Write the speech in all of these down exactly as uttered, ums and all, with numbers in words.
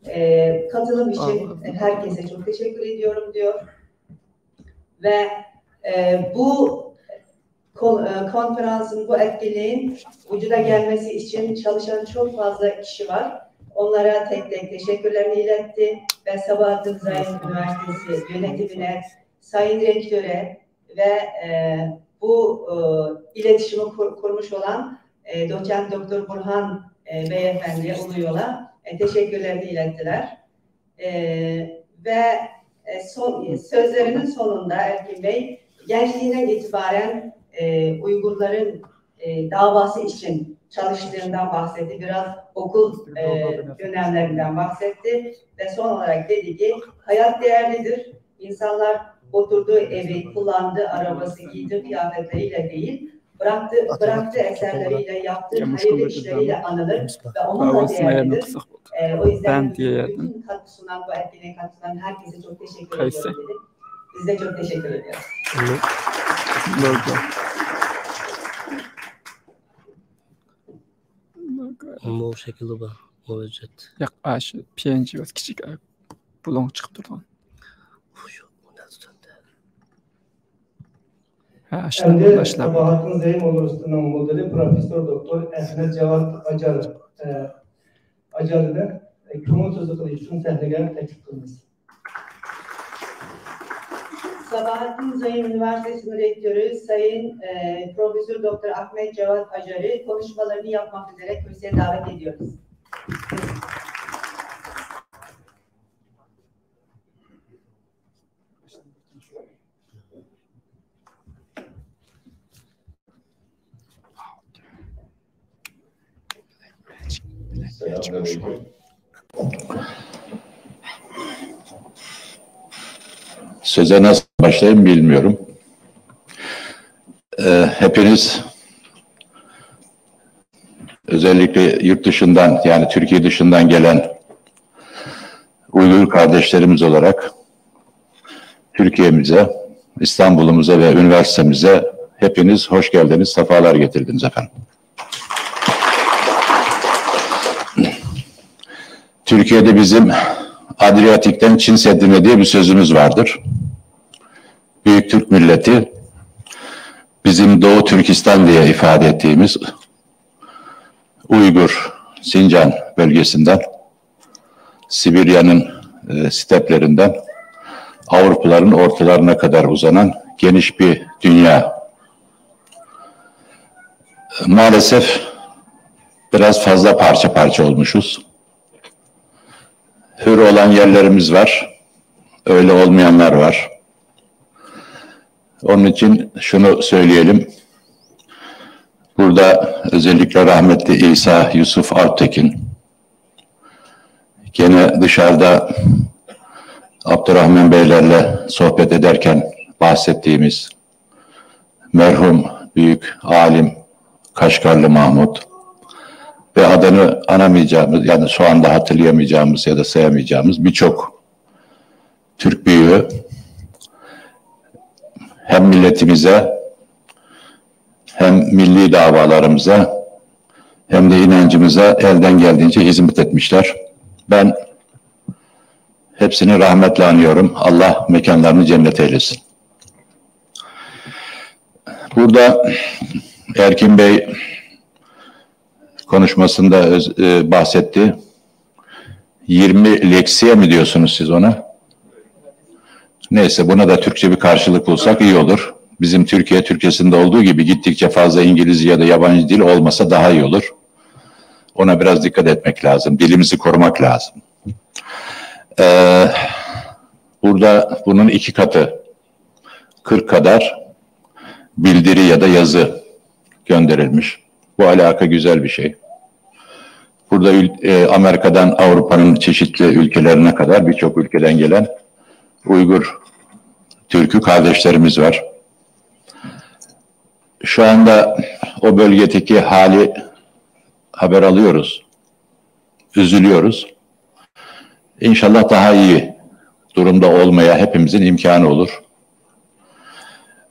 E, katılım için herkese çok teşekkür ediyorum diyor. Ve e, bu kon- e, konferansın, bu etkinliğin ucuna gelmesi için çalışan çok fazla kişi var. Onlara tek tek teşekkürlerini iletti ve Sabahattin Zaim Üniversitesi yönetimine, Sayın Rektöre ve e, bu e, iletişimi kur- kurmuş olan e, Doçent Doktor Burhan e, Beyefendi'ye, Uluyola e, teşekkürlerini ilettiler. E, ve e, son, sözlerinin sonunda Erkin Bey gençliğinden itibaren e, Uygurların e, davası için çalıştığından bahsetti. Biraz okul e, dönemlerinden bahsetti ve son olarak dedi ki hayat değerlidir. İnsanlar oturduğu evi, kullandığı arabası, giydiği kıyafetleriyle değil, bıraktığı, bıraktığı eserleriyle, yaptığı hayırlı işleriyle anılır ve onun da değerlidir. E, o yüzden bütün katkısından, bu etkinliğe katkısından herkese çok teşekkür ediyorum dedi. Biz de çok teşekkür ediyoruz. مو شەكىلدە بار، مو ھۆججەت. ياق، ئاشۇ پي ئېن جى بولسا كىچىك، بۇلۇڭ چىقىپ تۇرىدىغان. ئۇ يوق، ئۇ نەدە تۇرىدۇ؟ ھە، ئاشۇنداق ئەمدى باشلاپ. ساباھاتتىن زەيىم ئۇنىۋېرسىتېتىنىڭ مۇدىرى پروفېسسور دوكتور ئەخمەت جاۋات ئاجار، ئە، ئاجارنى كۆڭۈل سۆزى قىلىش ئۈچۈن سەھنىگە تەكلىپ قىلىمىز. Sabahattin Zaim Üniversitesi'nin rektörü Sayın e, Profesör Doktor Ahmet Cevat Acar'ı konuşmalarını yapmak üzere kürsüye davet ediyoruz. Söze nasıl başlayayım bilmiyorum. Ee, hepiniz özellikle yurt dışından, yani Türkiye dışından gelen Uygur kardeşlerimiz olarak Türkiye'mize, İstanbul'umuza ve üniversitemize hepiniz hoş geldiniz, sefalar getirdiniz efendim. Türkiye'de bizim Adriyatik'ten Çin Seddi'ne diye bir sözümüz vardır. Büyük Türk milleti bizim Doğu Türkistan diye ifade ettiğimiz Uygur, Sincan bölgesinden, Sibirya'nın e, steplerinden Avrupaların ortalarına kadar uzanan geniş bir dünya. Maalesef biraz fazla parça parça olmuşuz. Hür olan yerlerimiz var, öyle olmayanlar var. Onun için şunu söyleyelim. Burada özellikle rahmetli İsa Yusuf Alptekin, gene dışarıda Abdurrahman Beylerle sohbet ederken bahsettiğimiz merhum büyük alim Kaşgarlı Mahmut ve adını anamayacağımız, yani şu anda hatırlayamayacağımız ya da sayamayacağımız birçok Türk büyüğü hem milletimize hem milli davalarımıza hem de inancımıza elden geldiğince hizmet etmişler. Ben hepsini rahmetle anıyorum. Allah mekanlarını cennet eylesin. Burada Erkin Bey konuşmasında öz- e, bahsetti. yirmi leksiya mı diyorsunuz siz ona? Neyse, buna da Türkçe bir karşılık bulsak iyi olur. Bizim Türkiye Türkçesinde olduğu gibi gittikçe fazla İngilizce ya da yabancı dil olmasa daha iyi olur. Ona biraz dikkat etmek lazım. Dilimizi korumak lazım. Ee, burada bunun iki katı, kırk kadar bildiri ya da yazı gönderilmiş. Bu alaka güzel bir şey. Burada ül- e, Amerika'dan Avrupa'nın çeşitli ülkelerine kadar birçok ülkeden gelen Uygur Türk'ü kardeşlerimiz var. Şu anda o bölgedeki hali haber alıyoruz. Üzülüyoruz. İnşallah daha iyi durumda olmaya hepimizin imkanı olur.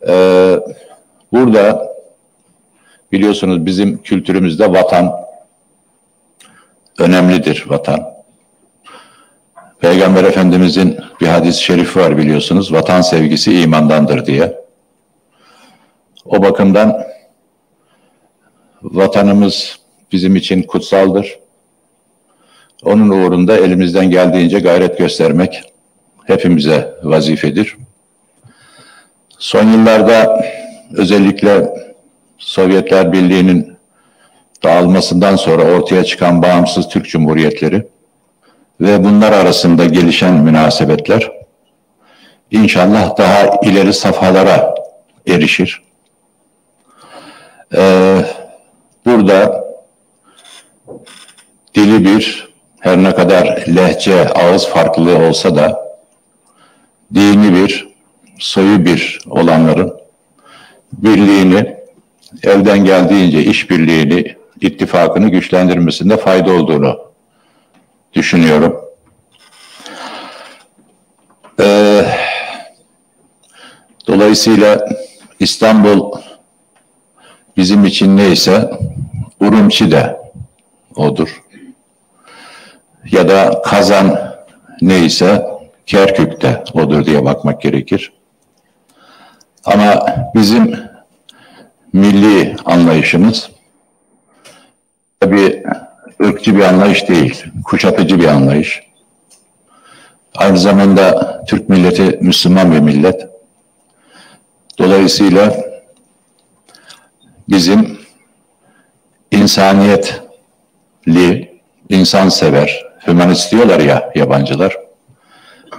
Ee, burada biliyorsunuz bizim kültürümüzde vatan önemlidir, vatan. Peygamber Efendimizin bir hadis-i şerifi var biliyorsunuz. "Vatan sevgisi imandandır" diye. O bakımdan vatanımız bizim için kutsaldır. Onun uğrunda elimizden geldiğince gayret göstermek hepimize vazifedir. Son yıllarda özellikle Sovyetler Birliği'nin dağılmasından sonra ortaya çıkan bağımsız Türk Cumhuriyetleri ve bunlar arasında gelişen münasebetler inşallah daha ileri safhalara erişir. Ee, burada dili bir, her ne kadar lehçe, ağız farklılığı olsa da dini bir, soyu bir olanların birliğini, elden geldiğince işbirliğini, ittifakını güçlendirmesinde fayda olduğunu düşünüyorum. Ee, dolayısıyla İstanbul bizim için neyse, Urumçi de odur. Ya da Kazan neyse, Kerkük de odur diye bakmak gerekir. Ama bizim milli anlayışımız tabii ırkçı bir anlayış değil, kuşatıcı bir anlayış. Aynı zamanda Türk milleti Müslüman bir millet. Dolayısıyla bizim insaniyetli, insansever, hümanist diyorlar ya yabancılar.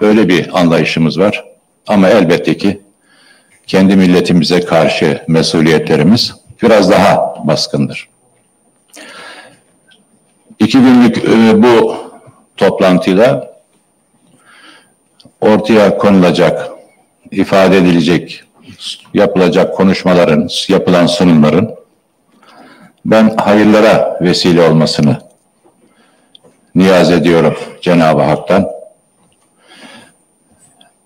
Öyle bir anlayışımız var. Ama elbette ki kendi milletimize karşı mesuliyetlerimiz biraz daha baskındır. İki günlük e, bu toplantıda ortaya konulacak, ifade edilecek, yapılacak konuşmaların, yapılan sunumların ben hayırlara vesile olmasını niyaz ediyorum Cenab-ı Hak'tan.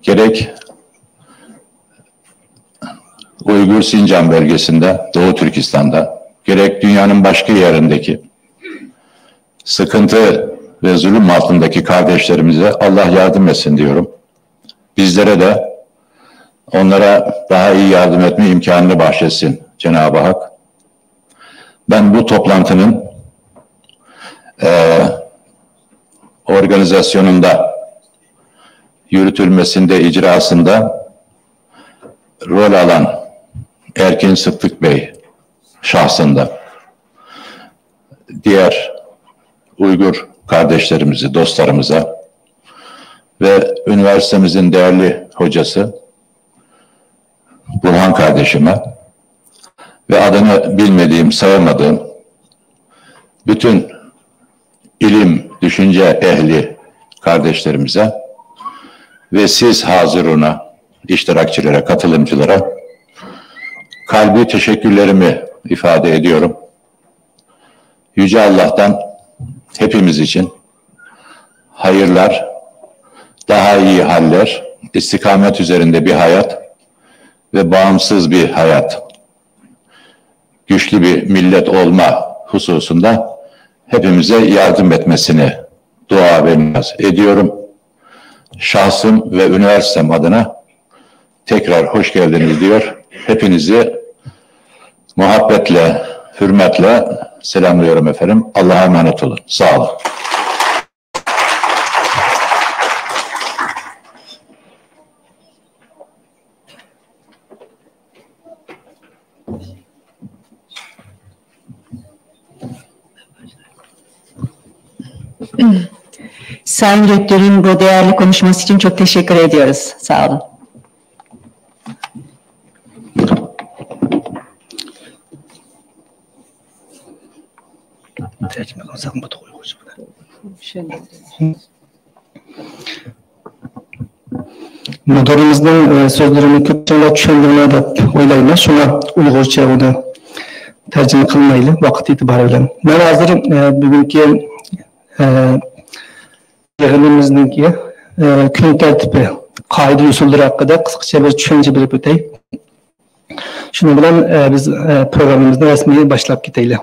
Gerek Uygur Sincan bölgesinde, Doğu Türkistan'da, gerek dünyanın başka yerindeki sıkıntı ve zulüm altındaki kardeşlerimize Allah yardım etsin diyorum. Bizlere de onlara daha iyi yardım etme imkanını bahşetsin Cenab-ı Hak. Ben bu toplantının e, organizasyonunda, yürütülmesinde, icrasında rol alan Erkin Sıktık Bey şahsında diğer Uygur kardeşlerimizi, dostlarımıza ve üniversitemizin değerli hocası Burhan kardeşime ve adını bilmediğim, sayamadığım bütün ilim, düşünce ehli kardeşlerimize ve siz hazırına, iştirakçilere, katılımcılara kalbi teşekkürlerimi ifade ediyorum. Yüce Allah'tan hepimiz için hayırlar, daha iyi haller, istikamet üzerinde bir hayat ve bağımsız bir hayat, güçlü bir millet olma hususunda hepimize yardım etmesini dua ve niyaz ediyorum. Şahsım ve üniversitem adına tekrar hoş geldiniz diyor. Hepinizi muhabbetle, hürmetle selamlıyorum efendim. Allah'a emanet olun. Sağ olun. Sayın Rektörün bu değerli konuşması için çok teşekkür ediyoruz. Sağ olun. تەرجىمە قىلساق بولىدۇ ئۇيغۇرچە. مۇدىرىمىزنىڭ سۆزلىرىنى كۆپچىلىك چۈشەندىڭلار دەپ ئويلايمەن، شۇڭا ئۇيغۇرچە ئۇنى تەرجىمە قىلمايلى ۋاقىت ئېتىبارى بىلەن. مەن ھازىر بۈگۈنكى يىغىنىمىزنىڭكى كۈن تەرتىپى، قائىدە ئۇسۇللىرى ھەققىدە قىسقىچە بىر چۈشەنچە بېرىپ ئۆتەي. شۇنىڭ بىلەن بىز پروگراممىمىزنى رەسمىي باشلاپ كېتەيلى.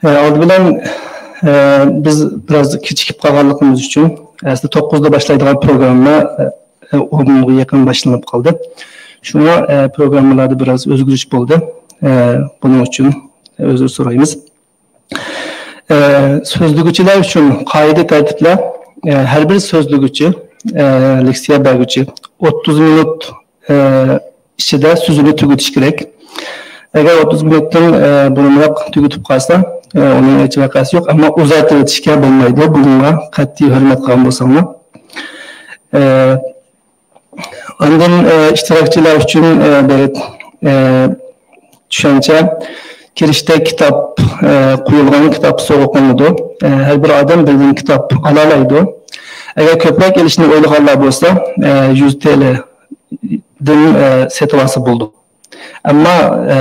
ئالدى بىلەن بىز بىراز كېچىكىپ قالغانلىقىمىز ئۈچۈن ئەسلى توققۇزدا باشلايدىغان پروگرامما، ئە، ئونغا يېقىن باشلىنىپ قالدى. شۇڭا، ئە، پروگراممىلاردا بىراز ئۆزگىرىش بولدى. ئە، بۇنىڭ ئۈچۈن ئۆزۈر سورايمىز. ئە، سۆزلىگۈچىلەر ئۈچۈن قائىدە تەرتىپلەر، ئە، ھەر بىر سۆزلىگۈچى، ئە، لېكسىيە بەرگۈچى ئوتتۇز مىنۇت، ئە، ئىچىدە سۆزىنى تۈگىتىش كېرەك. ئەگەر ئوتتۇز مىنۇتتىن، ئە، بۇرۇنراق تۈگىتىپ قالسا، ئە، ئۇنىڭ ھېچ ۋەقەسى يوق، ئەمما ئۇزارتىۋېتىشكە بولمايدۇ. بۇنىڭغا قەتئىي ھۆرمەت قىلغان بولساڭلار. ئە، ئاندىن، ئە، ئىشتىراكچىلار ئۈچۈن، ئە، بىر، ئە، چۈشەنچە، كىرىشتە كىتاب، ئە، قويۇلغان، كىتاب سوۋغا قىلىنىدۇ. ئە، ھەر بىر ئادەم بىردىن كىتاب ئالالايدۇ. ئەگەر كۆپرەك ئېلىشنى ئويلىغانلار بولسا، ئە، يۈز تىيىن، ئە، سېتىۋالسا بولىدۇ. ئەمما، ئە،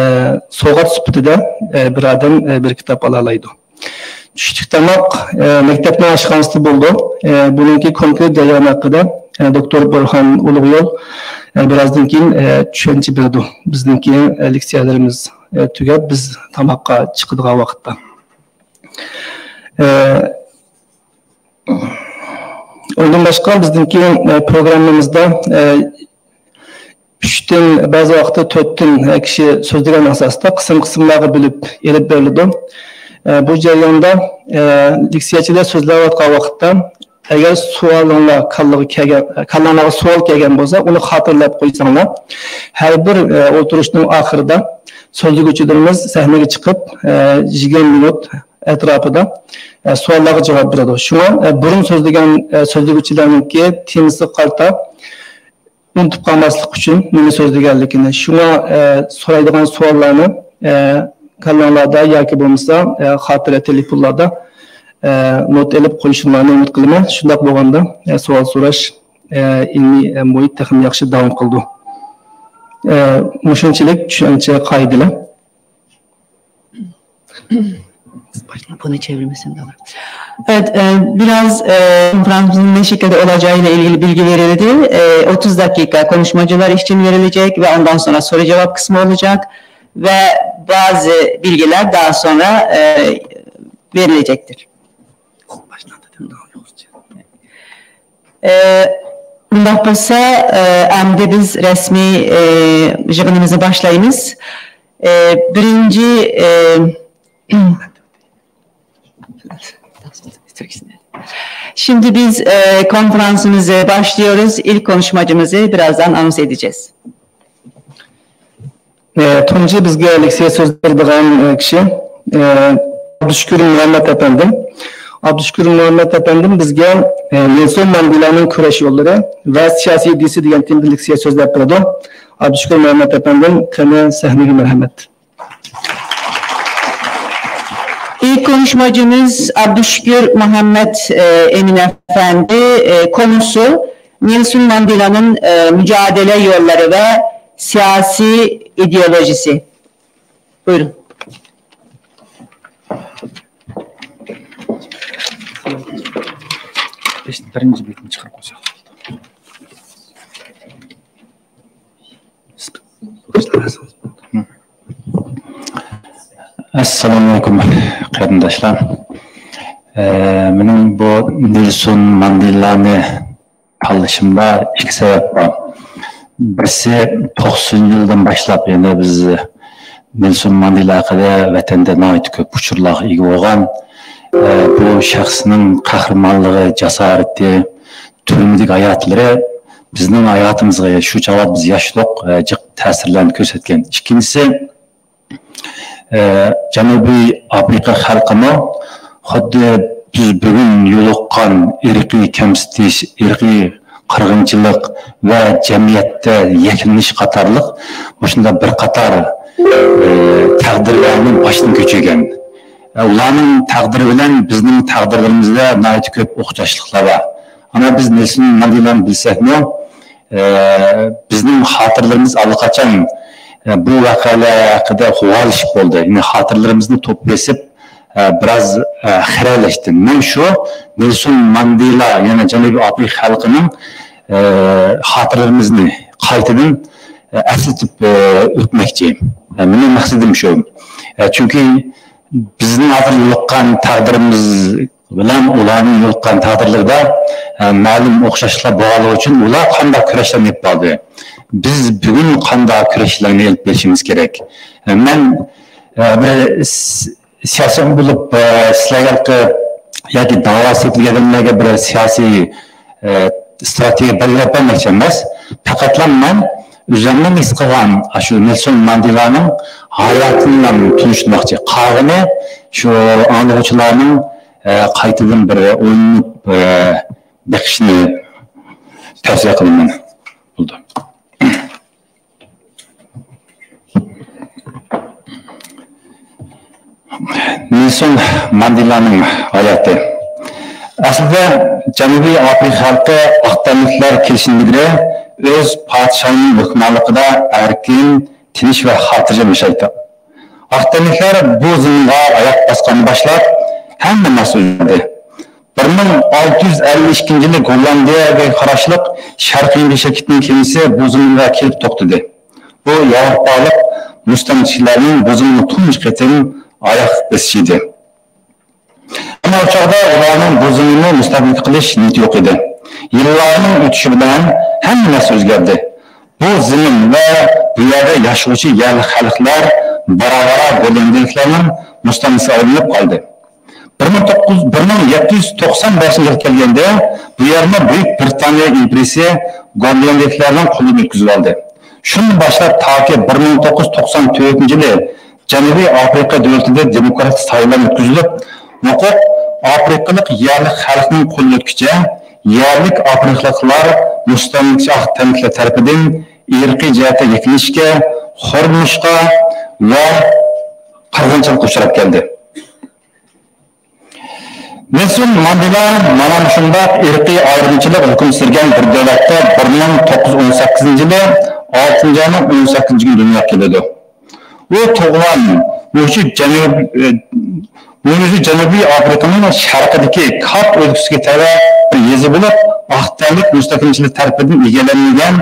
سوۋغات سۈپىتىدە، ئە، بىر ئادەم، ئە، بىر كىتاب ئالالايدۇ. چۈشلۈك تاماق، ئە، مەكتەپنىڭ ئاشخانىسىدا بولىدۇ. ئە، بۇنىڭكى كونكرېت جەريانى ھەققىدە، ئە، دوكتور بۇرھان ئۇلۇغيول، ئە، بىرازدىن كېيىن، ئە، چۈشەنچە بېرىدۇ. بىزنىڭكى، ئە، لېكسىيەلىرىمىز، ئە، تۈگەپ، بىز تاماققا چىقىدىغان ۋاقىتتا. ئە، ئۇندىن باشقا بىزنىڭكى، ئە، پروگراممىمىزدا، ئە، ئۈچتىن، بەزى ۋاقىتتا تۆتتىن، ئە، كىشى سۆزلىگەن ئاساستا قىسىم-قىسىملارغا بۆلۈپ ئېلىپ بېرىلىدۇ. ئە، بۇ جەرياندا، ئە، لېكسىيەچىلەر سۆزلەۋاتقان ۋاقىتتا ئەگەر سوئالىڭلار كاللىغا كەلگەن، كاللاڭلارغا سوئال كەلگەن بولسا، ئۇنى خاتىرىلەپ قويساڭلار، ھەر بىر، ئە، ئولتۇرۇشنىڭ ئاخىرىدا سۆزلىگۈچىلىرىمىز سەھنىگە چىقىپ، ئە، يىگىرمە مىنۇت ئەتراپىدا، ئە، سوئاللارغا جاۋاب بېرىدۇ. شۇڭا، ئە، بۇرۇن سۆزلىگەن، ئە، سۆزلىگۈچىلەرنىڭكى تېمىسىغا قارىتا ئۇنتۇپ قالماسلىق ئۈچۈن نېمە سۆزلىگەنلىكىنى، شۇڭا، ئە، سورايدىغان سوئاللارنى، ئە، كاللاڭلاردا ياكى بولمىسا، ئە، خاتىرە تېلېفونلاردا، ئە، نوت ئېلىپ قويۇشۇڭلارنى ئۈمىد قىلىمەن. شۇنداق بولغاندا، ئە، سوئال سوراش، ئە، ئىلمىي، ئە، مۇھىت تېخىمۇ ياخشى داۋام قىلىدۇ. ئە، مۇشۇنچىلىك چۈشەنچە قائىدىلەر. Bunu çevirmesem de olur. Evet, e, biraz, e, konferansımızın ne şekilde olacağı ile ilgili bilgi verildi. E, otuz dakika konuşmacılar için verilecek ve ondan sonra soru cevap kısmı olacak ve bazı bilgiler daha sonra, e, verilecektir. ئە، ئۇنداق بولسا، ئە، ئەمدى بىز رەسمىي، ئە، يىغىنىمىزنى باشلايمىز. ئە، بىرىنچى، ئە، Şimdi biz, e, konferansımızı başlıyoruz. İlk konuşmacımızı birazdan anons edeceğiz. ئە، تۇنجى بىزگە لېكسىيە سۆزلەيدىغان، ئە، كىشى، ئە، ئابدۇشۈكۈر مۇھەممەت ئەپەندىم. ئابدۇشۈكۈر مۇھەممەت ئەپەندىم بىزگە، ئە، نېلسون ماندېلانىڭ كۈرەش يوللىرى ۋە سىياسىي ئىدىيىسى دېگەن تېمىدا لېكسىيە سۆزلەپ بېرىدۇ. ئابدۇشۈكۈر مۇھەممەت ئەپەندىم، قېنى سەھنىگە مەرھەمەت. İlk konuşmacımız Abdüşükür Muhammed, e, Emin Efendi, e, konusu Nelson Mandela'nın, e, mücadele yolları ve siyasi ideolojisi. Buyurun. Birinchi betini chiqarib qo'ysak. Assalomu alaykum, qarindoshlar. Ee, mening bu Nelson Mandelani tanlashimda ikki sabab bor. Birisi to'qsoninchi yildan boshlab, ya'ni biz Nelson Mandela haqida vatanda nihoyatda ko'p uchurlarga ega bo'lgan, e, bu shaxsning qahramonligi, jasorati, turmadagi hayotlari bizning hayotimizga, shu chog'da biz yoshliq, e, jiq ta'sirlarni ko'rsatgan. Ikkinchisi, e, Janubiy Afrika xalqimi xuddi biz bugun yo'liqqan irqiy kamsitish, irqiy qirg'inchilik va jamiyatda yaklanish qatorliq mushunday bir qator, e, taqdirlarni boshdan kechirgan. E, ularning taqdiri bilan bizning taqdirlarimizda nihoyatda ko'p o'xshashliklar bor. Ana biz Nelson Mandelani bilsakmi, e, bizning xotirlarimiz allaqachon, e, bu voqealar haqida g'uvorlashib bo'ldi. Ya'ni xotirlarimizni to'plashib, e, biroz, e, xiralashdi. Men shu Nelson Mandela, yana Janubiy Afrika xalqining, e, xotirlarimizni qaytadan, e, eslatib, e, o'tmoqchi. E, mening maqsadim shu. E, chunki bizning hozir yo'liqqan taqdirimiz بىلەن ئۇلارنىڭ يولۇققان تەقدىرلىرىدە، ئە، مەلۇم ئوخشاشلىقلار بولغانلىقى ئۈچۈن ئۇلار قانداق كۈرەشلەرنى ئېلىپ باردى؟ بىز بۈگۈن قانداق كۈرەشلەرنى ئېلىپ بېرىشىمىز كېرەك؟ ئە، مەن، ئە، بىر س-، سىياسىي بولۇپ، ئە، سىلەرگە ياكى داۋا سېتىلگەن ئادەملەرگە بىر سىياسىي، ئە، ئىستراتېگىيە بەلگىلەپ بەرمەكچى ئەمەس. پەقەتلا مەن ئۆزۈمنىڭ ھېس قىلغان ئاشۇ نېلسون ماندېلانىڭ ھاياتىنى تونۇشتۇرماقچى. قالغىنى شۇ ئاڭلىغۇچىلارنىڭ، ئە، قايتىدىن بىر ئويلىنىپ، ئە، بېقىشنى تەۋسىيە قىلىمەن. بولدى. نېلسون ماندېلانىڭ ھاياتى. ئەسلىدە جەنۇبىي ئافرىقا خەلقى ئاق تەنلىكلەر كېلىشىدىن ئىلگىرى ئۆز پادىشاھىنىڭ ھۆكۈمرانلىقىدا ئەركىن، تىنچ ۋە خاتىرجەم ياشايتتى. ئاق تەنلىكلەر بۇ زېمىنغا ئاياق باسقاندىن باشلاپ ھەممە نەرسە ئۆزگەردى. بىر مىڭ ئالتە يۈز ئەللىك ئىككىنچى يىلى گوللاندىيەگە قاراشلىق شەرقىي يېڭىكلىك ھەرىكىتىنىڭ كېمىسى بۇ زېمىنغا كېلىپ توختىدى. بۇ ياۋروپالىق مۇستەملىكىچىلەرنىڭ بۇ زېمىنغا تۇنجى قېتىم ئاياق بېسىشى ئىدى. ئەمما ئۇ چاغدا ئۇلارنىڭ بۇ زېمىننى مۇستەملىكە قىلىش نىيىتى يوق ئىدى. يىللارنىڭ ئۆتۈشى بىلەن ھەممە نەرسە ئۆزگەردى. بۇ زېمىن ۋە بۇ يەردە ياشىغۇچى يەرلىك خەلقلەر بارا-بارا گوللاندىيەلىكلەرنىڭ مۇستەملىكىسىگە ئايلىنىپ قالدى. بىر مىڭ توققۇز، بىر مىڭ يەتتە يۈز توقسان بەشىنچى يىلغا كەلگەندە، بۇ يەرنى بۈيۈك بىرىتانىيە ئىمپېرىيىسى گوللاندىيەلىكلەرنىڭ قولىدىن ئۆتكۈزۈۋالدى. شۇندىن باشلاپ تاكى بىر مىڭ توققۇز يۈز توقسان تۆتىنچى يىلى جەنۇبىي ئافرىقا دۆلىتىدە دېموكراتىك سايلام ئۆتكۈزۈلۈپ، ھوقۇق ئافرىقىلىق يەرلىك خەلقنىڭ قولىدا ئۆتكۈچە، يەرلىك ئافرىقىلىقلار مۇستەملىكىچى ئاق تەنلىكلەر تەرىپىدىن ئىرقىي جەھەتتە يەكلىنىشكە، خورلىنىشقا ۋە قىرغىنچىلىققا ئۇچراپ كەلدى. نېلسون ماندېلا مانا مۇشۇنداق ئىرقىي ئايرىمچىلىق ھۆكۈم سۈرگەن بىر دۆلەتتە بىر مىڭ توققۇز يۈز ئون سەككىزىنچى يىلى ئالتىنچى ئاينىڭ ئون سەككىزىنچى كۈنى دۇنياغا كېلىدۇ. ئۇ تۇغۇلغان مۇھىت جەنۇب-، ئە، مۇھىت جەنۇبىي ئافرىقىنىڭ شەرقىدىكى كاپ ئۆلكىسىگە تەۋە بىر يېزا بولۇپ، ئاق تەنلىك مۇستەملىكىچىلەر تەرىپىدىن ئىگىلەنمىگەن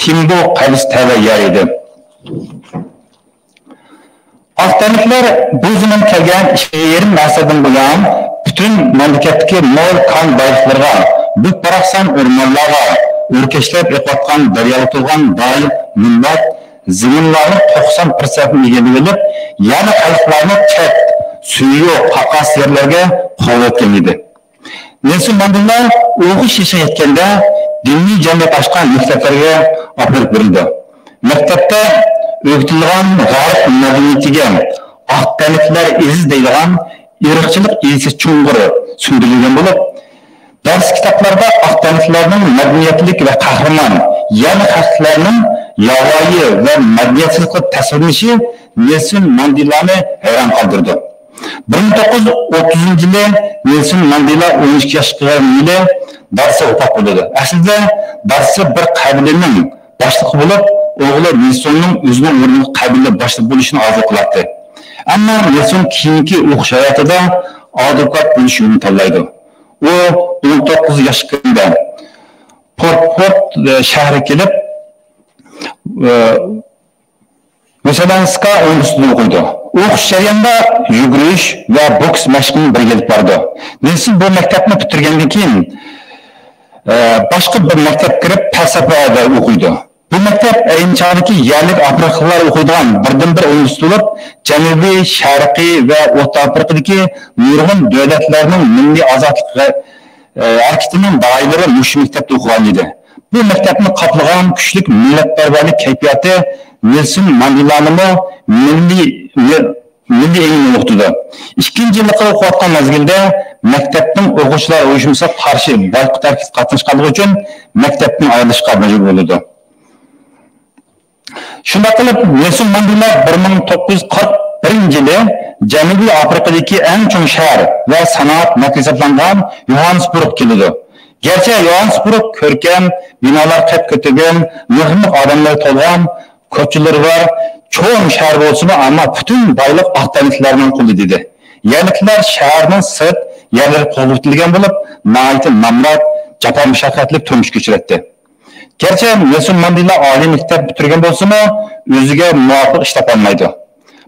تىمبۇ قەبىلىسىگە تەۋە يەر ئىدى. ئاق تەنلىكلەر بۇ زېمىنغا كەلگەن ئىككى يېرىم ئەسىردىن بۇيان پۈتۈن مەملىكەتتىكى مول كان بايلىقلىرىغا، بۈك-باراقسان ئورمانلارغا، ئۆركەشلەپ ئېقىۋاتقان دەرياغا تولغان باي مىللەت زېمىنلارنىڭ توقسان پىرسەنتىنى ئىگىلىۋېلىپ، يەنە خەلقلەرنى چەت، سۈيى يوق، قاقاس يەرلەرگە قوغلاۋەتكەن ئىدى. نېلسون ماندېلا ئوخۇش يېشىغا يەتكەندە، دىنىي جەمئىيەت ئاچقان مەكتەپلەرگە ئاپىرىپ بېرىلىدۇ. مەكتەپتە ئۆگىتىلىدىغان غەرب مەدەنىيىتىگە ئاق تەنلىكلەر ئېزىز دەيدىغان ئىرقچىلىق ئىدىيىسى چوڭقۇر سىڭدۈرۈلگەن بولۇپ، دەرس كىتابلاردا ئاق تەنلىكلەرنىڭ مەدەنىيەتلىك ۋە قەھرىمان، يەنى خەلقلەرنىڭ ياۋايى ۋە مەدەنىيەتسىز قىلىپ تەسۋىرلىنىشى نېلسون ماندېلانى ھەيران قالدۇرىدۇ. بىر مىڭ توققۇز يۈز ئوتتۇزىنچى يىلى نېلسون ماندېلا ئون ئىككى ياشقا كىرگەن يىلى دادىسى ۋاپات بولىدۇ. ئەسلىدە دادىسى بىر قەبىلىنىڭ باشلىقى بولۇپ، ئوغلى نېلسوننىڭ ئۆزىنىڭ ئورنىغا قەبىلە باشلىقى بولۇشىنى ئارزۇ قىلاتتى. ئەمما نېلسون كېيىنكى ئوقۇش ھاياتىدا ئادۋوكات بولۇش يولىنى تاللايدۇ. ئۇ ئون توققۇز ياشقا كىرگەندە پورتپورت، ئە، شەھىرىگە كېلىپ، ئە، ۋېسلېنسكا ئۇنىۋېرسىتېتىدا ئوقۇيدۇ. ئوقۇش جەريانىدا يۈگۈرۈش ۋە بوكس مەشقىنى بىرگە ئېلىپ بارىدۇ. نېلسون بۇ مەكتەپنى پۈتتۈرگەندىن كېيىن، ئە، باشقا بىر مەكتەپكە كىرىپ، پەلسەپە ئوقۇيدۇ. بۇ مەكتەپ ئەينى چاغدىكى يەرلىك ئافرىقىلىقلار ئوقۇيدىغان بىردىنبىر ئۇنىۋېرسىتېت بولۇپ، جەنۇبىي، شەرقىي ۋە ئوتتۇرا ئافرىقىدىكى نۇرغۇن دۆلەتلەرنىڭ مىللىي ئازادلىق ھە-، ھەرىكىتىنىڭ دائىرىلىرى مۇشۇ مەكتەپتە ئوقۇغان ئىدى. بۇ مەكتەپنى قاپلىغان كۈچلۈك مىللەتپەرۋەرلىك كەيپىياتى نېلسون ماندېلانىمۇ مىللىي، مىللىي ئېڭىنى ئوقۇتىدۇ. ئىككىنچى يىللىقىدا ئوقۇۋاتقان مەزگىلدە مەكتەپنىڭ ئوقۇغۇچىلار ئۇيۇشمىسىغا قارشى بايقۇت ھەرىكىتىگە قاتناشقانلىقى ئۈچۈن مەكتەپتىن ئايرىلىشقا مەجبۇر بولىدۇ. شۇنداق قىلىپ، نېلسون ماندېلا بىر مىڭ توققۇز يۈز قىرىق بىرىنچى يىلى جەنۇبىي ئافرىقىدىكى ئەڭ چوڭ شەھەر ۋە سانائەت مەركىزى ھېسابلانغان يوھاننېسبۇرگقا كېلىدۇ. گەرچە يوھاننېسبۇرگ كۆركەم، بىنالار قەد كۆتۈرگەن، مېھىرلىك ئادەملەر تولغان، كوچىلىرى بار، چوڭ شەھەر بولسىمۇ، ئەمما پۈتۈن بايلىق ئاق تەنلىكلەرنىڭ قولىدا ئىدى. يەرلىكلەر شەھەرنىڭ سىرت يەرلىرىگە قوغلاۋېتىلگەن بولۇپ، ناھايىتى نامرات، جاپا-مۇشەققەتلىك تۇرمۇش كەچۈرەتتى. گەرچە نېلسون ماندېلا ئالىي مەكتەپ پۈتتۈرگەن بولسىمۇ، ئۆزىگە مۇۋاپىق ئىش تاپالمايدۇ.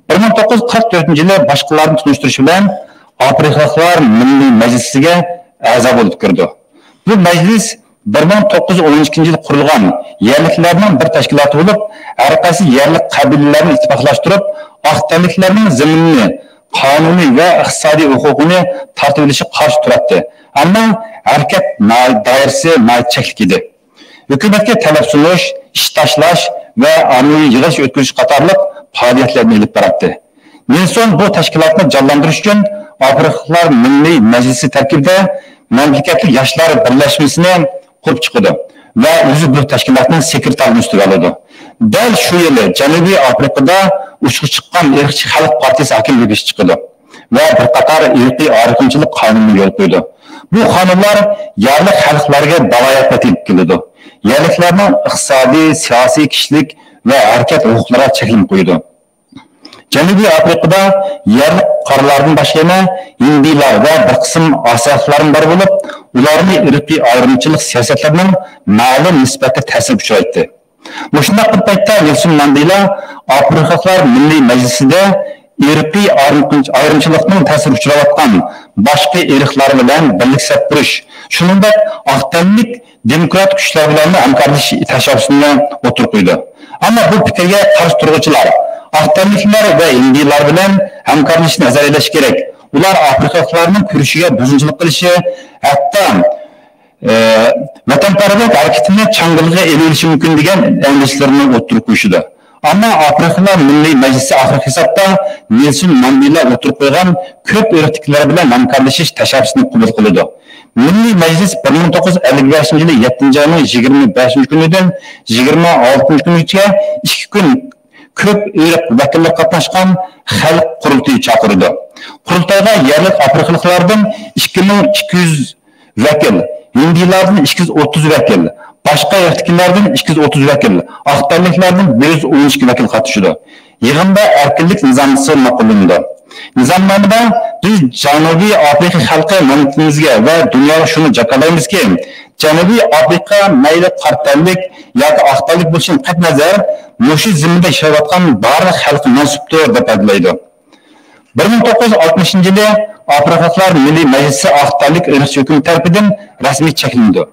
بىر مىڭ توققۇز يۈز قىرىق تۆتىنچى يىلى باشقىلاردىن تونۇشتۇرۇشى بىلەن ئافرىقىلىقلار مىللىي مەجلىسىگە ئەزا بولۇپ كىرىدۇ. بۇ مەجلىس بىر مىڭ توققۇز يۈز ئون ئىككىنچى يىلى قۇرۇلغان يەرلىكلەرنىڭ بىر تەشكىلاتى بولۇپ، ھەر قايسى يەرلىك قەبىلىلەرنى ئىتتىپاقلاشتۇرۇپ، ئاق تەنلىكلەرنىڭ زېمىنىنى، قانۇنىي ۋە ئىقتىسادىي ھوقۇقىنى تارتىۋېلىشىغا قارشى تۇراتتى. ئەمما ھەرىكەت نا-، دائىرىسى ناھايىتى چەكلىك ئىدى. ھۆكۈمەتكە تەلەپ سۇنۇش، ئىش تاشلاش ۋە ئاممىۋى يىغىش ئۆتكۈزۈش قاتارلىق پائالىيەتلەرنى ئېلىپ باراتتى. نېلسون بۇ تەشكىلاتنى جانلاندۇرۇش ئۈچۈن ئافرىقىلىقلار مىللىي مەجلىسى تەركىبىدە مەملىكەتلىك ياشلار بىرلەشمىسىنى قۇرۇپ چىقىدۇ ۋە ئۆزى بۇ تەشكىلاتنىڭ سېكرېتارىنى ئۈستىگە ئالىدۇ. دەل شۇ يىلى جەنۇبىي ئافرىقىدا ئۇچقا چىققان ئىرقچى خەلق پارتىيىسى ھاكىمىيەتكە چىقىدۇ ۋە بىر قاتار ئىرقىي ئايرىمچىلىق قانۇنىنى يولغا قويىدۇ. بۇ قانۇنلار يەرلىك خەلقلەرگە بالايىقەن ئېلىپ كېلىدۇ. يەرلىكلەرنىڭ ئىقتىسادىي، سىياسىي، كىشىلىك ۋە ھەرىكەت ھوقۇقلىرىغا چەكلىمە قويىدۇ. جەنۇبىي ئافرىقىدا يەرلىك قارىلاردىن باشقا يەنە ھىندىلار ۋە بىر قىسىم ئاسىيالىقلارمۇ بار بولۇپ، ئۇلارمۇ ئىرقىي ئايرىمچىلىق سىياسەتلىرىنىڭ مەلۇم نىسبەتتە تەسىرىگە ئۇچرايتتى. مۇشۇنداق بىر پەيتتە نېلسون ماندېلا ئافرىقىلىقلار مىللىي مەجلىسىدە ئىرقىي ئايرىم-، ئايرىمچىلىقنىڭ تەسىرىگە ئۇچراۋاتقان باشقا ئىرقلار بىلەن بىرلىكتە سەپ تۇرۇش، شۇنىڭدەك ئاق تەنلىك دېموكراتىك كۈچلەر بىلەنمۇ ھەمكارلىشىش تەشەببۇسىنى ئوتتۇرىغا قويىدۇ. ئەمما بۇ پىكىرگە قارشى تۇرغۇچىلار ئاق تەنلىكلەر ۋە ھىندىلار بىلەن ھەمكارلىشىشنى نەزەردە ئېلىش كېرەك. ئۇلار ئافرىقىلىقلارنىڭ كۈرىشىگە بۇزغۇنچىلىق قىلىشى، ھەتتا، ئى، ۋەتەنپەرۋەرلىك ھەرىكىتىنى چاڭگىلغا ئېلىۋېلىشى مۇمكىن دېگەن ئەندىشىلىرىنى ئوتتۇرىغا قويۇشىدۇ. ئەمما ئافرىقىلار مىللىي مەجلىسى ئاخىرقى ھېسابتا نېلسون ماندېلا ئوتتۇرىغا قويغان كۆپ ئىرقتىكىلەر بىلەن ھەمكارلىشىش تەشەببۇسىنى قوبۇل قىلىدۇ. مىللىي مەجلىس بىر مىڭ توققۇز يۈز ئەللىك بەشىنچى يىلى يەتتىنچى ئاينىڭ يىگىرمە بەشىنچى كۈنىدىن يىگىرمە ئالتىنچى كۈنىگىچە ئىككى كۈن كۆپ ئىرق ۋەكىللىرى قاتناشقان خەلق قۇرۇلتىيى چاقىرىدۇ. قۇرۇلتايغا يەرلىك ئافرىقىلىقلاردىن ئىككى مىڭ ئىككى يۈز ۋەكىل، ھىندىلاردىن ئىككى يۈز ئوتتۇز ۋەكىل، باشقا ئىرقتىكىلەردىن ئىككى يۈز ئوتتۇز ۋەكىل، ئاق تەنلىكلەردىن بىر يۈز ئون ئىككى ۋەكىل قاتنىشىدۇ. يىغىندا ئەركىنلىك نىزامنامىسى ماقۇللىنىدۇ. نىزامنامىدا بىز جەنۇبىي ئافرىقا خەلقى مىللىتىمىزگە ۋە دۇنياغا شۇنى جاكارلايمىزكى، جەنۇبىي ئافرىقا مەيلى قارا تەنلىك ياكى ئاق تەنلىك بولۇشىدىن قەتئىينەزەر، مۇشۇ زېمىندا ياشاۋاتقان بارلىق خەلققە مەنسۇپتۇر، دەپ بەلگىلەيدۇ. بىر مىڭ توققۇز يۈز ئاتمىشىنچى يىلى ئافرىقىلىقلار مىللىي مەجلىسى ئاق تەنلىك ئىرقچى ھۆكۈمىتى تەرىپىدىن رەسمىي چەكلىنىدۇ.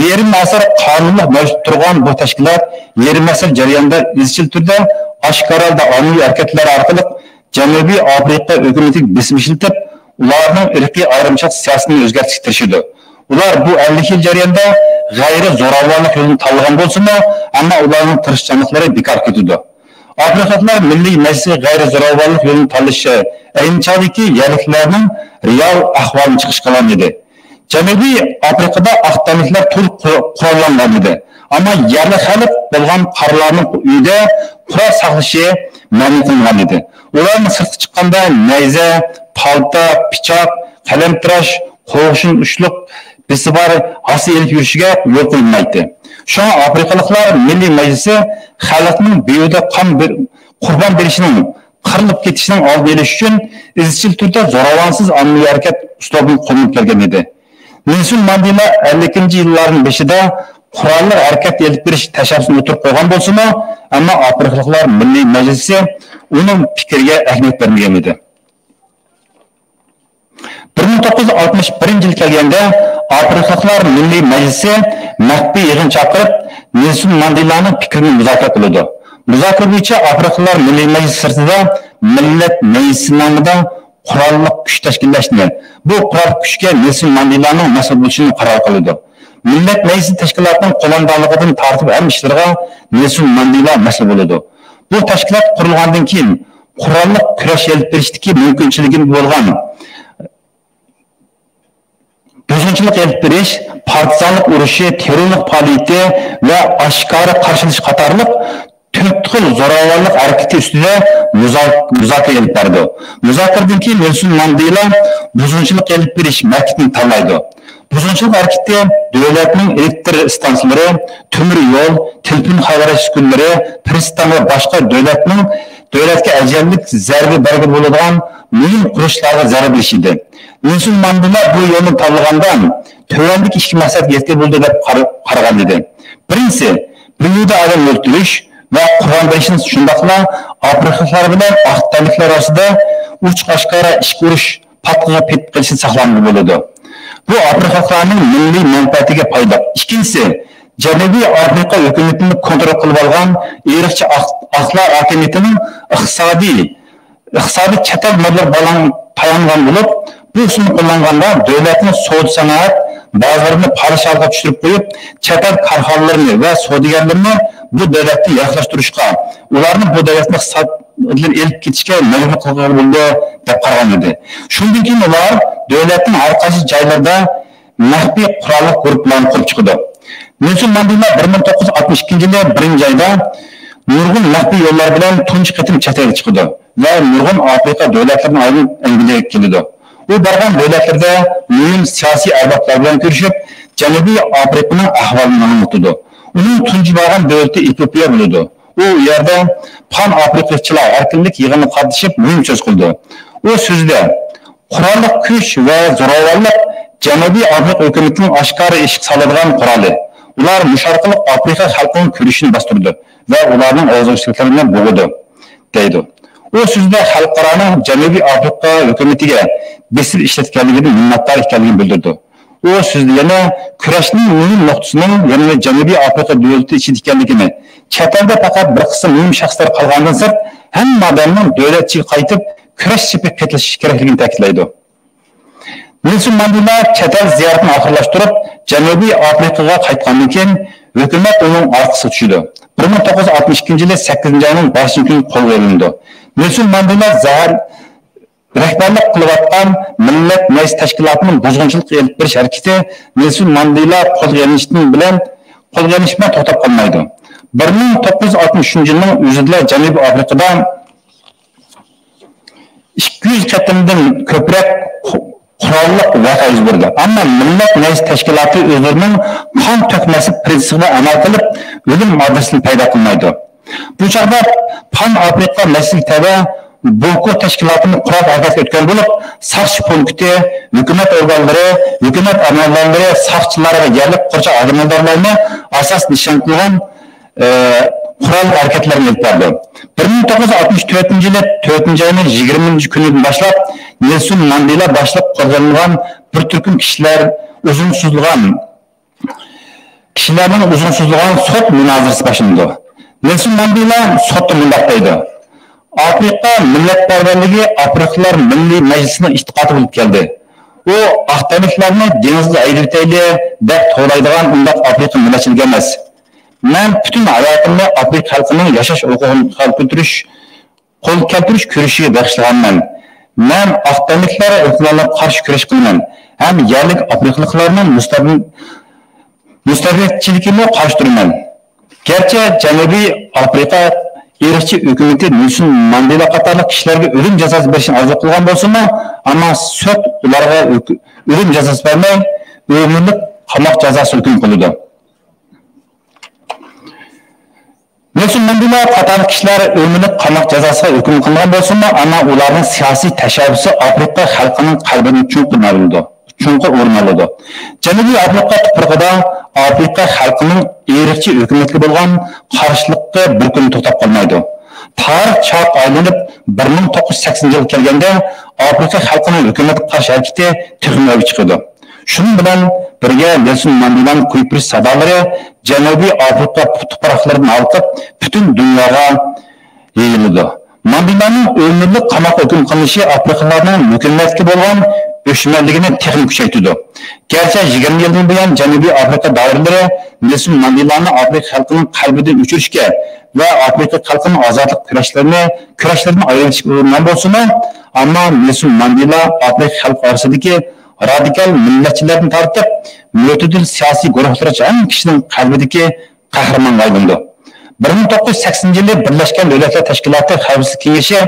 يېرىم ئەسىر قانۇنلۇق مەۋجۇت تۇرغان بۇ تەشكىلات يېرىم ئەسىر جەريانىدا ئىزچىل تۈردە ئاشكارا ھالدا ئاممىۋى ھەرىكەتلەر ئارقىلىق جەنۇبىي ئافرىقا ھۆكۈمىتىگە بېسىم ئىشلىتىپ، ئۇلارنىڭ ئىرقىي ئايرىمچىلىق سىياسىتىنى ئۆزگەرتىشكە تىرىشىدۇ. ئۇلار بۇ ئەللىك يىل جەريانىدا غەيرىي زوراۋانلىق يولىنى تاللىغان بولسىمۇ، ئەمما ئۇلارنىڭ تىرىشچانلىقلىرى بىكار كېتىدۇ. ئافرىقىلىقلار مىللىي مەجلىسى غەيرىي زوراۋانلىق يولىنى تاللىشى ئەينى چاغدىكى يەرلىكلەرنىڭ رېئال ئەھۋالىنى چىقىش قىلغان ئىدى. جەنۇبىي ئافرىقىدا ئاق تەنلىكلەر تولۇق قۇر-، قوراللانغان ئىدى. ئەمما يەرلىك خەلق بولغان قارىلارنىڭ ئۆيىدە قورال ساقلىشى مەنئى قىلىنغان ئىدى. ئۇلارنىڭ سىرتقا چىققاندا نەيزە، پالتا، پىچاق، قەلەمتىراش، قوغۇشۇن ئۇچلۇق بېسى بار ھاسا ئېلىپ يۈرۈشىگە يول قويۇلمايتتى. شۇڭا ئافرىقىلىقلار مىللىي مەجلىسى خەلقنىڭ بىھۇدە قان بېر-، قۇربان بېرىشىنىڭ، قىرىلىپ كېتىشىنىڭ ئالدىنى ئېلىش ئۈچۈن ئىزچىل تۈردە زوراۋانسىز ئاممىۋى ھەرىكەت ئۇسلۇبىنى قوللىنىپ كەلگەن ئىدى. نېلسون ماندېلا ئەللىكىنچى يىللارنىڭ بېشىدا قوراللىق ھەرىكەت ئېلىپ بېرىش تەشەببۇسىنى ئوتتۇرىغا قويغان بولسىمۇ، ئەمما ئافرىقىلىقلار مىللىي مەجلىسى ئۇنىڭ پىكرىگە ئەھمىيەت بەرمىگەن ئىدى. بىر مىڭ توققۇز يۈز ئاتمىش بىرىنچى يىل كەلگەندە، ئافرىقىلىقلار مىللىي مەجلىسى مەخپىي يىغىن چاقىرىپ، نېلسون ماندېلانىڭ پىكرىنى مۇزاكىرە قىلىدۇ. مۇزاكىرە بويىچە ئافرىقىلىقلار مىللىي مەجلىسى سىرتىدا مىللەت مەجلىسى نامىدا قوراللىق كۈچ تەشكىللەشنى، بۇ قوراللىق كۈچكە نېلسون ماندېلانىڭ مەسئۇل بولۇشىنى قارار قىلىدۇ. مىللەت مەجلىسى تەشكىلاتىنىڭ قوماندانلىقىدىن تارتىپ ھەممە ئىشلىرىغا نېلسون ماندېلا مەسئۇل بولىدۇ. بۇ تەشكىلات قۇرۇلغاندىن كېيىن، قوراللىق كۈرەش ئېلىپ بېرىشتىكى مۇمكىنچىلىكى بولغان بۇزغۇنچىلىق ئېلىپ بېرىش، پارتىزانلىق ئۇرۇشى، تېررورلۇق پائالىيىتى ۋە ئاشكارا قارشى ئېلىش قاتارلىق تۆت خىل زوراۋانلىق ھەرىكىتى ئۈستىدە مۇزا-، مۇزاكىرە ئېلىپ بارىدۇ. مۇزاكىرىدىن كېيىن نېلسون ماندېلا بۇزغۇنچىلىق ئېلىپ بېرىش مەقسىتىنى تاللايدۇ. بۇزغۇنچىلىق ھەرىكىتى دۆلەتنىڭ ئېلېكتر ئىستانسىلىرى، تۆمۈر يول، تېلېفون خەۋەر ئەلچىش ئۈسكۈنىلىرى، پىرىستان ۋە باشقا دۆلەتنىڭ، دۆلەتكە ئەجەللىك زەربە بەرگىلى بولىدىغان مۇھىم قۇرۇلۇشلارغا زەربە بېرىش ئىدى. نېلسون ماندېلا بۇ يولنى تاللىغاندا، تۆۋەندىكى ئىككى مەقسەتكە يەتكىلى بولىدۇ دەپ قار-، قارىغان ئىدى. بىرىنچىسى، بىھۇدە ئادەم ئۆلتۈرۈش ۋە قۇربان بېرىشنى، شۇنداقلا ئافرىقىلىقلار بىلەن ئاق تەنلىكلەر ئارىسىدا ئوچۇق ئاشكارا ئىچكى ئۇرۇش پاتقىقى پېتىپ قېلىشىدىن ساقلانغىلى بولىدۇ. بۇ ئافرىقىلىقلارنىڭ مىللىي مەنپەئەتىگە پايدىلىق. ئىككىنچىسى، جەنۇبىي ئافرىقا ھۆكۈمىتىنى كونترول قىلىپ ئالغان ئىرقچى ئاق-، ئاقلار ھاكىمىيىتىنىڭ ئىقتىسادىي، ئىقتىسادىي چەت ئەل ماللىرى بالاڭ-، تايانغان بولۇپ، بۇ ئۇسۇلنى قوللانغاندا دۆلەتنىڭ سودا سانائەت بازىرىنى پادىشاھلىققا چۈشۈرۈپ قويۇپ، چەت ئەل كارخانىلىرىنى ۋە سودىگەرلىرىنى بۇ دۆلەتتىن يىراقلاشتۇرۇشقا، ئۇلارنى بۇ دۆلەتنىڭ ئىقتىسادىدىن ئېلىپ كېتىشكە مەجبۇر قىلغىلى بولىدۇ، دەپ قارىغان ئىدى. شۇندىن كېيىن ئۇلار دۆلەتنىڭ ھەر قايسى جايلىرىدا مەخپىي قوراللىق گۇرۇپپىلارنى قۇرۇپ چىقىدۇ. نېلسون ماندېلا بىر مىڭ توققۇز يۈز ئاتمىش ئىككىنچى يىلى بىرىنچى ئايدا نۇرغۇن مەخپىي يوللار بىلەن تۇنجى قېتىم چەت ئەلگە چىقىدۇ ۋە نۇرغۇن ئافرىقا دۆلەتلىرىدىن ئايرىلىپ ئەنگلىيەگە كېلىدۇ. ئۇ بارغان دۆلەتلىرىدە مۇھىم سىياسىي ئەربابلار بىلەن كۆرۈشۈپ، جەنۇبىي ئافرىقىنىڭ ئەھۋالىنى ئاڭلىتىدۇ. ئۇنىڭ تۇنجى بارغان دۆلىتى ئېتىيوپىيە بولىدۇ. ئۇ يەردە پان ئافرىقىچىلار ئەركىنلىك يىغىنىغا قاتنىشىپ مۇھىم سۆز قىلىدۇ. ئۇ سۆزىدە، قوراللىق كۈچ ۋە زوراۋانلىق جەنۇبىي ئافرىقا ھۆكۈمىتىنىڭ ئاشكارا ئىشقا سالىدىغان قورالى. ئۇلار مۇشۇ ئارقىلىق ئافرىقا خەلقىنىڭ كۈرىشىنى باستۇرىدۇ ۋە ئۇلارنىڭ ئوزۇقلۇقلىرىنى بوغىدۇ، دەيدۇ. ئۇ سۆزىدە خەلقئارانىڭ جەنۇبىي ئافرىقا ھۆكۈمىتىگە بېسىم ئىشلەتكەنلىكىدىن مىننەتدار ئىكەنلىكىنى بىلدۈرىدۇ. ئۇ سۆزىدە يەنە كۈرەشنىڭ مۇھىم نۇقتىسىنىڭ يەنە جەنۇبىي ئافرىقا دۆلىتى ئىچىدە ئىكەنلىكىنى، چەت ئەلدە پەقەت بىر قىسىم مۇھىم شەخسلەر قالغاندىن سىرت، ھەممە ئادەمنىڭ دۆلەت ئىچىگە قايتىپ، كۈرەش سېپىگە قېتىلىشى كېرەكلىكىنى تەكىتلەيدۇ. نېلسون ماندېلا چەت ئەل زىيارىتىنى ئاخىرلاشتۇرۇپ، جەنۇبىي ئافرىقىغا قايتقاندىن كېيىن، ھۆكۈمەت ئۇنىڭ ئارقىسىغا چۈشىدۇ. بىر مىڭ توققۇز يۈز ئاتمىش ئىككىنچى يىلى سەككىزىنچى ئاينىڭ بەشىنچى كۈنى قولغا ئېلىنىدۇ. نېلسون ماندېلا زەھەر رەھبەرلىك قىلىۋاتقان مىللەت مەجلىسى تەشكىلاتىنىڭ بۇزغۇنچىلىق ئېلىپ بېرىش ھەرىكىتى نېلسون ماندېلا قولغا ئېلىنىشتىن بىلەن، قولغا ئېلىنىش بىلەن توختاپ قالمايدۇ. بىر مىڭ توققۇز يۈز ئاتمىش ئۈچىنچى يىلنىڭ ئۆزىدىلا جەنۇبىي ئافرىقىدا ئىككى يۈز قېتىمدىن كۆپرەك قو-، قوراللىق ۋەقە يۈز بەردى. ئەمما مىللەت مەجلىسى تەشكىلاتى ئۆزلىرىنىڭ قان تۆكمەسلىك پىرىنسىپىغا ئەمەل قىلىپ، ئۆلۈم ماددىسىنى پەيدا قىلمايدۇ. بۇ چاغدا پان ئافرىقا مەسىلىگە تەۋە بوكو تەشكىلاتىمۇ قورال ھەرىكەتكە ئۆتكەن بولۇپ، ساقچى پونكىتى، ھۆكۈمەت ئورگانلىرى، ھۆكۈمەت ئەمەلدارلىرى، ساقچىلار ۋە يەرلىك قورچاق ئەمەلدارلارنى ئاساس نىشان قىلغان، ئى، قورال ھەرىكەتلىرىنى ئېلىپ باردى. بىر مىڭ توققۇز يۈز ئاتمىش تۆتىنچى يىلى تۆتىنچى ئاينىڭ يىگىرمىنچى كۈنىدىن باشلاپ، نېلسون ماندېلا باشلىق قولغا ئېلىنغان بىر تۈركۈم كىشىلەر ئۇزۇن سوزۇلغان كىشىلەرنىڭ ئۇزۇن سوزۇلغان سوت مۇنازىرىسى باشلىنىدۇ. نېلسون ماندېلا سوتتا مۇنداق دەيدۇ: «ئافرىقا مىللەتپەرۋەرلىكى ئافرىقىلار مىللىي مەجلىسىنىڭ ئېتىقادى بولۇپ كەلدى. ئۇ ئاق تەنلىكلەرنى دېڭىزغا ھەيدىۋېتەيلى دەپ توۋلايدىغان ئۇنداق ئافرىقا مىللەتچىلىكى ئەمەس. مەن پۈتۈن ھاياتىمنى ئافرىقا خەلقىنىڭ ياشاش ھوقۇقىنى قولغا كەلتۈرۈش، قولغا كەلتۈرۈش كۈرىشىگە بېغىشلىغانمەن. مەن ئاق تەنلىكلەر ئىنقىلابىغا قارشى كۈرەش قىلىمەن ھەم يەرلىك ئافرىقىلىقلارنىڭ مۇستەبىت-، مۇستەبىتچىلىكىنى قارشى تۇرىمەن.» گەرچە جەنۇبىي ئافرىقا ئىرقچى ھۆكۈمىتى نېلسون ماندېلا قاتارلىق كىشىلەرگە ئۆلۈم جازاسى بېرىشنى ئارزۇ قىلغان بولسىمۇ، ئەمما سوت ئۇلارغا ھۆك-، ئۆلۈم جازاسى بەرمەي، ئۆمۈرلۈك قاماق جازاسى ھۆكۈم قىلىدۇ. نېلسون ماندېلا قاتارلىق كىشىلەر ئۆمۈرلۈك قاماق جازاسىغا ھۆكۈم قىلىنغان بولسىمۇ، ئەمما ئۇلارنىڭ سىياسىي تەشەببۇسى ئافرىقا خەلقىنىڭ قەلبىدىن چوڭقۇر ئورۇن ئالىدۇ، چوڭقۇر ئورۇن ئالىدۇ. جەنۇبىي ئافرىقا تۇپرىقىدا ئافرىقا خەلقىنىڭ ئىرقچى ھۆكۈمەتكە بولغان قارشىلىقى بىر كۈندە توختاپ قالمايدۇ. تارىخ چاققا ئايلىنىپ، بىر مىڭ توققۇز يۈز سەكسىنىنچى يىلغا كەلگەندە، ئافرىقا خەلقىنىڭ ھۆكۈمەتكە قارشى ھەرىكىتى تېخىمۇ ئەۋج چىقىدۇ. شۇنىڭ بىلەن بىرگە، نېلسون ماندېلانى قويۇپ بېرىش سادالىرى جەنۇبىي ئافرىقا تۇپراقلىرىدىن ھالقىپ، پۈتۈن دۇنياغا يېيىلىدۇ. ماندېلانىڭ ئۆمۈرلۈك قاماققا ھۆكۈم قىلىنىشى ئافرىقىلارنىڭ ھۆكۈمەتكە بولغان ئۆچمەنلىكىنى تېخىمۇ كۈچەيتىدۇ. گەرچە يىگىرمە يىلدىن بۇيان جەنۇبىي ئافرىقا دائىرىلىرى نېلسون ماندېلانى ئافرىقا خەلقىنىڭ قەلبىدىن ئۆچۈرۈشكە ۋە ئافرىقا خەلقىنىڭ ئازادلىق كۈرەشلىرىنى، كۈرەشلىرىدىن ئايرىۋېتىشكە ئۇرۇنغان بولسىمۇ، ئەمما نېلسون ماندېلا ئافرىقا خەلقى ئارىسىدىكى رادىكال مىللەتچىلەردىن تارتىپ، مۆتىدىل سىياسىي گۇرۇھلىرىغىچە ھەممە كىشىنىڭ قەلبىدىكى قەھرىمانغا ئايلىنىدۇ. بىر مىڭ توققۇز يۈز سەكسىنىنچى يىلى بىرلەشكەن دۆلەتلەر تەشكىلاتى خەۋپسىزلىك كېڭىشى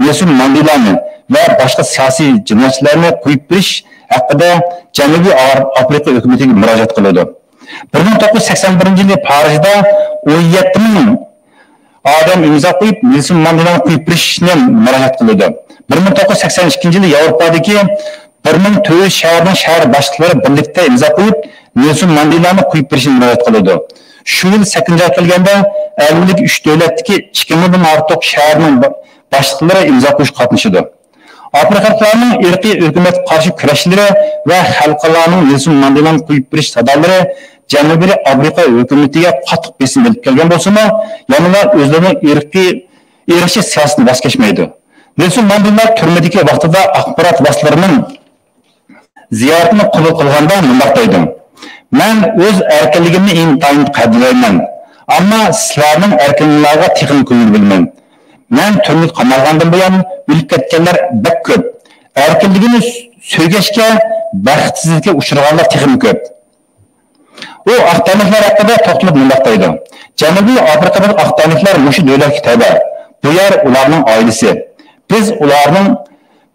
نېلسون ماندېلانى ۋە باشقا سىياسىي جىنايەتچىلەرنى قويۇپ بېرىش ھەققىدە جەنۇبىي ئار-، ئافرىقا ھۆكۈمىتىگە مۇراجىئەت قىلىدۇ. بىر مىڭ توققۇز يۈز سەكسەن بىرىنچى يىلى پارىژدا ئون يەتتە مىڭ ئادەم ئىمزا قويۇپ، نېلسون ماندېلانى قويۇپ بېرىشنى مۇراجىئەت قىلىدۇ. بىر مىڭ توققۇز يۈز سەكسەن ئىككىنچى يىلى ياۋروپادىكى بىر مىڭ تۆت يۈز شەھەرنىڭ شەھەر باشلىقلىرى بىرلىكتە ئىمزا قويۇپ، نېلسون ماندېلانى قويۇپ بېرىشنى مۇراجىئەت قىلىدۇ. شۇ يىل سەككىزىنچى ئايغا كەلگەندە، ئەللىك ئۈچ دۆلەتتىكى ئىككى مىڭدىن ئارتۇق شەھەرنىڭ با-، باشلىقلىرى ئىمزا قويۇشقا قاتنىشىدۇ. ئافرىقىلىقلارنىڭ ئىرقىي ھۆكۈمەتكە قارشى كۈرەشلىرى ۋە خەلقئارانىڭ نېلسون ماندېلانى قويۇپ بېرىش سادالىرى جەنۇبىي ئافرىقا ھۆكۈمىتىگە قاتتىق بېسىم ئېلىپ كەلگەن بولسىمۇ، يەنىلا ئۆزلىرىنىڭ ئىرقىي، ئىرقچى سىياسىتىدىن ۋاز كەچمەيدۇ. نېلسون ماندېلا تۈرمىدىكى ۋاقتىدا ئاخبارات ۋاسىتىلىرىنىڭ زىيارىتىنى قوبۇل قىلغاندا مۇنداق دەيدۇ: «مەن ئۆز ئەركىنلىكىمنى ئىنتايىن قەدىرلەيمەن، ئەمما سىلەرنىڭ ئەركىنلىكىڭلارغا تېخىمۇ كۆڭۈل بۆلىمەن. مەن تۈرمىگە قامالغاندىن بۇيان ئۆلۈپ كەتكەنلەر بەك كۆپ. ئەركىنلىكىنى سۆيگەچكە، بەختسىزلىككە ئۇچرىغانلار تېخىمۇ كۆپ.» ئۇ ئاق تەنلىكلەر ھەققىدە توختىلىپ مۇنداق دەيدۇ: «جەنۇبىي ئافرىقىدىكى ئاق تەنلىكلەر مۇشۇ دۆلەتكە تەۋە. بۇ يەر ئۇلارنىڭ ئائىلىسى. بىز ئۇلارنىڭ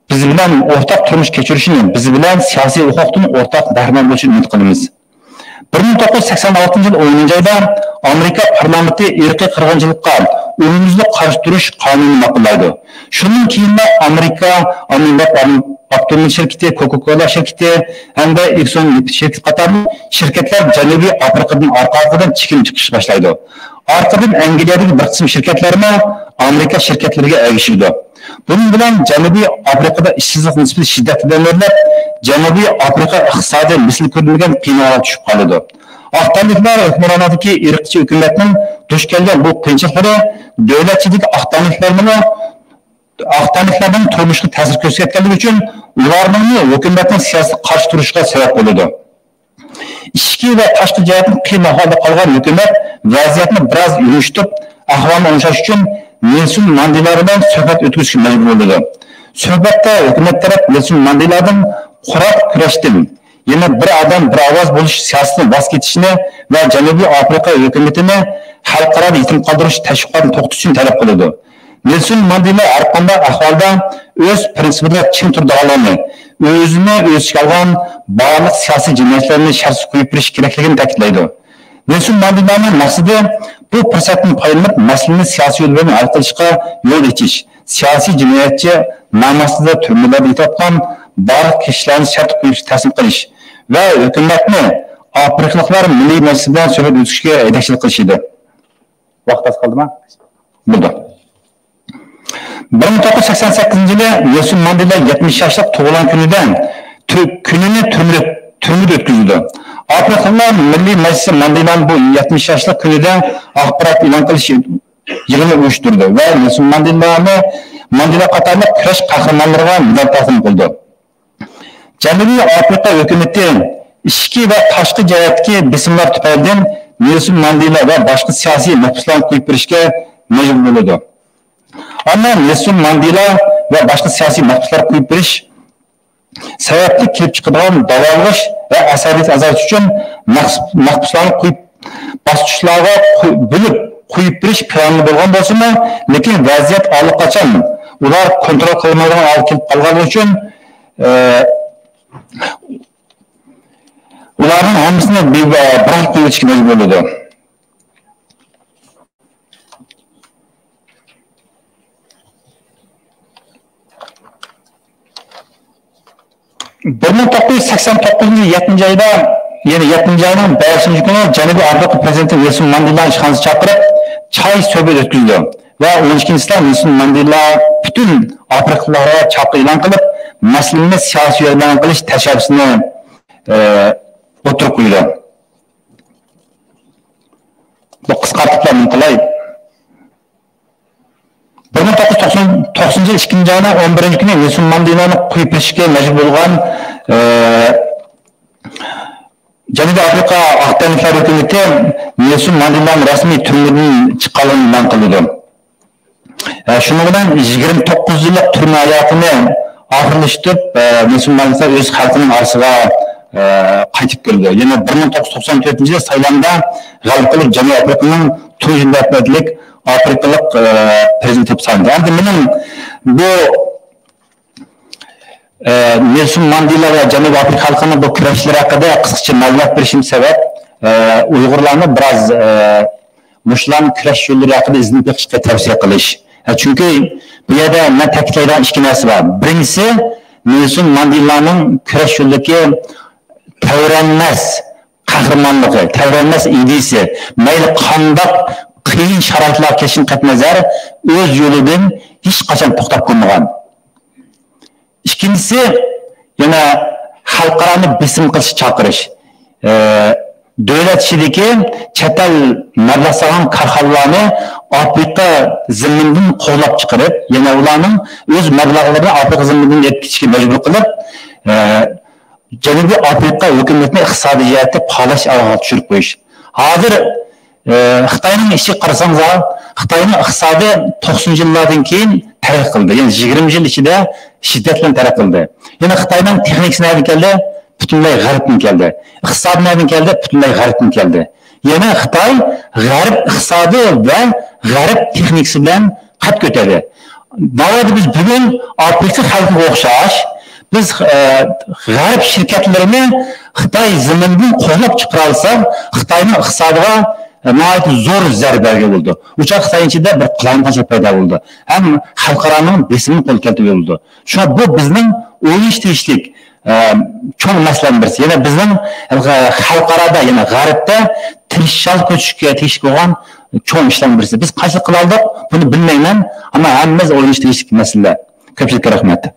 بىز بىلەن ئورتاق تۇرمۇش كەچۈرۈشىنى، بىز بىلەن سىياسىي ھوقۇقتىن ئورتاق بەھرىمەن بولۇشىنى ئۈمىد قىلىمىز.» بىر مىڭ توققۇز يۈز سەكسەن ئالتىنچى يىل ئونىنچى ئايدا ئامېرىكا پارلامېنتى ئىرقىي قىرغىنچىلىققا ئومۇميۈزلۈك قارشى تۇرۇش قانۇنىنى ماقۇللايدۇ. شۇنىڭ كېيىنلا ئامېرىكا ئامېنباب ئاپتوموبىل شىركىتى، كوكا كولا شىركىتى ھەمدە ئېكسون نېفىت شىركىتى قاتارلىق شىركەتلەر جەنۇبىي ئافرىقىدىن ئارقا-ئارقىدىن چېكىنىپ چىقىشقا باشلايدۇ. ئارقىدىن ئەنگلىيەدىكى بىر قىسىم شىركەتلەرمۇ ئامېرىكا شىركەتلىرىگە ئەگىشىدۇ. بۇنىڭ بىلەن جەنۇبىي ئافرىقىدا ئىشسىزلىق نىسبىتى شىددەت بىلەن ئۆرلەپ، جەنۇبىي ئافرىقا ئىقتىسادى مىسلى كۆرۈلمىگەن قىيىن ھالغا چۈشۈپ قالىدۇ. ئاق تەنلىكلەر ھۆكۈمرانلىقىدىكى ئىرقچى ھۆكۈمەتنىڭ دۇچ كەلگەن بۇ قىيىنچىلىقلىرى دۆلەت ئىچىدىكى ئاق تەنلىكلەرنىمۇ، ئاق تەنلىكلەرنىڭ تۇرمۇشىغا تەسىر كۆرسەتكەنلىكى ئۈچۈن، ئۇلارنىڭمۇ ھۆكۈمەتنىڭ سىياسىتىگە قارشى تۇرۇشىغا سەۋەب بولىدۇ. ئىچكى ۋە تاشقى جەھەتتىن قىيىن ئەھۋالدا قالغان ھۆكۈمەت ۋەزىيەتنى بىراز يۇمشىتىپ، ئەھۋالنى ئوڭشاش ئۈچۈن نېلسون ماندېلا بىلەن سۆھبەت ئۆتكۈزۈشكە مەجبۇر بولىدۇ. سۆھبەتتە ھۆكۈمەت تەرەپ نېلسون ماندېلادىن قۇرال كۈرەشتىن، يەنە بىر ئادەم، بىر ئاۋاز بولۇش سىياسىتىدىن ۋاز كېچىشنى ۋە جەنۇبىي ئافرىقا ھۆكۈمىتىنى خەلقئارادا يېتىم قالدۇرۇش تەشۋىقاتىنى توختىتىشنى تەلەپ قىلىدۇ. نېلسون ماندېلا ھەرقانداق ئەھۋالدا ئۆز پىرىنسىپىدا چىڭ تۇرىدىغانلىقىنى، ئۆزىنى ئۆز ئىچىگە ئالغان بارلىق سىياسىي جىنايەتچىلەرنى شەرتسىز قويۇپ بېرىش كېرەكلىكىنى تەكىتلەيدۇ. نېلسون ماندېلانىڭ مەقسىتى بۇ پۇرسەتتىن پايدىلىنىپ، مەسىلىنى سىياسىي يول بىلەن ھەل قىلىشقا يول ئېچىش، سىياسىي جىنايەتچى، ناماقسىتىدە تۈرمىلەردە يېتىۋاتقان بارلىق كىشىلەرنى شەرتلىك قويۇشقا تەسلىم قىلىش ۋە ھۆكۈمەتنى ئافرىقىلىقلار مىللىي مەجلىسى بىلەن سۆھبەت ئۆتكۈزۈشكە يېتەكچىلىك قىلىش ئىدى. ۋاقىت ئاز قالدىما؟ بولدى. بىر مىڭ توققۇز يۈز سەكسەن سەككىزىنچى يىلى نېلسون ماندېلا يەتمىش ياشلىق تۇغۇلغان كۈنىدە تۈ-، كۈنىنى تۈرمىدە، تۈرمىدە ئۆتكۈزىدۇ. ئافرىقىلىقلار مىللىي مەجلىسى ماندېلانى بۇ يەتمىش ياشلىق كۈنىدە ئاخبارات ئېلان قىلىش يىغىنى ئۇيۇشتۇرىدۇ ۋە نېلسون ماندېلانى، ماندېلا قاتارلىق كۈرەش قەھرىمانلىرىغا مېدال تەقدىم قىلىدۇ. جەنۇبىي ئافرىقا ھۆكۈمىتى ئىچكى ۋە تاشقى جەھەتتىكى بېسىملار تۈپەيلىدىن نېلسون ماندېلا ۋە باشقا سىياسىي مەھبۇسلارنى قويۇپ بېرىشكە مەجبۇر بولىدۇ. ئەمما نېلسون ماندېلا ۋە باشقا سىياسىي مەھبۇسلار قويۇپ بېرىش سەۋەبلىك كېلىپ چىقىدىغان داۋالغۇش ۋە ئەسەبىيلىك ئازايتىش ئۈچۈن مەخس-، مەھبۇسلارنى قويۇپ، باسقۇچلارغا قوي-، بۆلۈپ قويۇپ بېرىش پىلانى بولغان بولسىمۇ، لېكىن ۋەزىيەت ئاللىقاچان ئۇلار كونترول قىلالمايدىغان ھالغا كېلىپ قالغانلىقى ئۈچۈن، ئە، ئۇلارنىڭ ھەممىسىنى بىر، بىراقلا قويۇۋېتىشكە مەجبۇر بولىدۇ. بىر مىڭ توققۇز يۈز سەكسەن توققۇزىنچى يىل يەتتىنچى ئايدا، يەنى يەتتىنچى ئاينىڭ بەشىنچى كۈنى جەنۇبىي ئافرىكا پىرېزىدېنتى نېلسون ماندېلانى ئىشخانىسىغا چاقىرىپ، چاي سۆھبەت ئۆتكۈزدى ۋە ئون ئىككىنچىسىدا نېلسون ماندېلا پۈتۈن ئافرىقىلىقلارغا چاقىرىق ئېلان قىلىپ، مەسىلىنى سىياسىي يۆنەم قىلىش تەشەببۇسىنى، ئە، ئوتتۇرىغا قويدى. بۇ قىسقارتىپ مۇنداق قىلاي. بىر مىڭ توققۇز يۈز توقسان، توقسىنىنچى يىل ئىككىنچى ئاينىڭ ئون بىرىنچى كۈنى نېلسون ماندېلانى قويۇپ بېرىشكە مەجبۇر بولغان، ئە، جەنۇبىي ئافرىقا ئاق تەنلىكلەر ھۆكۈمىتى نېلسون ماندېلانىڭ رەسمىي تۈرمىدىن چىققانلىقىنى ئېلان قىلىدۇ. ئە، شۇنىڭ بىلەن يىگىرمە توققۇز يىللىق تۈرمە ھاياتىنى ئاخىرلىشتۇرۇپ، ئە، نېلسون ماندېلا ئۆز خەلقىنىڭ ئارىسىغا، ئە، قايتىپ كىرىدۇ. يەنە بىر مىڭ توققۇز يۈز توقسان تۆتىنچى يىلى سايلامدا غەلىبە قىلىپ، جەنۇبىي ئافرىقىنىڭ تۇنجى نۆۋەتلىك ئافرىقىلىق، ئە، پىرېزىدېنتى بولۇپ سايلىنىدۇ. ئەمدى مېنىڭ بۇ، ئە، نېلسون ماندېلا ۋە جەنۇبىي ئافرىقا خەلقىنىڭ بۇ كۈرەشلىرى ھەققىدە قىسقىچە مەلۇمات بېرىشىم سەۋەب، ئە، ئۇيغۇرلارنى بىراز، ئە، مۇشۇلارنىڭ كۈرەش يوللىرى ھەققىدە ئىزدىنىپ بېقىشقا تەۋسىيە قىلىش. ھە، چۈنكى بۇ يەردە مەن تەكىتلەيدىغان ئىككى نەرسە بار. بىرىنچىسى، نېلسون ماندېلانىڭ كۈرەش يولىدىكى تەۋرەنمەس قەھرىمانلىقى، تەۋرەنمەس ئىدىيىسى، مەيلى قانداق قىيىن شارائىتلارغا كەلسۇن قەتئىينەزەر، ئۆز يولىدىن ھېچقاچان توختاپ قالمىغان. ئىككىنچىسى، يەنە خەلقئارانى بېسىم قىلىشقا چاقىرىش. ئە، دۆلەت ئىچىدىكى چەت ئەل مەبلەغ سالغان كارخانىلارنى ئافرىقا زېمىنىدىن قوغلاپ چىقىرىپ، يەنە ئۇلارنىڭ ئۆز مەبلەغلىرىنى ئافرىقا زېمىنىدىن ئېلىپ كېتىشكە مەجبۇر قىلىپ، ئە، جەنۇبىي ئافرىقا ھۆكۈمىتىنى ئىقتىسادىي جەھەتتە پالاش ئاھۋالغا چۈشۈرۈپ قويۇش. ھازىر، ئە، خىتاينىڭ ئىچىگە قارىساڭلار، خىتاينىڭ ئىقتىسادى توقسىنىنچى يىللاردىن كېيىن تەرەققىي قىلدى. يەنى يىگىرمە يىل ئىچىدە شىددەت بىلەن تەرەققىي قىلدى. يەنە خىتاينىڭ تېخنىكىسى نەدىن كەلدى؟ پۈتۈنلەي غەربتىن كەلدى. ئىقتىسادى نەدىن كەلدى؟ پۈتۈنلەي غەربتىن كەلدى. يەنە خىتاي غەرب ئىقتىسادى ۋە غەرب تېخنىكىسى بىلەن قەد كۆتەردى. ناۋادا بىز بۈگۈن ئافرىقا خەلقىگە ئوخشاش، بىز، ئە، غەرب شىركەتلىرىنى خىتاي زېمىنىدىن قوغلاپ چىقىرالىساق، خىتاينىڭ ئىقتىسادىغا، ئە، ناھايىتى زور زەربە بەرگىلى بولىدۇ. ئۇ چاغ خىتاي ئىچىدە بىر قالايمىقانچىلىق پەيدا بولىدۇ. ھەم خەلقئارانىڭ بېسىمىنى قولغا كەلتۈرگىلى بولىدۇ. شۇڭا بۇ بىزنىڭ ئويلىشىش تېگىشلىك، ئە، چوڭ مەسىلىنىڭ بىرسى. يەنە بىزنىڭ خەلقئارادا، يەنە غەربتە تىرىشچانلىق كۆرسىتىشكە تېگىشلىك بولغان چوڭ ئىشلارنىڭ بىرسى. بىز قانچىلىك قىلالدۇق، بۇنى بىلمەيمەن، ئەمما ھەممىمىز ئويلىشىش تېگىشلىك مەسىلە. كۆپچىلىككە رەھمەت.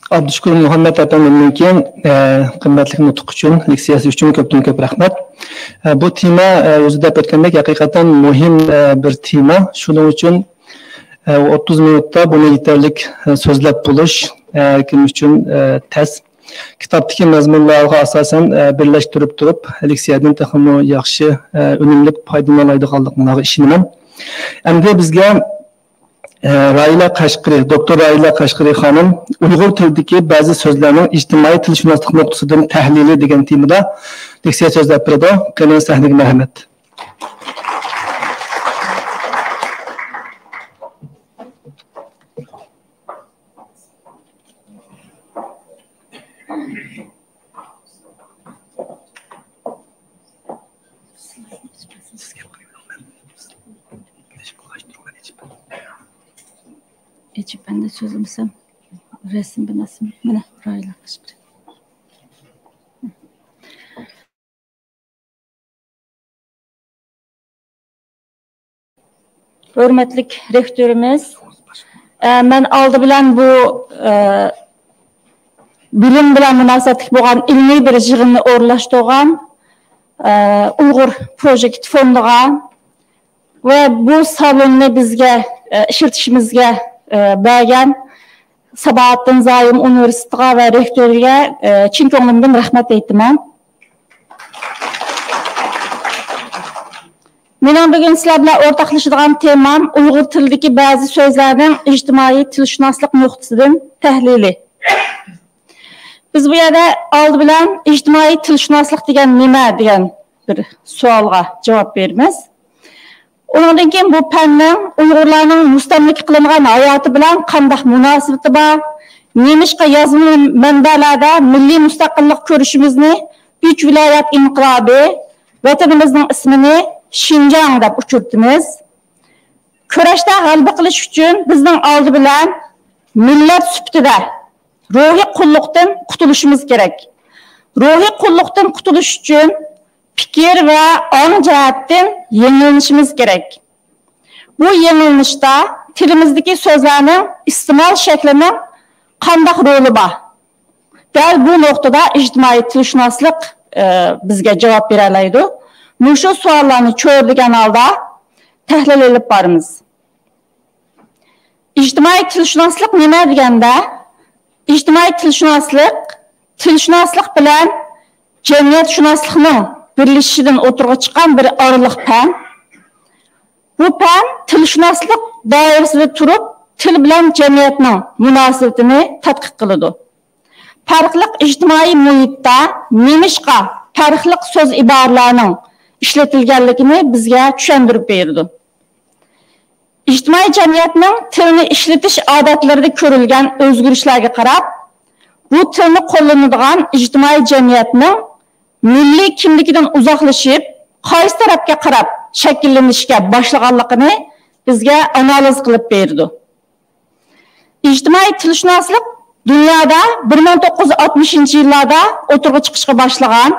ئابدۇشۈكۈر مۇھەممەت ئەپەندىمدىن كېيىن، ئە، قىممەتلىك نۇتۇق ئۈچۈن، لېكسىيەسى ئۈچۈن كۆپتىن كۆپ رەھمەت. ئە، بۇ تېما، ئە، ئۆزى دەپ ئۆتكەندەك، ھەقىقەتەن مۇھىم، ئە، بىر تېما. شۇنىڭ ئۈچۈن، ئە، ئوتتۇز مىنۇتتا بۇنى يېتەرلىك، ئە، سۆزلەپ بولۇش، ئە، كىم ئۈچۈن، ئە، تەس. كىتابتىكى مەزمۇنلارغا ئاساسەن، ئە، بىرلەشتۈرۈپ تۇرۇپ، لېكسىيەدىن تېخىمۇ ياخشى، ئە، ئۈنۈملۈك پايدىلىنالايدىغانلىقىڭلارغا ئىشىنىمەن. ئەمدى بىزگە ئە، راھىلە قەشقىرى، دوكتور راھىلە قەشقىرى خانىم ئۇيغۇر تىلىدىكى بەزى سۆزلەرنىڭ ئىجتىمائىي تىلشۇناسلىق نۇقتىسىدىن تەھلىلى دېگەن تېمىدا لېكسىيە سۆزلەپ بېرىدۇ. قېنى، سەھنىگە مەرھەمەت. ئېچىپ ئەمدى سۆزلىمىسەم، رەسىم بىناسى مانا رايلار قىشقىرى. ھۆرمەتلىك رېكتورىمىز، ئە، مەن ئالدى بىلەن بۇ، ئە، بىلىم بىلەن مۇناسىۋەتلىك بولغان ئىلمىي بىر يىغىننى ئورۇنلاشتۇرغان، ئە، ئۇيغۇر پروجېكت فوندىغا ۋە بۇ سالوننى بىزگە، ئە، ئىشلىتىشىمىزگە، ئە، بەرگەن ساباھەتتىن زايوم ئۇنىۋېرسىتېتىغا ۋە رېكتورىگە، ئە، چىن كۆڭلۈمدىن رەھمەت ئېيتىمەن. مېنىڭ بۈگۈن سىلەر بىلەن ئورتاقلىشىدىغان تېمام ئۇيغۇر تىلىدىكى بەزى سۆزلەرنىڭ ئىجتىمائىي تىلشۇناسلىق نۇقتىسىدىن تەھلىلى. بىز بۇ يەردە ئالدى بىلەن ئىجتىمائىي تىلشۇناسلىق دېگەن نېمە دېگەن بىر سوئالغا جاۋاب بېرىمىز. ئۇنىڭدىن كېيىن بۇ پەننىڭ ئۇيغۇرلارنىڭ مۇستەملىكە قىلىنغان ھاياتى بىلەن قانداق مۇناسىۋىتى بار؟ نېمىشقا يازما مەنبەلەردە مىللىي مۇستەقىللىق كۈرىشىمىزنى ئۈچ ۋىلايەت ئىنقىلابى، ۋەتىنىمىزنىڭ ئىسمىنى شىنجاڭ دەپ ئۇچرىتىمىز؟ كۈرەشتە غەلىبە قىلىش ئۈچۈن بىزنىڭ ئالدى بىلەن مىللەت سۈپىتىدە روھىي قۇللۇقتىن قۇتۇلۇشىمىز كېرەك. روھىي قۇللۇقتىن قۇتۇلۇش ئۈچۈن پىكىر ۋە ئاڭ جەھەتتىن يېڭىلىنىشىمىز كېرەك. بۇ يېڭىلىنىشتا تىلىمىزدىكى سۆزلەرنىڭ ئىستېمال شەكلىنىڭ قانداق رولى بار؟ دەل بۇ نۇقتىدا ئىجتىمائىي تىلشۇناسلىق، ئە، بىزگە جاۋاب بېرەلەيدۇ. مۇشۇ سوئاللارنى چۆرىدىگەن ھالدا تەھلىل ئېلىپ بارىمىز. ئىجتىمائىي تىلشۇناسلىق نېمە دېگەندە، ئىجتىمائىي تىلشۇناسلىق تىلشۇناسلىق بىلەن جەمئىيەتشۇناسلىقنىڭ بىرلىشىشىدىن ئوتتۇرىغا چىققان بىر ئارىلىق پەن. بۇ پەن تىلشۇناسلىق دائىرىسىدە تۇرۇپ، تىل بىلەن جەمئىيەتنىڭ مۇناسىۋىتىنى تەتقىق قىلىدۇ. پەرقلىق ئىجتىمائىي مۇھىتتا نېمىشقا پەرقلىق سۆز ئىبارىلەرنىڭ ئىشلىتىلگەنلىكىنى بىزگە چۈشەندۈرۈپ بېرىدۇ. ئىجتىمائىي جەمئىيەتنىڭ تىلنى ئىشلىتىش ئادەتلىرىدە كۆرۈلگەن ئۆزگىرىشلەرگە قاراپ، بۇ تىلنى قوللىنىدىغان ئىجتىمائىي جەمئىيەتنىڭ مىللىي كىملىكىدىن ئۇزاقلىشىپ، قايسى تەرەپكە قاراپ شەكىللىنىشكە باشلىغانلىقىنى بىزگە ئانالىز قىلىپ بېرىدۇ. ئىجتىمائىي تىلشۇناسلىق دۇنيادا بىر مىڭ توققۇز يۈز ئاتمىشىنچى يىللاردا ئوتتۇرىغا چىقىشقا باشلىغان.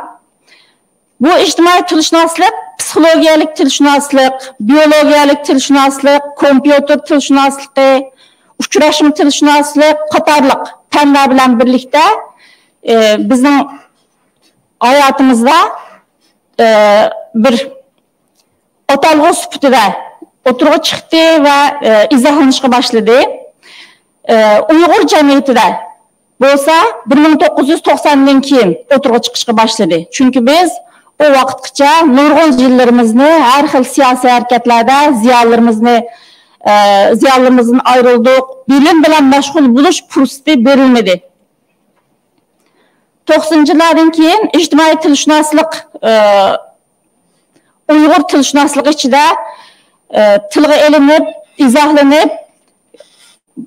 بۇ ئىجتىمائىي تىلشۇناسلىق، پسىخولوگىيەلىك تىلشۇناسلىق، بىيولوگىيەلىك تىلشۇناسلىق، كومپيۇتېر تىلشۇناسلىقى، ئۇچراشما تىلشۇناسلىق قاتارلىق پەنلەر بىلەن بىرلىكتە، ئى، بىزنىڭ ھاياتىمىزدا، ئى، بىر ئاتالغۇ سۈپىتىدە ئوتتۇرىغا چىقتى ۋە، ئى، ئىزاھلىنىشقا باشلىدى. ئى، ئۇيغۇر جەمئىيىتىدە بولسا بىر مىڭ توققۇز يۈز توقساندىن كېيىن ئوتتۇرىغا چىقىشقا باشلىدى. چۈنكى بىز ئۇ ۋاقىتقىچە نۇرغۇن يىللىرىمىزنى ھەر خىل سىياسىي ھەرىكەتلەردە زىيانلىرىمىزنى، ئە، زىيانلىرىمىزدىن ئايرىلدۇق. بىلىم بىلەن مەشغۇل بولۇش پۇرسىتى بېرىلمىدى. توقسىنىنچى يىللاردىن كېيىن ئىجتىمائىي تىلشۇناسلىق، ئە، ئۇيغۇر تىلشۇناسلىقى ئىچىدە، ئە، تىلغا ئېلىنىپ، ئىزاھلىنىپ،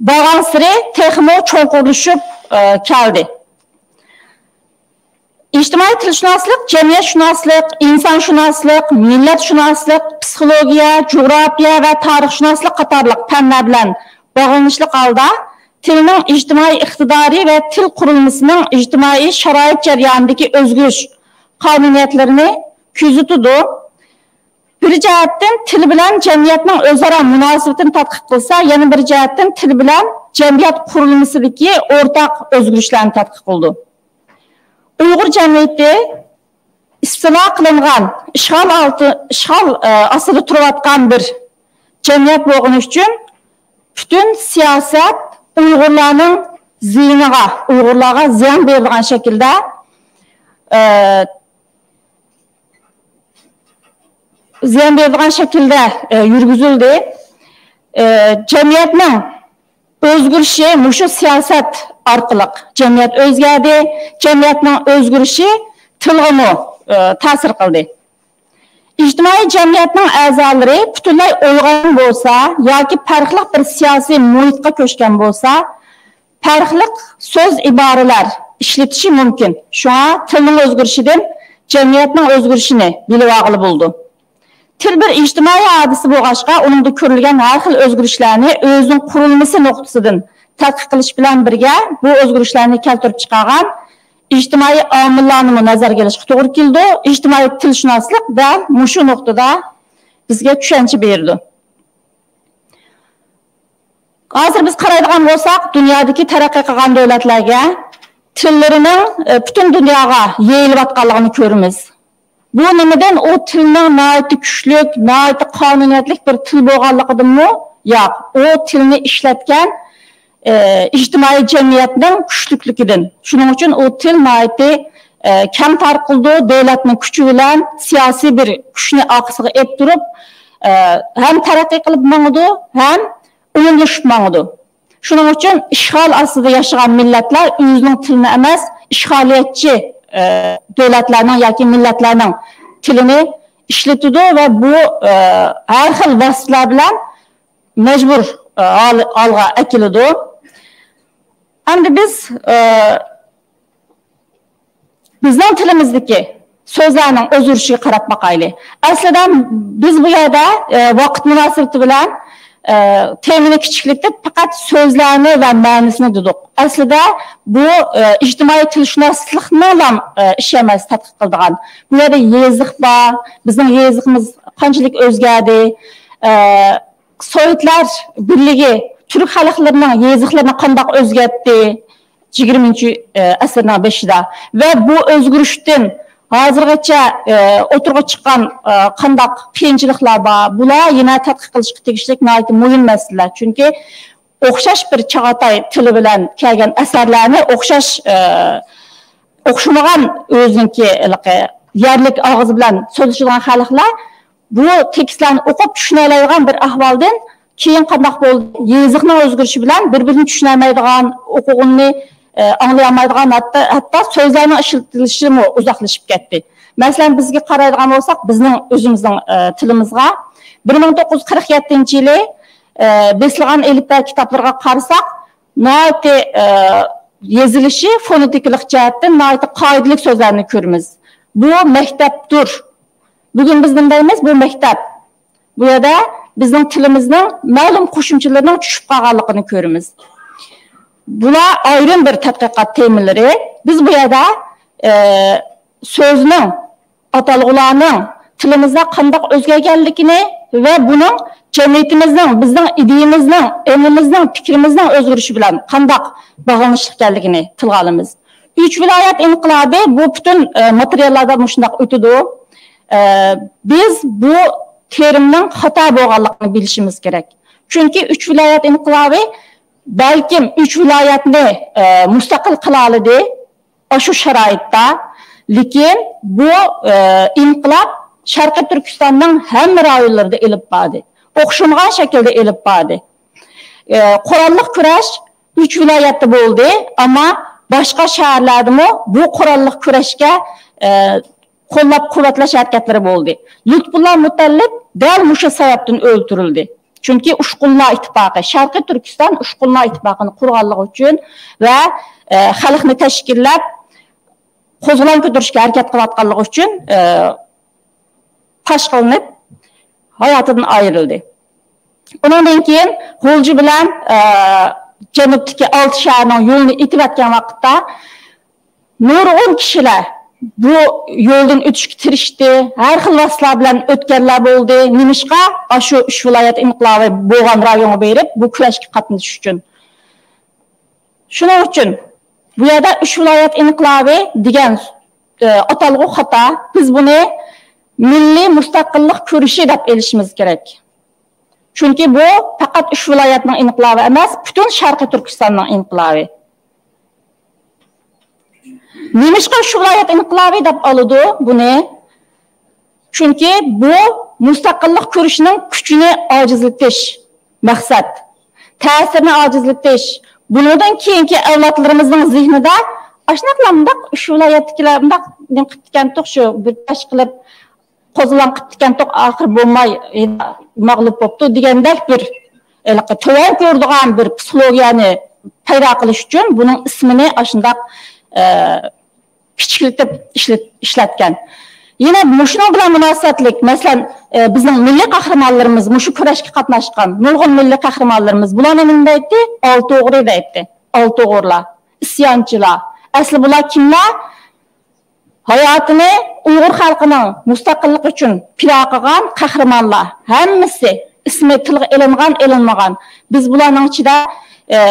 بارغانسېرى تېخىمۇ چوڭقۇرلىشىپ، ئە، كەلدى. ئىجتىمائىي تىلشۇناسلىق، جەمئىيەتشۇناسلىق، ئىنسانشۇناسلىق، مىللەتشۇناسلىق، پسىخولوگىيە، جۇغراپىيە ۋە تارىخشۇناسلىق قاتارلىق پەنلەر بىلەن باغلىنىشلىق ھالدا تىلنىڭ ئىجتىمائىي ئىقتىدارى ۋە تىل قۇرۇلمىسىنىڭ ئىجتىمائىي شارائىت جەريانىدىكى ئۆزگىرىش قانۇنىيەتلىرىنى كۆزىتىدۇ. بىر جەھەتتىن تىل بىلەن جەمئىيەتنىڭ ئۆزئارا مۇناسىۋىتىنى تەتقىق قىلسا، يەنە بىر جەھەتتىن تىل بىلەن جەمئىيەت قۇرۇلمىسىدىكى ئورتاق ئۆزگىرىشلەرنى تەتقىق قىلىدۇ. ئۇيغۇر جەمئىيىتى ئىستىلا قىلىنغان، ئىشغال ئالتى، ئىشغال، ئە، ئاستىدا تۇرۇۋاتقان بىر جەمئىيەت بولغىنى ئۈچۈن پۈتۈن سىياسەت ئۇيغۇرلارنىڭ زىيىنىغا، ئۇيغۇرلارغا زىيان بېرىدىغان شەكىلدە، ئە، زىيان بېرىدىغان شەكىلدە، ئە، يۈرگۈزۈلدى. ئە، جەمئىيەتنىڭ ئۆزگىرىشى مۇشۇ سىياسەت ئارقىلىق جەمئىيەت ئۆزگەردى. جەمئىيەتنىڭ ئۆزگىرىشى تىلغىمۇ، ئە، تەسىر قىلدى. ئىجتىمائىي جەمئىيەتنىڭ ئەزالىرى پۈتۈنلەي ئويغانغان بولسا ياكى پەرقلىق بىر سىياسىي مۇھىتقا كۆچكەن بولسا، پەرقلىق سۆز ئىبارىلەر ئىشلىتىشى مۇمكىن. شۇڭا تىلنىڭ ئۆزگىرىشىدىن جەمئىيەتنىڭ ئۆزگىرىشىنى بىلىۋالغىلى بولىدۇ. تىل بىر ئىجتىمائىي ھادىسە بولغاچقا، ئۇنىڭدا كۆرۈلگەن ھەر خىل ئۆزگىرىشلەرنى ئۆزىنىڭ قۇرۇلمىسى نۇقتىسىدىن تەتقىق قىلىش بىلەن بىرگە، بۇ ئۆزگىرىشلەرنى كەلتۈرۈپ چىقارغان ئىجتىمائىي ئامىللارنىمۇ نەزەرگە ئېلىشقا توغرا كېلىدۇ. ئىجتىمائىي تىلشۇناسلىق دەل مۇشۇ نۇقتىدا بىزگە چۈشەنچە بېرىدۇ. ھازىر بىز قارايدىغان بولساق، دۇنيادىكى تەرەققىي قىلغان دۆلەتلەرگە تىللىرىنىڭ، ئە، پۈتۈن دۇنياغا يېيىلىۋاتقانلىقىنى كۆرىمىز. بۇ نېمىدىن؟ ئۇ تىلنىڭ ناھايىتى كۈچلۈك، ناھايىتى قانۇنىيەتلىك بىر تىل بولغانلىقىدىنمۇ؟ ياق. ئۇ تىلنى ئىشلەتكەن، ئە، ئىجتىمائىي جەمئىيەتنىڭ كۈچلۈكلۈكىدىن. شۇنىڭ ئۈچۈن ئۇ تىل ناھايىتى، ئە، كەڭ تارقىلىدۇ، دۆلەتنىڭ كۈچى بىلەن سىياسىي بىر كۈچنى ئارقىسىغا ئېلىپ تۇرۇپ، ئە، ھەم تەرەققىي قىلىپ ماڭىدۇ، ھەم ئومۇملىشىپ ماڭىدۇ. شۇنىڭ ئۈچۈن ئىشغال ئاستىدا ياشىغان مىللەتلەر ئۆزىنىڭ تىلىنى ئەمەس، ئىشغالىيەتچى، ئە، دۆلەتلەرنىڭ ياكى مىللەتلەرنىڭ تىلىنى ئىشلىتىدۇ ۋە بۇ، ئە، ھەر خىل ۋاسىتىلەر بىلەن مەجبۇر، ئە، ھال-، ھالغا ئەكېلىدۇ. ئەمدى بىز، ئە، بىزنىڭ تىلىمىزدىكى سۆزلەرنىڭ ئۆزگىرىشىگە قاراپ باقايلى. ئەسلىدە بىز بۇ يەردە، ئە، ۋاقىت مۇناسىۋىتى بىلەن، ئە، تېمىنى كىچىكلىتىپ، پەقەت سۆزلەرنى ۋە مەنىسىنى دېدۇق. ئەسلىدە بۇ، ئە، ئىجتىمائىي تىلشۇناسلىقنىڭلا، ئە، ئىشى ئەمەس تەتقىق قىلىدىغان. بۇ يەردە يېزىق بار، بىزنىڭ يېزىقىمىز قانچىلىك ئۆزگەردى، ئە، سوۋېتلار بىرلىكى تۈرك خەلقلىرىنىڭ يېزىقلىرىنى قانداق ئۆزگەرتتى يىگىرمىنچى، ئە، ئەسىرنىڭ بېشىدا ۋە بۇ ئۆزگىرىشتىن ھازىرغىچە، ئە، ئوتتۇرىغا چىققان، ئە، قانداق قىيىنچىلىقلار بار، بۇلار يەنە تەتقىق قىلىشقا تېگىشلىك ناھايىتى مۇھىم مەسىلىلەر. چۈنكى ئوخشاش بىر چاغاتاي تىلى بىلەن كەلگەن ئەسەرلەرنى ئوخشاش، ئە، ئوخشىمىغان ئۆزىنىڭكى ھېلىقى يەرلىك ئاغزى بىلەن سۆزلىشىدىغان خەلقلەر بۇ تېكىستلەرنى ئوقۇپ چۈشىنەلەيدىغان بىر ئەھۋالدىن كېيىن قانداق بولدى؟ يېزىقنىڭ ئۆزگىرىشى بىلەن بىر-بىرىنى چۈشىنەلمەيدىغان، ئوقۇغىنىنى، ئە، ئاڭلىيالمايدىغان، ھەتتا، ھەتتا سۆزلەرنىڭ ئىشلىتىلىشىمۇ ئۇزاقلىشىپ كەتتى. مەسىلەن، بىزگە قارايدىغان بولساق، بىزنىڭ ئۆزىمىزنىڭ، ئە، تىلىمىزغا بىر مىڭ توققۇز يۈز قىرىق يەتتىنچى يىلى، ئە، بېسىلغان ئېلىپبە كىتابلىرىغا قارىساق، ناھايىتى، ئە، يېزىلىشى فونېتىكىلىق جەھەتتىن ناھايىتى قائىدىلىك سۆزلەرنى كۆرىمىز. بۇ مەكتەپتۇر. بۈگۈن بىز نېمە دەيمىز؟ بۇ مەكتەپ. بۇ يەردە بىزنىڭ تىلىمىزنىڭ مەلۇم قوشۇمچىلىرىنىڭ چۈشۈپ قالغانلىقىنى كۆرىمىز. بۇلار ئايرىم بىر تەتقىقات تېمىلىرى. بىز بۇ يەردە، ئە، سۆزنىڭ، ئاتالغۇلارنىڭ تىلىمىزدا قانداق ئۆزگەرگەنلىكىنى ۋە بۇنىڭ جەمئىيىتىمىزنىڭ، بىزنىڭ ئىدىيىمىزنىڭ، ئېڭىمىزنىڭ، پىكرىمىزنىڭ ئۆزگىرىشى بىلەن قانداق باغلىنىشلىق ئىكەنلىكىنى تىلغا ئالىمىز. ئۈچ ۋىلايەت ئىنقىلابى بۇ پۈتۈن، ئە، ماتېرىياللاردا مۇشۇنداق ئۆتىدۇ. ئە، بىز بۇ تېرىمنىڭ خاتا بولغانلىقىنى بىلىشىمىز كېرەك. چۈنكى ئۈچ ۋىلايەت ئىنقىلابى بەلكىم ئۈچ ۋىلايەتنى، ئە، مۇستەقىل قىلالىدى ئاشۇ شارائىتتا. لېكىن بۇ، ئە، ئىنقىلاب شەرقىي تۈركىستاننىڭ ھەممە رايونلىرىدا ئېلىپ باردى. ئوخشىمىغان شەكىلدە ئېلىپ باردى. ئە، قوراللىق كۈرەش ئۈچ ۋىلايەتتە بولدى، ئەمما باشقا شەھەرلەردىمۇ بۇ قوراللىق كۈرەشكە، ئە، قوللاپ-قۇۋۋەتلەش ھەرىكەتلىرى بولدى. لۇتپۇللا مۇتەللىپ دەل مۇشۇ سەۋەبتىن ئۆلتۈرۈلدى. چۈنكى ئۇچقۇنلار ئىتتىپاقى، شەرقىي تۈركىستان ئۇچقۇنلار ئىتتىپاقىنى قۇرغانلىقى ئۈچۈن ۋە، ئە، خەلقنى تەشكىللەپ، قوزغىلاڭ كۆتۈرۈشكە ھەرىكەت قىلىۋاتقانلىقى ئۈچۈن، ئە، پاش قىلىنىپ، ھاياتىدىن ئايرىلدى. ئۇنىڭدىن كېيىن غۇلجا بىلەن، ئە، جەنۇبتىكى ئالتە شەھەرنىڭ يولىنى ئېتىۋەتكەن ۋاقىتتا، نۇرغۇن كىشىلەر بۇ يولدىن ئۆتۈشكە تىرىشتى. ھەر خىل ۋاسىتىلەر بىلەن ئۆتكەنلەر بولدى. نېمىشقا؟ ئاشۇ ئۈچ ۋىلايەت ئىنقىلابى بولغان رايونغا بېرىپ، بۇ كۈرەشكە قاتنىشىش ئۈچۈن. شۇنىڭ ئۈچۈن بۇ يەردە ئۈچ ۋىلايەت ئىنقىلابى دېگەن، ئە، ئاتالغۇ خاتا. بىز بۇنى مىللىي مۇستەقىللىق كۈرىشى دەپ ئېلىشىمىز كېرەك. چۈنكى بۇ پەقەت ئۈچ ۋىلايەتنىڭ ئىنقىلابى ئەمەس، پۈتۈن شەرقىي تۈركىستاننىڭ ئىنقىلابى. نېمىشقا ئۈچ ۋىلايەت ئىنقىلابى دەپ ئالىدۇ بۇنى؟ چۈنكى بۇ مۇستەقىللىق كۈرىشىنىڭ كۈچىنى ئاجىزلىتىش مەقسەت، تەسىرىنى ئاجىزلىتىش. بۇنىڭدىن كېيىنكى ئەۋلادلىرىمىزنىڭ زېھنىدە ئاشۇنداقلا مۇنداق ئۈچ ۋىلايەتتىكىلەر مۇنداق نېمە قىپتىكەنتۇق، شۇ بىر كۈرەش قىلىپ، قوزغىلاڭ قىپتىكەنتۇق، ئاخىر بولماي، مەغلۇپ بوپتۇ دېگەندەك بىر، ھېلىقى تۆۋەن كۆرىدىغان بىر پسىخولوگىيەنى پەيدا قىلىش ئۈچۈن بۇنىڭ ئىسمىنى ئاشۇنداق، ئە، كىچىكلىتىپ ئىشلەت-، ئىشلەتكەن. يەنە مۇشۇنىڭ بىلەن مۇناسىۋەتلىك، مەسىلەن، ئە، بىزنىڭ مىللىي قەھرىمانلىرىمىز، مۇشۇ كۈرەشكە قاتناشقان نۇرغۇن مىللىي قەھرىمانلىرىمىز، بۇلارنى نېمە دەيتتى؟ ئالتە ئوغرى دەيتتى. ئالتە ئوغرىلار، ئىسيانچىلار. ئەسلى بۇلار كىملەر؟ ھاياتىنى ئۇيغۇر خەلقىنىڭ مۇستەقىللىقى ئۈچۈن پىدا قىلغان قەھرىمانلار، ھەممىسى ئىسمى تىلغا ئېلىنغان، ئېلىنمىغان. بىز بۇلارنىڭ ئىچىدە، ئە،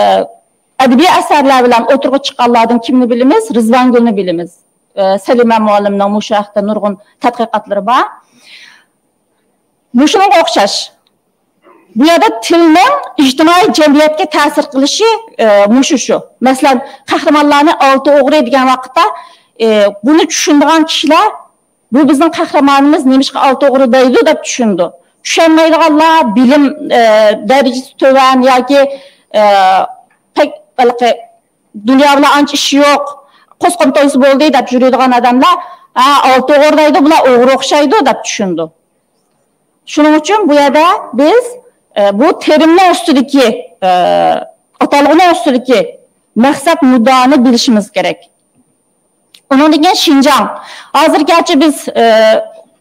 ئەدەبىي ئەسەرلەر بىلەن ئوتتۇرىغا چىققانلاردىن كىمنى بىلىمىز؟ رىزۋانگۈلنى بىلىمىز. ئە، سەلىمە مۇئەللىمنىڭ مۇشۇ ھەقتە نۇرغۇن تەتقىقاتلىرى بار. مۇشۇنىڭغا ئوخشاش. بۇ يەردە تىلنىڭ ئىجتىمائىي جەمئىيەتكە تەسىر قىلىشى، ئە، مۇشۇ شۇ. مەسىلەن، قەھرىمانلارنى ئالتە ئوغرى دېگەن ۋاقىتتا، ئە، بۇنى چۈشىنىدىغان كىشىلەر، بۇ بىزنىڭ قەھرىمانىمىز، نېمىشقا ئالتە ئوغرى دەيدۇ دەپ چۈشىنىدۇ. چۈشەنمەيدىغانلار، بىلىم، ئە، دەرىجىسى تۆۋەن ياكى، ئە، پەك-، ھېلىقى دۇنيا بىلەن ئانچە ئىشى يوق، قوسقان تويسا بولدى دەپ يۈرىدىغان ئادەملەر، ھە، ئالتە ئوغرى دەيدۇ، بۇلار ئوغرى ئوخشايدۇ دەپ چۈشىنىدۇ. شۇنىڭ ئۈچۈن بۇ يەردە بىز، ئە، بۇ تېرىمنىڭ ئۈستىدىكى، ئە، ئاتالغۇنىڭ ئۈستىدىكى مەقسەت مۇددىئانى بىلىشىمىز كېرەك. ئۇنىڭدىن كېيىن شىنجاڭ. ھازىر گەرچە بىز، ئە،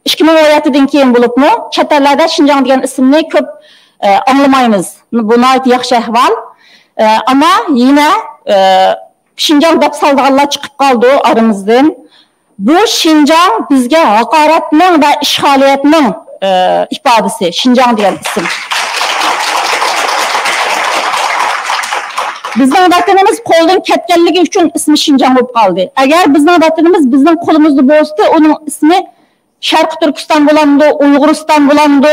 ئىككى مىڭ ئون يەتتىدىن كېيىن بولۇپمۇ چەت ئەللەردە شىنجاڭ دېگەن ئىسىمنى كۆپ، ئە، ئاڭلىمايمىز. بۇ ناھايىتى ياخشى ئەھۋال. ئە، ئەمما يەنە، ئە، شىنجاڭ دەپ سالىدىغانلار چىقىپ قالىدۇ ئارىمىزدىن. بۇ شىنجاڭ بىزگە ھاقارەتنىڭ ۋە ئىشغالىيەتنىڭ، ئە، ئىپادىسى، شىنجاڭ دېگەن ئىسىم. بىزنىڭ ۋەتىنىمىز قولدىن كەتكەنلىكى ئۈچۈن ئىسمى شىنجاڭ بولۇپ قالدى. ئەگەر بىزنىڭ ۋەتىنىمىز بىزنىڭ قولىمىزدا بولسىدى، ئۇنىڭ ئىسمى شەرقىي تۈركىستان بولامدۇ، ئۇيغۇرىستان بولامدۇ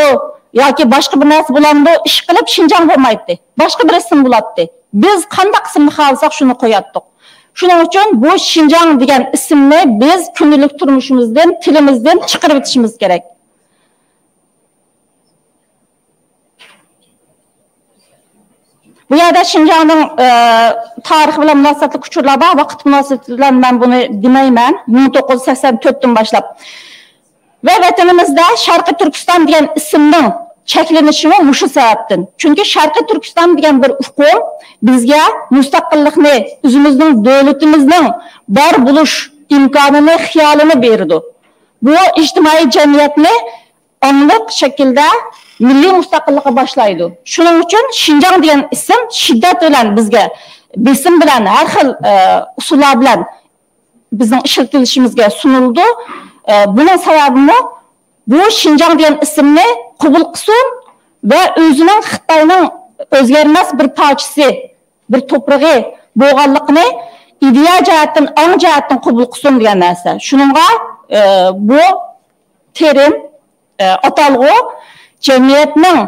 ياكى باشقا بىر نەرسە بولامدۇ، ئىشقىلىپ شىنجاڭ بولمايتتى. باشقا بىر ئىسىم بولاتتى. بىز قانداق ئىسىمنى خالىساق، شۇنى قوياتتۇق. شۇنىڭ ئۈچۈن بۇ شىنجاڭ دېگەن ئىسىمنى بىز كۈندىلىك تۇرمۇشىمىزدىن، تىلىمىزدىن چىقىرىۋېتىشىمىز كېرەك. بۇ يەردە شىنجاڭنىڭ، ئە، تارىخى بىلەن مۇناسىۋەتلىك ئۇچۇرلار بار. ۋاقىت مۇناسىۋىتى بىلەن مەن بۇنى دېمەيمەن. مىڭ توققۇز يۈز سەكسەن تۆتتىن باشلاپ ۋە ۋەتىنىمىزدە شەرقىي تۈركىستان دېگەن ئىسىمنىڭ چەكلىنىشىمۇ مۇشۇ سەۋەبتىن. چۈنكى شەرقىي تۈركىستان دېگەن بىر ئۇقۇم بىزگە مۇستەقىللىقنى، ئۆزىمىزنىڭ دۆلىتىمىزنىڭ بار بولۇش ئىمكانىنى، خىيالىنى بېرىدۇ. بۇ ئىجتىمائىي جەمئىيەتنى ئاڭلىق شەكىلدە مىللىي مۇستەقىللىققا باشلايدۇ. شۇنىڭ ئۈچۈن شىنجاڭ دېگەن ئىسىم شىددەت بىلەن بىزگە بېسىم بىلەن، ھەر خىل، ئە، ئۇسۇللار بىلەن بىزنىڭ ئىشلىتىلىشىمىزگە سۇنۇلىدۇ. ئە، بۇنىڭ سەۋەبىمۇ بۇ شىنجاڭ دېگەن ئىسىمنى قوبۇل قىلسۇن ۋە ئۆزىنىڭ خىتاينىڭ ئۆزگەرمەس بىر پارچىسى، بىر توپرىقى بولغانلىقىنى ئىدىيە جەھەتتىن، ئاڭ جەھەتتىن قوبۇل قىلسۇن دېگەن نەرسە. شۇنىڭغا، ئە، بۇ تېرىم، ئە، ئاتالغۇ جەمئىيەتنىڭ،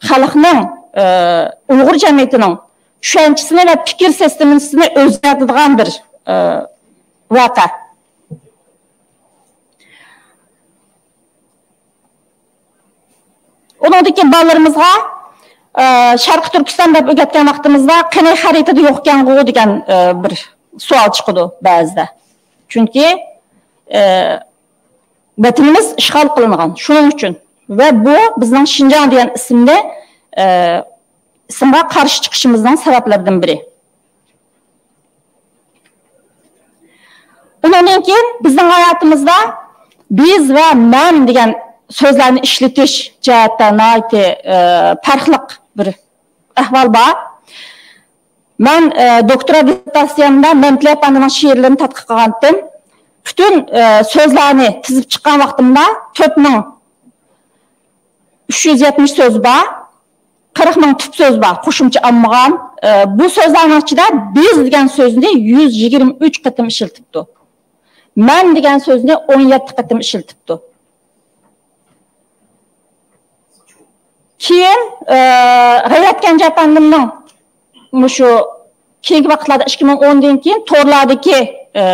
خەلقنىڭ، ئە، ئۇيغۇر جەمئىيىتىنىڭ چۈشەنچىسىنى ۋە پىكىر سىستېمىسىنى ئۆزگەرتىدىغان بىر، ئە، ۋەقە. ئۇنىڭدىن كېيىن بالىلىرىمىزغا، ئە، شەرقىي تۈركىستان دەپ ئۆگەتكەن ۋاقتىمىزدا، قېنى خەرىتىدە يوقكەنغۇ دېگەن، ئە، بىر سوئال چىقىدۇ بەزىدە. چۈنكى، ئە، ۋەتىنىمىز ئىشغال قىلىنغان، شۇنىڭ ئۈچۈن. ۋە بۇ بىزنىڭ شىنجاڭ دېگەن ئىسىمنى، ئە، ئىسىمغا قارشى چىقىشىمىزنىڭ سەۋەبلىرىدىن بىرى. ئۇنىڭدىن كېيىن بىزنىڭ ھاياتىمىزدا بىز ۋە مەن دېگەن سۆزلەرنى ئىشلىتىش جەھەتتە ناھايىتى، ئە، پەرقلىق بىر ئەھۋال بار. مەن، ئە، دوكتورا دىسسېرتاتسىيەمدە مەمتىلى ئەپەندىنىڭ شېئىرلىرىنى تەتقىق قىلغانتىم. پۈتۈن، ئە، سۆزلەرنى تىزىپ چىققان ۋاقتىمدا تۆت مىڭ ئۈچ يۈز يەتمىش سۆز بار، قىرىق مىڭ تۈپ سۆز بار، قوشۇمچە ئالمىغان. ئە، بۇ سۆزلەرنىڭ ئىچىدە بىز دېگەن سۆزنى يۈز يىگىرمە ئۈچ قېتىم ئىشلىتىپتۇ. مەن دېگەن سۆزنى ئون يەتتە قېتىم ئىشلىتىپتۇ. كېيىن، ئە، غەيرەت كەنجى ئەپەندىمنىڭ مۇشۇ كېيىنكى ۋاقىتلاردا ئىككى مىڭ ئوندىن كېيىن تورلاردىكى، ئە،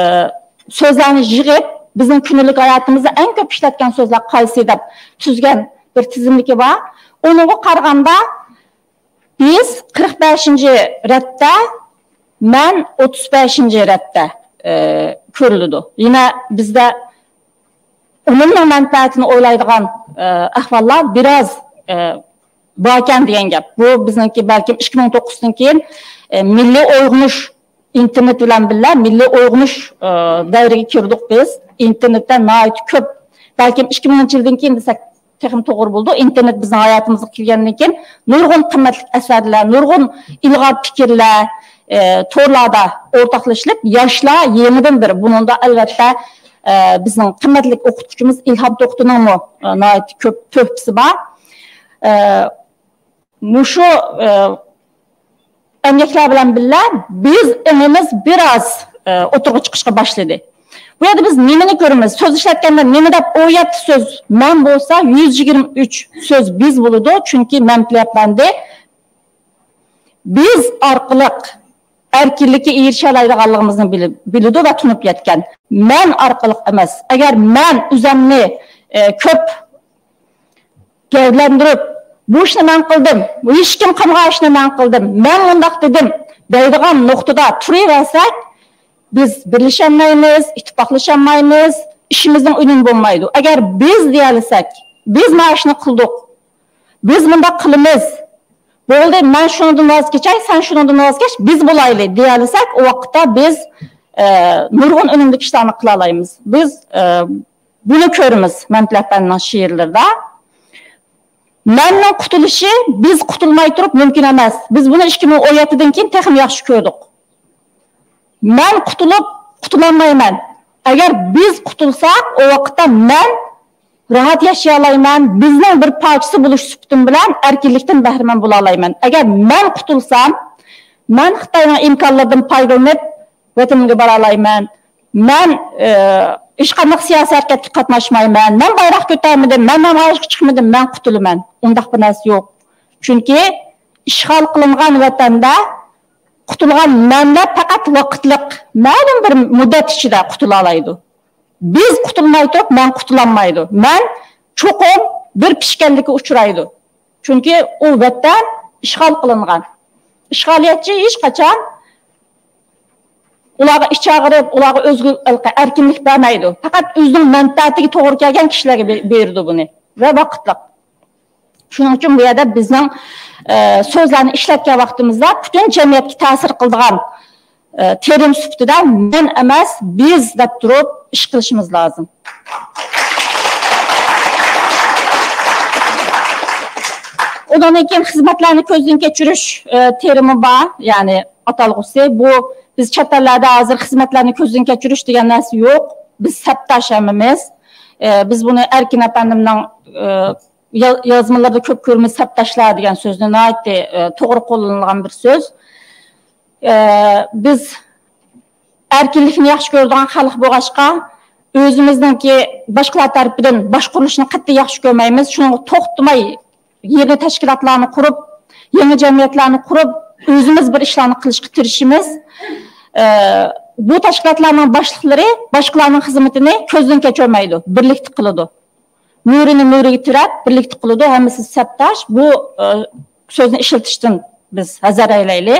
سۆزلەرنى يىغىپ، بىزنىڭ كۈندىلىك ھاياتىمىزدا ئەڭ كۆپ ئىشلەتكەن سۆزلەر قايسى دەپ تۈزگەن بىر تىزىملىكى بار. ئۇنىڭغا قارىغاندا، بىز قىرىق بەشىنچى رەتتە، مەن ئوتتۇز بەشىنچى رەتتە، ئە، كۆرۈلىدۇ. يەنە بىزدە ئۇنىڭ مەنپەئەتىنى ئويلايدىغان، ئە، ئەھۋاللار بىراز، ئە، باركەن دېگەن گەپ. بۇ بىزنىڭكى بەلكىم ئىككى مىڭ توققۇزدىن كېيىن، ئە، مىللىي ئويغىنىش، ئىنتېرنېت بىلەن بىللە مىللىي ئويغىنىش، ئە، دەۋرىگە كىردۇق بىز. ئىنتېرنېتتە ناھايىتى كۆپ، بەلكىم ئىككى مىڭىنچى يىلدىن كېيىن دېسەك تېخىمۇ توغرا بولىدۇ. ئىنتېرنېت بىزنىڭ ھاياتىمىزغا كىرگەندىن كېيىن نۇرغۇن قىممەتلىك ئەسەرلەر، نۇرغۇن ئىلغار پىكىرلەر، ئە، تورلاردا ئورتاقلىشىلىپ، ياشلار يېڭىدىن بىر، بۇنىڭدا ئەلۋەتتە، ئە، بىزنىڭ قىممەتلىك ئوقۇتقۇچىمىز ئىلھام توختىنىڭمۇ، ئە، ناھايىتى كۆپ تۆھپىسى بار. ئە، مۇشۇ، ئە، ئەمگەكلەر بىلەن بىللە بىز ئېڭىمىز بىراز، ئە، ئوتتۇرىغا چىقىشقا باشلىدى. بۇ يەردە بىز نېمىنى كۆرىمىز؟ سۆز ئىشلەتكەندە نېمە دەپ، ئون يەتتە سۆز مەن بولسا، يۈز يىگىرمە ئۈچ سۆز بىز بولىدۇ. چۈنكى مەمتىلى ئەپەندى بىز ئارقىلىق ئەركىنلىككە ئېرىشەلەيدىغانلىقىمىزنى بىلىپ، بىلىدۇ ۋە تونۇپ يەتكەن. مەن ئارقىلىق ئەمەس. ئەگەر مەن ئۆزەمنى، ئە، كۆپ گەۋدىلەندۈرۈپ، بۇ ئىشنى مەن قىلدىم، بۇ ھېچكىم قىلمىغان ئىشنى مەن قىلدىم، مەن مۇنداق دېدىم دەيدىغان نۇقتىدا تۇرۇۋەرسەك، بىز بىرلىشەلمەيمىز، ئىتتىپاقلىشالمايمىز، ئىشىمىزنىڭ ئۈنۈمى بولمايدۇ. ئەگەر بىز دېيەلىسەك، بىز مانا شۇنى قىلدۇق، بىز مۇنداق قىلىمىز، بولدى، مەن شۇنىڭدىن ۋاز كېچەي، سەن شۇنىڭدىن ۋاز كەچ، بىز بولايلى دېيەلىسەك، ئۇ ۋاقىتتا بىز، ئە، نۇرغۇن ئۈنۈملۈك ئىشلارنى قىلالايمىز. بىز، ئە، بۇنى كۆرىمىز مەمتىلى ئەپەندىنىڭ شېئىرلىرىدا. مەننىڭ قۇتۇلۇشى بىز قۇتۇلماي تۇرۇپ مۇمكىن ئەمەس. بىز بۇنى ئىككى مىڭ ئون يەتتىدىن كېيىن تېخىمۇ ياخشى كۆردۇق. مەن قۇتۇلۇپ قۇتۇلالمايمەن. ئەگەر بىز قۇتۇلساق، ئۇ ۋاقىتتا مەن راھەت ياشىيالايمەن، بىزنىڭ بىر پارچىسى بولۇش سۈپىتىم بىلەن ئەركىنلىكتىن بەھرىمەن بولالايمەن. ئەگەر مەن قۇتۇلسام، مەن خىتاينىڭ ئىمكانلىرىدىن پايدىلىنىپ، ۋەتىنىمگە بارالايمەن. مەن، ئى، ھېچقانداق سىياسىي ھەرىكەتكە قاتناشمايمەن. مەن بايراق كۆتەرمىدىم، مەن نامايىشقا چىقمىدىم، مەن قۇتۇلىمەن. ئۇنداق بىر نەرسە يوق. چۈنكى ئىشغال قىلىنغان ۋەتەندە قۇتۇلغان مەنلەر پەقەت ۋاقىتلىق، مەلۇم بىر مۇددەت ئىچىدە قۇتۇلالايدۇ. بىز قۇتۇلماي تۇرۇپ، مەن قۇتۇلالمايدۇ. مەن چوقۇم بىر پىشكەنلىككە ئۇچرايدۇ. چۈنكى ئۇ ۋەتەن ئىشغال قىلىنغان. ئىشغالىيەتچى ھېچقاچان ئۇلارغا ئىچ ئاغرىپ، ئۇلارغا ئۆزگە ئەركىنلىك بەرمەيدۇ. پەقەت ئۆزىنىڭ مەنپەئەتىگە توغرا كەلگەن كىشىلەرگە بە-، بېرىدۇ بۇنى. ۋە ۋاقىتلىق. شۇنىڭ ئۈچۈن بۇ يەردە بىزنىڭ، ئە، سۆزلەرنى ئىشلەتكەن ۋاقتىمىزدا پۈتۈن جەمئىيەتكە تەسىر قىلىدىغان، ئە، تېرىم سۈپىتىدە مەن ئەمەس، بىز دەپ تۇرۇپ ئىش قىلىشىمىز لازىم. ئۇنىڭدىن كېيىن خىزمەتلەرنى كۆزدىن كەچۈرۈش، ئە، تېرىمى بار، يەنى ئاتالغۇسى. بۇ بىز چەت ئەللەردە ھازىر خىزمەتلەرنى كۆزدىن كەچۈرۈش دېگەن نەرسە يوق. بىز سەپداش ھەممىمىز. ئە، بىز بۇنى ئەركىن ئەپەندىمنىڭ، ئە، يا-، يازمىلىرىدا كۆپ كۆرىمىز، سەپداشلار دېگەن سۆزنى ناھايىتى، ئە، توغرا قوللىنىلغان بىر سۆز. ئە، بىز ئەركىنلىكنى ياخشى كۆرىدىغان خەلق بولغاچقا، ئۆزىمىزنىڭكى باشقىلار تەرىپىدىن باشقۇرۇلۇشىنى قەتئىي ياخشى كۆرمەيمىز. شۇنىڭغا توختىماي يېڭى تەشكىلاتلارنى قۇرۇپ، يېڭى جەمئىيەتلەرنى قۇرۇپ، ئۆزىمىز بىر ئىشلارنى قىلىشقا تىرىشىمىز. ئە، بۇ تەشكىلاتلارنىڭ باشلىقلىرى باشقىلارنىڭ خىزمىتىنى كۆزدىن كەچۈرمەيدۇ، بىرلىكتە قىلىدۇ. مۈرىنى مۈرىگە تىرەپ، بىرلىكتە قىلىدۇ، ھەممىسى سەپداش. بۇ، ئە، سۆزنى ئىشلىتىشتىن بىز ھەزەر ئەيلەيلى.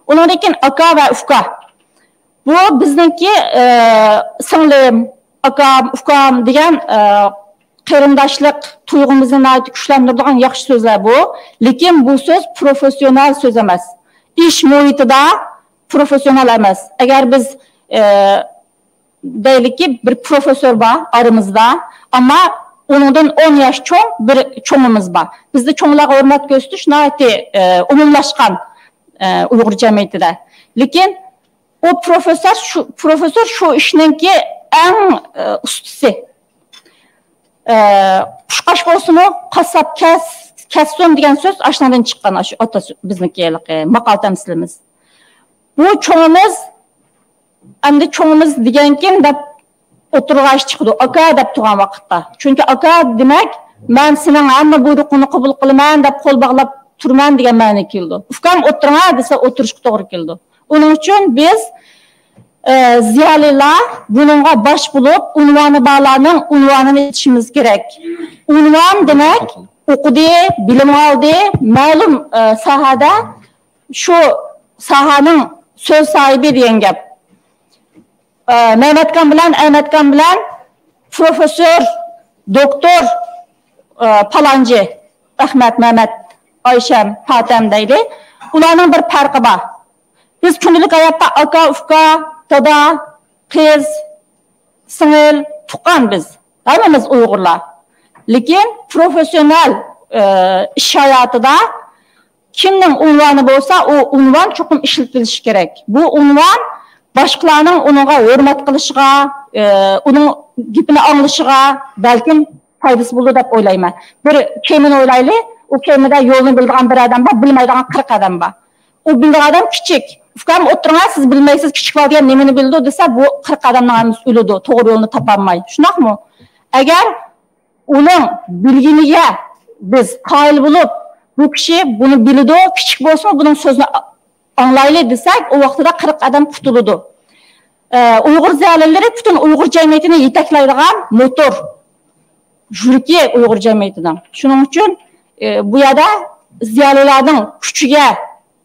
ئۇنىڭدىن كېيىن ئاكا ۋە ئۇكا. بۇ بىزنىڭكى، ئە، سىڭلىم، ئاكام، ئۇكام دېگەن، ئە، قېرىنداشلىق تۇيغۇمىزنى ناھايىتى كۈچلەندۈرىدىغان ياخشى سۆزلەر بۇ. لېكىن بۇ سۆز پروفېسسىونال سۆز ئەمەس. ئىش مۇھىتىدا پروفېسسىونال ئەمەس. ئەگەر بىز، ئە، دەيلىكى، بىر پروفېسسور بار ئارىمىزدا، ئەمما ئۇنىڭدىن ئون ياش چوڭ بىر چوڭىمىز بار. بىزدە چوڭلارغا ھۆرمەت كۆرسىتىش ناھايىتى، ئە، ئومۇملاشقان، ئە، ئۇيغۇر جەمئىيىتىدە. لېكىن ئۇ پروفېسسور شۇ، پروفېسسور شۇ ئىشنىڭكى ئەڭ، ئە، ئۇستىسى. ئە، قۇشقاچ بولسىمۇ، قاسساپ كەس-، كەسسۇن دېگەن سۆز ئاشۇنىڭدىن چىققان، ئاشۇ ئاتا سۆ-، بىزنىڭكى ھېلىقى ماقال تەمسىلىمىز. بۇ چوڭىمىز، ئەمدى چوڭىمىز دېگەنكىن دەپ ئوتتۇرىغا ئىش چىقىدۇ، ئاكا دەپ تۇرغان ۋاقىتتا. چۈنكى ئاكا دېمەك، مەن سېنىڭ ھەممە بۇيرۇقۇڭنى قوبۇل قىلىمەن دەپ قول باغلاپ تۇرىمەن دېگەن مەنىگە كېلىدۇ. ئۇكام ئولتۇرۇڭا دېسە ئولتۇرۇشقا توغرا كېلىدۇ. ئۇنىڭ ئۈچۈن بىز، ئە، زىيالىيلار بۇنىڭغا باش بولۇپ، ئۇنۋانى بارلارنىڭ ئۇنۋانىنى ئېيتىشىمىز كېرەك. ئۇنۋان دېمەك، ئوقۇدى، بىلىم ئالدى، مەلۇم، ئە، ساھەدە شۇ ساھەنىڭ سۆز ساھىبى دېگەن گەپ. ئە، مەمەتكان بىلەن ئەمەتكان بىلەن پروفېسسور، دوكتور، ئە، پالانچى، ئەخمەت، مەمەت، ئايشەم، پاتەم دەيلى. ئۇلارنىڭ بىر پەرقى بار. بىز كۈندىلىك ھاياتتا ئاكا، ئۇكا، دادا، قىز، سىڭىل، تۇغقان بىز. ھەممىمىز ئۇيغۇرلار. لېكىن پروفېسسىونال، ئە، ئىش ھاياتىدا كىمنىڭ ئۇنۋانى بولسا، ئۇ ئۇنۋان چوقۇم ئىشلىتىلىشى كېرەك. بۇ ئۇنۋان باشقىلارنىڭ ئۇنىڭغا ھۆرمەت قىلىشىغا، ئە، ئۇنىڭ گېپىنى ئاڭلىشىغا بەلكىم پايدىسى بولىدۇ دەپ ئويلايمەن. بىر كېمىنى ئويلايلى، ئۇ كېمىدە يولنى بىلىدىغان بىر ئادەم بار، بىلمەيدىغان قىرىق ئادەم بار. ئۇ بىلىدىغان ئادەم كىچىك. ئۇكام ئولتۇرۇڭا، سىز بىلمەيسىز، كىچىك بار دېگەن نېمىنى بىلىدۇ دېسە، بۇ قىرىق ئادەمنىڭ ھەممىسى ئۆلىدۇ، توغرا يولنى تاپالماي. شۇنداقمۇ؟ ئەگەر ئۇنىڭ بىلگىنىگە بىز قايىل بولۇپ، بۇ كىشى بۇنى بىلىدۇ، كىچىك بولسىمۇ بۇنىڭ سۆزىنى ئاڭلايلى دېسەك، ئۇ ۋاقتىدا قىرىق ئادەم قۇتۇلىدۇ. ئە، ئۇيغۇر زىيالىيلىرى پۈتۈن ئۇيغۇر جەمئىيىتىنى يېتەكلەيدىغان موتور، يۈرىكى ئۇيغۇر جەمئىيىتىنىڭ. شۇنىڭ ئۈچۈن، ئە، بۇ يەردە زىيالىيلارنىڭ كۈچىگە،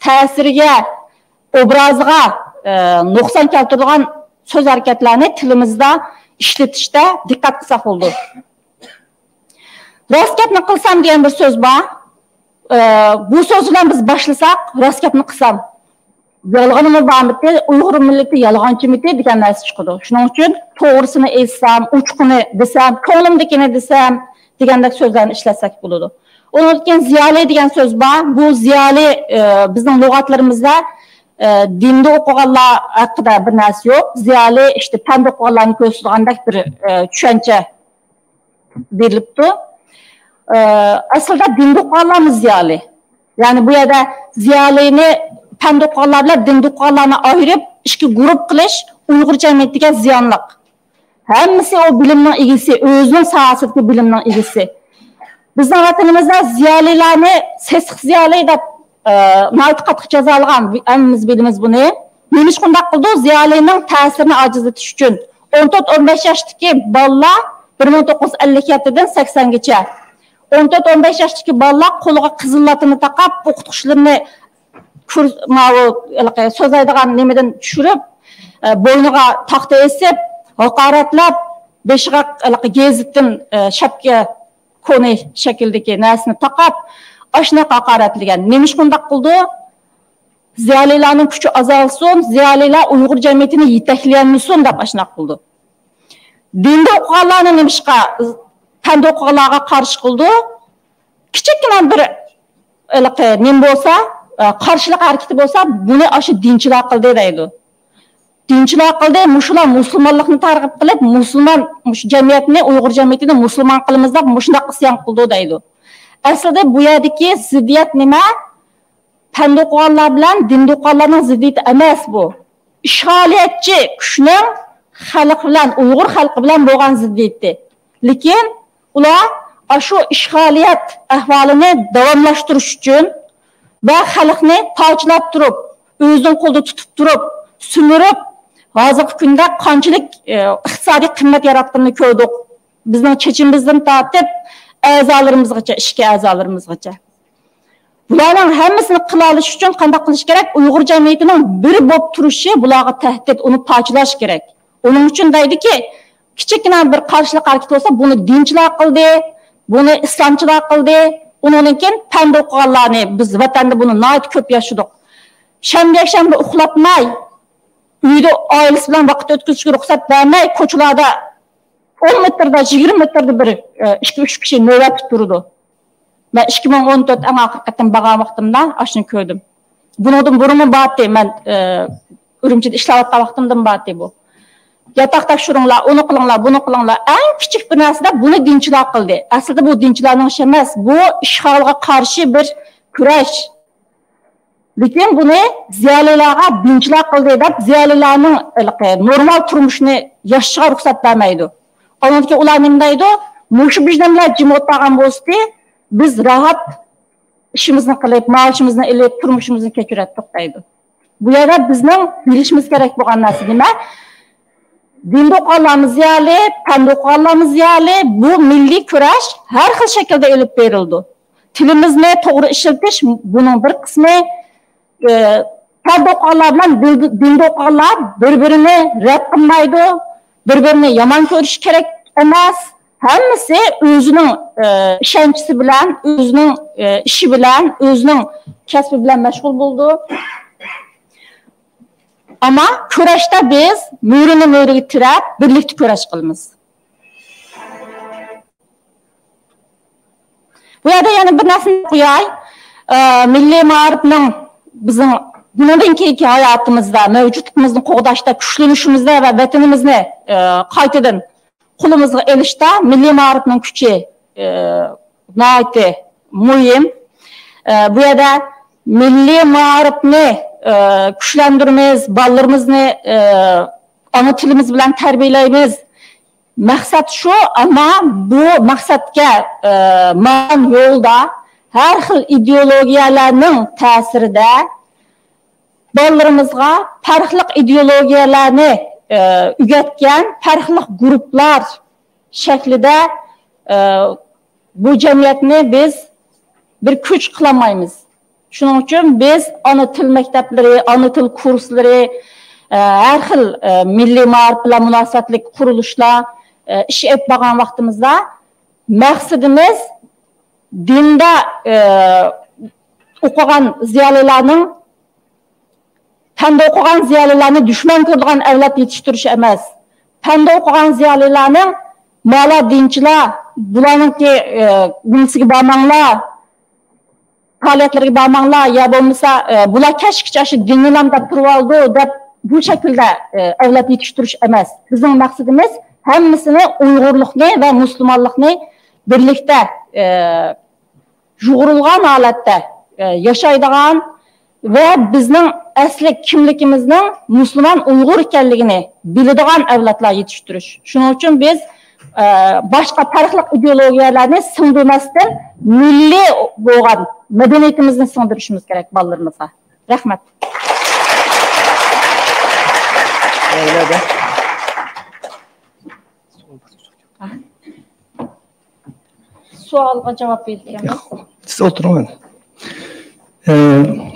تەسىرىگە، ئوبرازىغا، ئە، نۇقسان كەلتۈرىدىغان سۆز ھەرىكەتلەرنى تىلىمىزدا ئىشلىتىشتە دىققەت قىلساق بولىدۇ. راست گەپنى قىلسام دېگەن بىر سۆز بار. ئە، بۇ سۆز بىلەن بىز باشلىساق، راست گەپنى قىلسام، يالغىنىمۇ بارمىتى، ئۇيغۇر مىللىتى يالغانچىمىتى دېگەن نەرسە چىقىدۇ. شۇنىڭ ئۈچۈن توغرىسىنى ئېيتسام، ئوچۇقىنى دېسەم، كۆڭلۈمدىكىنى دېسەم دېگەندەك سۆزلەرنى ئىشلەتسەك بولىدۇ. ئۇنىڭدىن كېيىن زىيالىي دېگەن سۆز بار. بۇ زىيالىي، ئە، بىزنىڭ لۇغەتلىرىمىزدە، ئە، دىندا ئوقۇغانلار ھەققىدە بىر نەرسە يوق. زىيالىي ئىشتە پەندە ئوقۇغانلارنى كۆرسىتىدىغاندەك بىر، ئە، چۈشەنچە بېرىلىپتۇ. ئە، ئەسلىدە دىندا ئوقۇغانلارمۇ زىيالىي. يەنى بۇ يەردە زىيالىينى پەندە ئوقۇغانلار بىلەن دىندا ئوقۇغانلارنى ئايرىپ، ئىككى گۇرۇپ قىلىش ئۇيغۇر جەمئىيىتىگە زىيانلىق. ھەممىسى ئۇ بىلىمنىڭ ئىگىسى، ئۆزىنىڭ ساھەسىدىكى بىلىمنىڭ ئىگىسى. بىزنىڭ ۋەتىنىمىزدە زىيالىيلارنى سېسىق زىيالىي دەپ، ئە، ناھايىتى قاتتىق جازالىغان، ھەممىمىز بىلىمىز بۇنى. نېمىشقا ئۇنداق قىلىدۇ؟ زىيالىينىڭ تەسىرىنى ئاجىزلىتىش ئۈچۈن. ئون تۆت، ئون بەش ياشتىكى بالىلار، بىر مىڭ توققۇز يۈز ئەللىك يەتتىدىن سەكسەنگىچە. ئون تۆت، ئون بەش ياشتىكى بالىلار قولىغا قىزىل لاتىنى تاقاپ، ئوقۇتقۇچىلىرىنى كۇرس-، ماۋۇ، ھېلىقى سۆزلەيدىغان نېمىدىن چۈشۈرۈپ، ئە، بوينىغا تاختا ئېسىپ، ھاقارەتلەپ، بېشىغا ھېلىقى گېزىتتىن، ئە، شەپكە، كونى شەكىلدىكى نەرسىنى تاقاپ، ئاشۇنداق ھاقارەتلىگەن. نېمىشقا ئۇنداق قىلىدۇ؟ زىيالىيلارنىڭ كۈچى ئازالسۇن، زىيالىيلار ئۇيغۇر جەمئىيىتىنى يېتەكلىيەلمىسۇن دەپ ئاشۇنداق قىلىدۇ. دىندا ئوقۇغانلارنى نېمىشقا پەندە ئوقۇغانلارغا قارشى قىلىدۇ؟ كىچىككىنە بىر ھېلىقى نېمە بولسا، ئە، قارشىلىق ھەرىكىتى بولسا، بۇنى ئاشۇ دىنچىلار قىلدى دەيدۇ. دىنچىلار قىلدى، مۇشۇلار مۇسۇلمانلىقنى تەرغىب قىلىپ، مۇسۇلمان، مۇشۇ جەمئىيەتنى، ئۇيغۇر جەمئىيىتىنى مۇسۇلمان قىلىمىز دەپ مۇشۇنداق ئىسيان قىلىدۇ دەيدۇ. ئەسلىدە بۇ يەردىكى زىددىيەت نېمە؟ پەندە ئوقۇغانلار بىلەن دىندا ئوقۇغانلارنىڭ زىددىيىتى ئەمەس بۇ. ئىشغالىيەتچى كۈچنىڭ خەلق بىلەن، ئۇيغۇر خەلقى بىلەن بولغان زىددىيىتى. لېكىن ئۇلار ئاشۇ ئىشغالىيەت ئەھۋالىنى داۋاملاشتۇرۇش ئۈچۈن ۋە خەلقنى پارچىلاپ تۇرۇپ، ئۆزىنىڭ قولىدا تۇتۇپ تۇرۇپ، سۈمۈرۈپ، ھازىرقى كۈندە قانچىلىك، ئى، ئىقتىسادىي قىممەت ياراتقىنىنى كۆردۇق. بىزنىڭ چېچىمىزدىن تارتىپ، ئەزالىرىمىزغىچە، ئىچكى ئەزالىرىمىزغىچە. بۇلارنىڭ ھەممىسىنى قىلالىش ئۈچۈن قانداق قىلىش كېرەك؟ ئۇيغۇر جەمئىيىتىنىڭ بىر بولۇپ تۇرۇشى بۇلارغا تەھدىت، ئۇنى پارچىلاش كېرەك. ئۇنىڭ ئۈچۈن دەيدۇكى، كىچىككىنە بىر قارشىلىق ھەرىكىتى بولسا، بۇنى دىنچىلار قىلدى، بۇنى ئىسلامچىلار قىلدى. ئۇنىڭدىن كېيىن پەندە ئوقۇغانلارنى، بىز ۋەتەندە بۇنى ناھايىتى كۆپ ياشىدۇق. شەنبە، يەكشەنبە ئۇخلاتماي، ئۆيدە ئائىلىسى بىلەن ۋاقىت ئۆتكۈزۈشكە رۇخسەت بەرمەي، كوچىلاردا ئون مېتىردا، يىگىرمە مېتىردا بىر، ئە، ئىككى، ئۈچ كىشى نۆۋەتتە تۇرىدۇ. مەن ئىككى مىڭ ئون تۆت ئەڭ ئاخىرقى قېتىم بارغان ۋاقتىمدا ئاشۇنى كۆردۈم. بۇنىڭدىن بۇرۇنمۇ بارتى، مەن، ئە، ئۈرۈمچىدە ئىشلەۋاتقان ۋاقتىمدىن بارتى بۇ. ياتاق تەكشۈرۈڭلار، ئۇنى قىلىڭلار، بۇنى قىلىڭلار. ئەڭ كىچىك بىر نەرسىدە بۇنى دىنچىلار قىلدى. ئەسلىدە بۇ دىنچىلارنىڭ ئىشى ئەمەس، بۇ ئىشغالغا قارشى بىر كۈرەش. لېكىن بۇنى زىيالىيلارغا دىنچىلار قىلدى دەپ، زىيالىيلارنىڭ ھېلىقى نورمال تۇرمۇشىنى ياشىشىغا رۇخسەت بەرمەيدۇ. ئاندىن كېيىن ئۇلار نېمە دەيدۇ؟ مۇشۇ بىزنىڭ بىلەن جىم ئولتۇرغان بولسىدى، بىز راھەت ئىشىمىزنى قىلىپ، مائاشىمىزنى ئېلىپ، تۇرمۇشىمىزنى كەچۈرەتتۇق دەيدۇ. بۇ يەردە بىزنىڭ بىلىشىمىز كېرەك بولغان نەرسە نېمە؟ دىندا ئوقۇغانلارمۇ زىيالىي، پەندە ئوقۇغانلارمۇ زىيالىي، بۇ مىللىي كۈرەش ھەر خىل شەكىلدە ئېلىپ بېرىلىدۇ. تىلىمىزنى توغرا ئىشلىتىش بۇنىڭ بىر قىسمى. ئى، پەندە ئوقۇغانلار بىلەن دىل-، دىندا ئوقۇغانلار بىر-بىرىنى رەت قىلمايدۇ، بىر-بىرىنى يامان كۆرۈش كېرەك ئەمەس. ھەممىسى ئۆزىنىڭ، ئى، ئىشەنچىسى بىلەن، ئۆزىنىڭ، ئى، ئىشى بىلەن، ئۆزىنىڭ كەسپى بىلەن مەشغۇل بولىدۇ. ئەمما كۈرەشتە بىز مۈرىنى مۈرىگە تىرەپ، بىرلىكتە كۈرەش قىلىمىز. بۇ يەردە يەنە بىر نەرسىنى قوياي. ئە، مىللىي مائارىپنىڭ بىزنىڭ بۇنىڭدىن كېيىنكى ھاياتىمىزدا، مەۋجۇتلۇقىمىزنى قوغداشتا، كۈچلىنىشىمىزدە ۋە ۋەتىنىمىزنى، ئە، قايتىدىن قولىمىزغا ئېلىشتا مىللىي مائارىپنىڭ كۈچى، ئە، ناھايىتى مۇھىم. ئە، بۇ يەردە مىللىي مائارىپنى، ئە، كۈچلەندۈرىمىز، بالىلىرىمىزنى، ئە، ئانا تىلىمىز بىلەن تەربىيەلەيمىز. مەقسەت شۇ، ئەمما بۇ مەقسەتكە، ئە، ماڭغان يولدا ھەر خىل ئىدېئولوگىيەلەرنىڭ تەسىرىدە بالىلىرىمىزغا پەرقلىق ئىدېئولوگىيەلەرنى، ئە، ئۆگەتكەن پەرقلىق گۇرۇپپىلار شەكلىدە، ئە، بۇ جەمئىيەتنى بىز بىر كۈچ قىلالمايمىز. شۇنىڭ ئۈچۈن بىز ئانا تىل مەكتەپلىرى، ئانا تىل كۇرسلىرى، ئە، ھەر خىل، ئە، مىللىي مائارىپ بىلەن مۇناسىۋەتلىك قۇرۇلۇشلار، ئە، ئىش ئېلىپ بارغان ۋاقتىمىزدا مەقسىتىمىز دىندا، ئە، ئوقۇغان زىيالىيلارنىڭ پەندە ئوقۇغان زىيالىيلارنى دۈشمەن كۆرىدىغان ئەۋلاد يېتىشتۈرۈش ئەمەس. پەندە ئوقۇغان زىيالىيلارنىڭ مالا دىنچىلار، بۇلارنىڭكى، ئە، نېمىسىگە بارماڭلار، پائالىيەتلىرىگە بارماڭلار، يا بولمىسا، ئە، بۇلار كەچكىچە شۇ دىننىلام دەپ تۇرۇۋالىدۇ دەپ بۇ شەكىلدە، ئە، ئەۋلاد يېتىشتۈرۈش ئەمەس. بىزنىڭ مەقسىتىمىز ھەممىسىنى ئۇيغۇرلۇقنى ۋە مۇسۇلمانلىقنى بىرلىكتە، ئە، يۇغۇرۇلغان ھالەتتە، ئە، ياشايدىغان ۋە بىزنىڭ ئەسلى كىملىكىمىزنىڭ مۇسۇلمان ئۇيغۇر ئىكەنلىكىنى بىلىدىغان ئەۋلادلار يېتىشتۈرۈش. شۇنىڭ ئۈچۈن بىز، ئە، باشقا پەرقلىق ئىدېئولوگىيەلەرنى سىڭدۈرمەستىن، مىللىي بولغان مەدەنىيىتىمىزنى سىڭدۈرۈشىمىز كېرەك بالىلىرىمىزغا. رەھمەت. سوئالغا جاۋاب بېرىدىكەنمىز. سىز ئولتۇرۇڭ. ئە،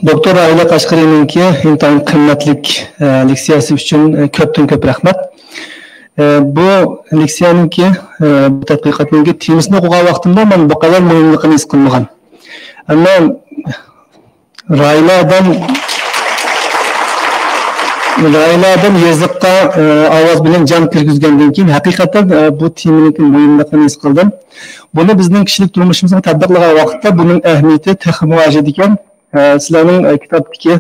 دوكتور ئائىلە قەشقىرىنىڭكى ئىنتايىن قىممەتلىك، ئە، لېكسىيەسى ئۈچۈن، ئە، كۆپتىن كۆپ رەھمەت. ئە، بۇ لېكسىيەنىڭكى، ئە، بۇ تەتقىقاتنىڭكى تېمىسىنى ئوقۇغان ۋاقتىمدا مەن بۇ قەدەر مۇھىملىقىنى ھېس قىلمىغان. ئەمما رايلادىن راھىلە ئادەم يېزىققا، ئە، ئاۋاز بىلەن جان كىرگۈزگەندىن كېيىن، ھەقىقەتەن، ئە، بۇ تېمىنىڭكى مۇھىملىقىنى ھېس قىلدىم. بۇنى بىزنىڭ كىشىلىك تۇرمۇشىمىزغا تەتبىقلىغان ۋاقىتتا بۇنىڭ ئەھمىيىتى تېخىمۇ ئاشىدىكەن. ئە، سىلەرنىڭ، ئە، كىتابتىكى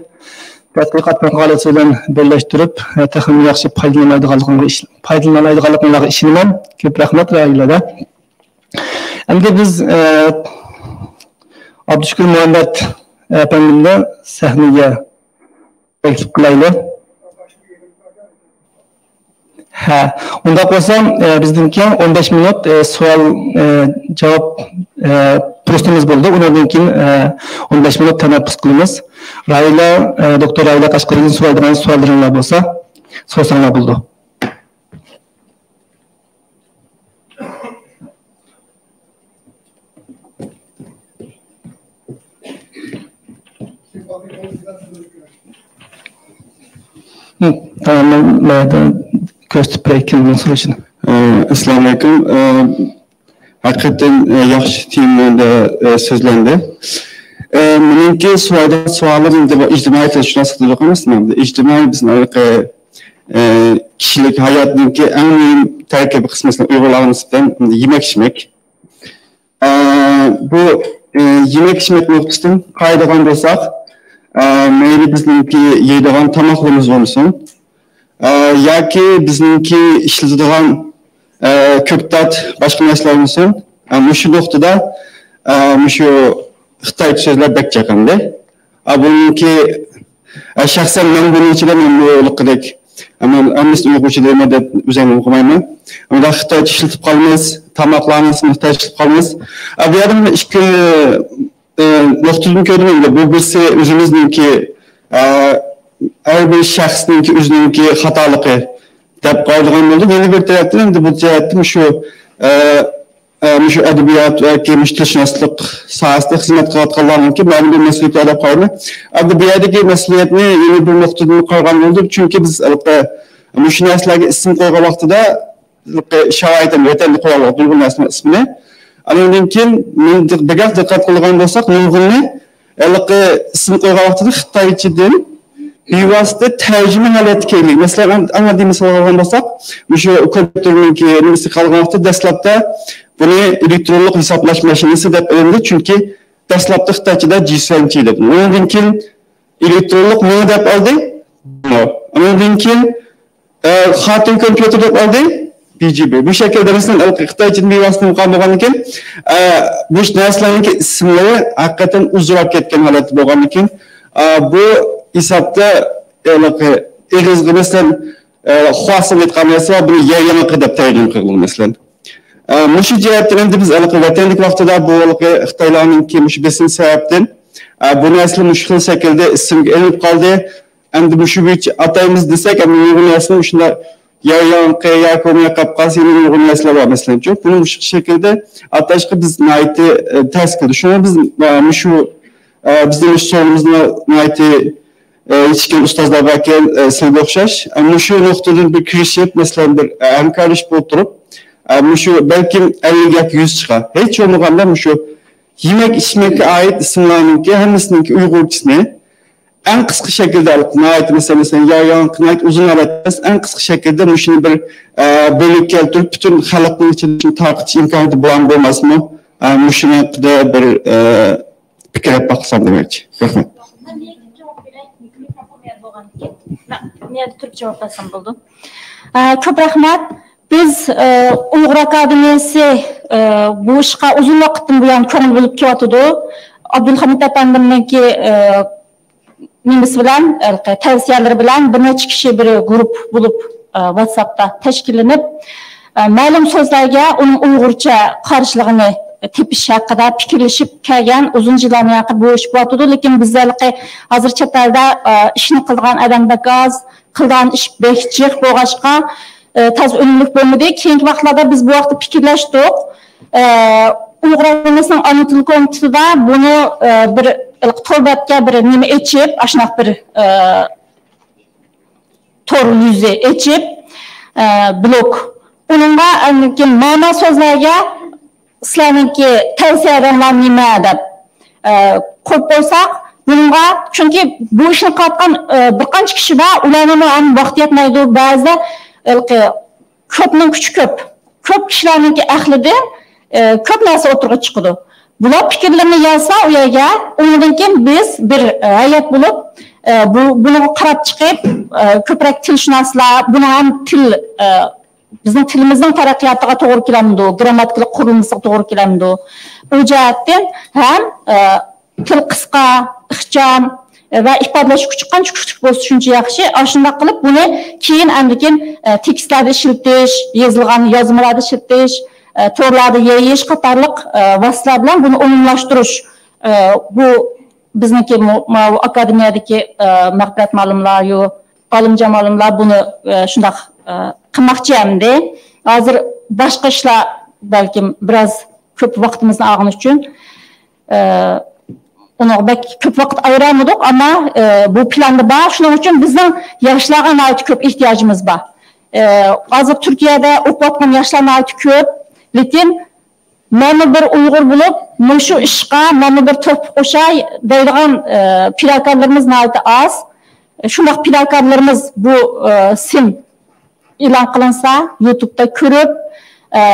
تەتقىقات ماقالىسى بىلەن بىرلەشتۈرۈپ، ئە، تېخىمۇ ياخشى پايدىلىنالايدىغانلىقىڭلارغا ئىش-، پايدىلىنالايدىغانلىقىڭلارغا ئىشىنىمەن. كۆپ رەھمەت، راھىلە. ئەمدى بىز، ئە، ئابدۇشۈكۈر مۇھەممەت ئەپەندىمنى سەھنىگە تەكلىپ قىلايلى. ھە، ئۇنداق بولسا، ئە، بىزنىڭكى ئون بەش مىنۇت، ئە، سوئال، ئە، جاۋاب، ئە، پۇرسىتىمىز بولىدۇ. ئۇنىڭدىن كېيىن، ئە، ئون بەش مىنۇت تەنەپپۇس قىلىمىز. راھىلە، ئە، دوكتور راھىلە قەشقەرىدىن سورايدىغان سوئاللىرىڭلار بولسا، سورىساڭلار بولىدۇ. ھە، تامام، مەن، مەن كۆرسىتىپ بېرەي كىمنىڭ سورىشىنى. ئە، ئەسسالامۇئەلەيكۇم. ئە، ھەقىقەتەن، ئە، ياخشى تېمىدا، ئە، سۆزلەندى. ئە، مېنىڭكى سورايدىغان سوئالىم ئەمدى بۇ ئىجتىمائىي تىلشۇناسلىق دېدۇق ئەمەسمۇ؟ ئەمدى ئىجتىمائىي بىزنىڭ ھېلىقى، ئە، كىشىلىك ھاياتنىڭكى ئەڭ مۇھىم تەركىبىي قىسمى، مەسىلەن، ئۇيغۇرلارغا نىسبەتەن ئەمدى يېمەك-ئىچمەك. ئە، بۇ، ئە، يېمەك-ئىچمەك نۇقتىسىدىن قارايدىغان بولساق، ئە، مەيلى بىزنىڭكى يەيدىغان تاماقلىرىمىز بولسۇن، ئە، ياكى بىزنىڭكى ئىشلىتىدىغان، ئە، كۆكتات، باشقا نەرسىلەر بولسۇن، ئە، مۇشۇ نۇقتىدا، ئە، مۇشۇ خىتايچە سۆزلەر بەك جىق ئەمدى. ئە، بۇنىڭكى، ئە، شەخسەن مەن بۇنىڭ ئىچىدە مەن بۇ ھېلىقىدەك، ئە، مەن ھەممىسىنى ئۇيغۇرچە دەيمەن دەپ ئۆزۈمنى قويمايمەن. ئۇنداق خىتايچە ئىشلىتىپ قالىمىز، تاماقلارنى خىتايچە ئىشلىتىپ قالىمىز. ئە، بۇ يەردە مانا ئىككى، ئە، نۇقتىدىن كۆردۈم ئەمدى. بۇ بىرسى ئۆزىمىزنىڭكى، ئە، ھەر بىر شەخسنىڭكى ئۆزىنىڭكى خاتالىقى دەپ قارايدىغان بولدۇم. يەنە بىر تەرەپتىن ئەمدى بۇ جەھەتتىن شۇ، ئە، ئە، مۇشۇ ئەدەبىيات ياكى مۇشۇ تىلشۇناسلىق ساھەسىدە خىزمەت قىلىۋاتقانلارنىڭكى مەلۇم بىر مەسئۇلىيىتى دەپ قارايمەن. ئەمدى بۇ يەردىكى مەسئۇلىيەتنى يەنە بىر نۇقتىدىن قارىغان بولدۇم، چۈنكى بىز، ئە، مۇشۇ نەرسىلەرگە ئىسىم قويغان ۋاقتىدا، شارائىتىم ۋەتەندە قويۇۋالغان نۇرغۇن نەرسىنىڭ ئىسمىنى. ئاندىن كېيىن مېنى دىق-، بەكرەك دىققەت قىلىدىغان بولساق، نۇرغۇننى ھېلىقى ئىسىم قويغان ۋاقتىدا خىتايچىدىن بىۋاسىتە تەرجىمە ھالەتتە كەلگەن. مەسىلەن، ئەڭ، ئەڭ ئاددىي مىسال ئالغان بولساق، مۇشۇ كومپيۇتېرنىڭكى نېمىسى قالغان ۋاقتىدا دەسلەپتە بۇنى ئېلېكترونلۇق ھېسابلاش ماشىنىسى دەپ ئېلىندى، چۈنكى دەسلەپتە خىتايچىدا جى سۈەنچى دەپ. ئۇنىڭدىن كېيىن ئېلېكترونلۇق نېمە دەپ ئالدى؟ ئۇنىڭدىن كېيىن ئە، خاتىم كومپيۇتېر دەپ ئالدى، بى جى بى. بۇ شەكىلدە مەسىلەن، خىتايچىدىن بىۋاسىتە قىلغان بولغاندىكىن، ئە، بۇ نەرسىلەرنىڭكى ئىسىملىرى ھەقىقەتەن ئۇزىراپ كەتكەن ھالەتتە بولغاندىكىن، ئە، بۇ ھېسابتا، ھېلىقى ئېغىزغا مەسىلەن، ئە، خۇاسىن ئېيتقان نەرسە، بۇنى يەر ياڭىقى دەپ تەرجىمە قىلغان مەسىلەن. ئە، مۇشۇ جەھەتتىن ئەمدى بىز ھېلىقى ۋەتەندىكى ۋاقتىدا بۇ ھېلىقى خىتايلارنىڭكى مۇشۇ بېسىم سەۋەبىدىن، ئە، بۇ نەرسىلەر مۇشۇ خىل شەكىلدە ئىسىمگە ئېلىنىپ قالدى. ئەمدى مۇشۇ بويىچە ئاتايمىز دېسەك، ئەمدى نۇرغۇن نەرسىنى مۇشۇنداق يەر ياڭىقى، يەر كۆمۈلۈپ قالسا، يەنە نۇرغۇن نەرسىلەر بار، مەسىلەن، چۈنكى بۇنى مۇشۇ شەكىلدە ئاتاشقا بىز ناھايىتى، ئە، تەس كېلىدۇ. شۇڭا بىز، ئە، مۇشۇ، ئە، بىزنىڭ مۇشۇ سورۇنىمىزنى ناھايىتى، ئە، يېتىشكەن ئۇستازلار باركەن، ئە، سىلەرگە ئوخشاش. ئە، مۇشۇ نۇقتىدىن بىر كىرىشىپ، مەسىلەن، بىر، ئە، ھەمكارلىشىپ ئولتۇرۇپ، ئە، مۇشۇ بەلكىم ئەللىك ياكى يۈز چىقار. ھېچ بولمىغاندا مۇشۇ يېمەك-ئىچمەككە ئائىت ئىسىملارنىڭكى ھەممىسىنىڭكى ئۇيغۇرچىسىنى ئەڭ قىسقا شەكىلدە، ناھايىتى، مەسىلەن، مەسىلەن، يا، يا، ناھايىتى ئۇزۇن ھالەت ئەمەس، ئەڭ قىسقا شەكىلدە مۇشۇنى بىر، ئە، بۆلۈك كەلتۈرۈپ، پۈتۈن خەلقنىڭ ئىچىدە شۇنى تارقىتىش ئىمكانىيىتى بولامدۇ، بولماسمۇ؟ ئە، مۇشۇنى ھەققىدە بىر، ئە، پىكىر ئېلىپ باقسام دېمەكچى. رەھمەت. مەن تۇرۇپ جاۋاب بەرسەم بولىدۇ. ئە، كۆپ رەھمەت. بىز، ئە، ئۇيغۇر ئاكادېمىيەسى، ئە، بۇ ئىشقا ئۇزۇن ۋاقىتتىن بۇيان كۆڭۈل بۆلۈپ كېلىۋاتىدۇ. ئابدۇلھەمىد ئەپەندىمنىڭكى، ئە، نېمىسى بىلەن، ھېلىقى تەۋسىيەلىرى بىلەن بىر نەچچە كىشى بىر گۇرۇپپا بولۇپ، ئە، ۋاتساپتا تەشكىللىنىپ، ئە، مەلۇم سۆزلەرگە ئۇنىڭ ئۇيغۇرچە قارشىلىقىنى تېپىش ھەققىدە پىكىرلىشىپ كەلگەن ئۇزۇن يىللاردىن ياقى بۇ ئىش بولۇۋاتىدۇ. لېكىن بىزدە ھېلىقى ھازىر چەت ئەلدە، ئە، ئىشنى قىلىدىغان ئادەم بەك ئاز، قىلىدىغان ئىش بەك جىق بولغاچقا، ئە، تازا ئۈنۈملۈك بولمىدى. كېيىنكى ۋاقىتلاردا بىز بۇ ھەقتە پىكىرلەشتۇق. ئە، ئۇيغۇر ئاكادېمىيەسىنىڭ ئانا تىل كومىتېتىدا بۇنى، ئە، بىر تور بەتكە بىر نېمە ئېچىپ، ئاشۇنداق بىر، ئە، تور يۈزى ئېچىپ، ئە، بلوگ. ئۇنىڭغا ئاندىن كېيىن مانا سۆزلەرگە سىلەرنىڭكى تەۋسىيەلىرىڭلار نېمە دەپ، ئە، قويۇپ قويساق، بۇنىڭغا، چۈنكى بۇ ئىشنى قىلىۋاتقان، ئە، بىر قانچە كىشى بار، ئۇلارنىڭمۇ ھەم ۋاقتى يەتمەيدۇ، بەزىدە، ھېلىقى، كۆپنىڭ كۈچى كۆپ. كۆپ كىشىلەرنىڭكى ئەقلىدىن، ئە، كۆپ نەرسە ئوتتۇرىغا چىقىدۇ. بۇلار پىكىرلىرىنى يازسا ئۇ يەرگە، ئۇنىڭدىن كېيىن بىز بىر، ئە، ھەيئەت بولۇپ، ئە، بۇ، بۇنىڭغا قاراپ چىقىپ، ئە، كۆپرەك تىلشۇناسلار، بۇنىڭ ھەم تىل، ئە، بىزنىڭ تىلىمىزنىڭ تەرەققىياتىغا توغرا كېلەمدۇ، گىرامماتىكىلىق قۇرۇلمىسىغا توغرا كېلەمدۇ؟ ئۇ جەھەتتىن ھەم، ئە، تىل قىسقا، ئىخچام، ئە، ۋە ئىپادىلەش كۈچى قانچە كۈچلۈك بولسا شۇنچە ياخشى. ئاشۇنداق قىلىپ بۇنى كېيىن ئاندىن كېيىن، ئە، تېكىستلەردە ئىشلىتىش، يېزىلغان يازمىلاردا ئىشلىتىش، ئە، تورلاردا يېيىش قاتارلىق، ئە، ۋاسىتىلەر بىلەن بۇنى ئومۇملاشتۇرۇش، ئە، بۇ بىزنىڭكى مۇ-، ماۋۇ ئاكادېمىيەدىكى، ئە، مەغپىرەت مۇئەللىملەر، يو-، ئالىمجان مۇئەللىملەر بۇنى، ئە، شۇنداق، ئە، قىلماقچى ئەمدى. ھازىر باشقا ئىشلار بەلكىم بىراز كۆپ ۋاقتىمىزنى ئالغىنى ئۈچۈن، ئە، ئۇنىڭغا بەك كۆپ ۋاقىت ئايرالمىدۇق، ئەمما، ئە، بۇ پىلاندا بار. شۇنىڭ ئۈچۈن بىزنىڭ ياشلارغا ناھايىتى كۆپ ئېھتىياجىمىز بار. ئە، ھازىر تۈركىيەدە ئوقۇۋاتقان ياشلار ناھايىتى كۆپ، لېكىن مەنمۇ بىر ئۇيغۇر بولۇپ، مۇشۇ ئىشقا مەنمۇ بىر تۆھپە قوشاي دەيدىغان، ئە، پىداكارلىرىمىز ناھايىتى ئاز. شۇنداق پىداكارلىرىمىز بۇ، ئە، سىن ئېلان قىلىنسا، يۇتۇبتا كۆرۈپ، ئە،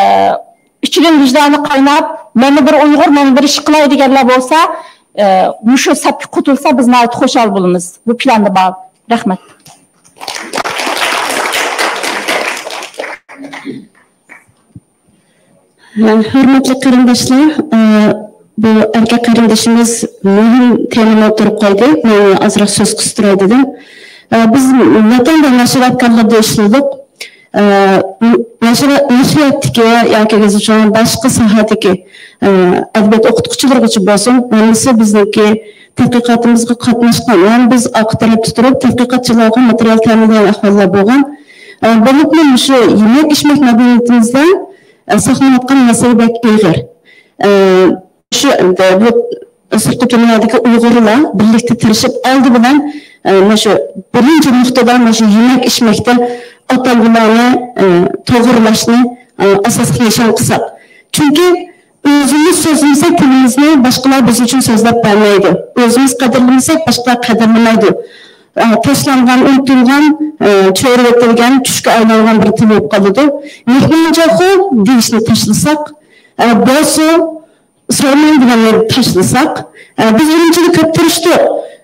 ئىچىدىن ۋىجدانى قايناپ، مەنمۇ بىر ئۇيغۇر، مەنمۇ بىر ئىش قىلاي دېگەنلەر بولسا، ئە، مۇشۇ سەپكە قوشۇلسا، بىز ناھايىتى خۇشال بولىمىز. بۇ پىلاندا بار. رەھمەت. ھۆرمەتلىك قېرىنداشلار، بۇ ئەركە قېرىندىشىمىز مۇھىم تېمىنى ئوتتۇرىغا قويدى. مەن ئازراق سۆز قىستۇراي دېدىم. بىز ۋەتەندە نەشرىيات كارلىرىدا ئىشلىدۇق. نەشرىيات، نەشرىياتتىكى ياكى يېزىشنىڭ باشقا ساھەدىكى ئەدەبىيات ئوقۇتقۇچىلىرىغىچە بولسۇن، ھەممىسى بىزنىڭكى تەتقىقاتىمىزغا قاتناشقان، يەنى بىز ئارقا تەرەپتە تۇرۇپ تەتقىقاتچىلارغا ماتېرىيال تەمىنلىگەن ئەھۋاللار بولغان. بولۇپمۇ مۇشۇ يېمەك ئىچمەك مەدەنىيىتىمىزدە ئە، ساقلىنىۋاتقان مەسىلە بەك ئېغىر. ئە، شۇ، ئە، بۇ سىرتقى دۇنيادىكى ئۇيغۇرلار بىرلىكتە تىرىشىپ، ئالدى بىلەن، ئە، مۇشۇ بىرىنچى نۇقتىدا مۇشۇ يېمەك ئىچمەكتە ئاتالغۇلارنى، ئە، توغرىلاشنى، ئە، ئاساسلىق نىشان قىلساق. چۈنكى ئۆزىمىز سۆزلىمىسەك تىلىمىزنى، باشقىلار بىز ئۈچۈن سۆزلەپ بەرمەيدۇ. ئۆزىمىز قەدىرلىمىسەك، باشقىلار قەدىرلىمەيدۇ. ئە، تاشلانغان، ئۇنتۇلغان، ئە، چۆرۈۋېتىلگەن، چۈشكە ئايلانغان بىر تىل بولۇپ قالىدۇ. مېھمانجاخۇ دېيىشنى تاشلىساق، ئە، بوسۇ، سورماڭ دېگەنلەرنى تاشلىساق، ئە، بىز ئۈرۈمچىدە كۆپ تىرىشتۇق.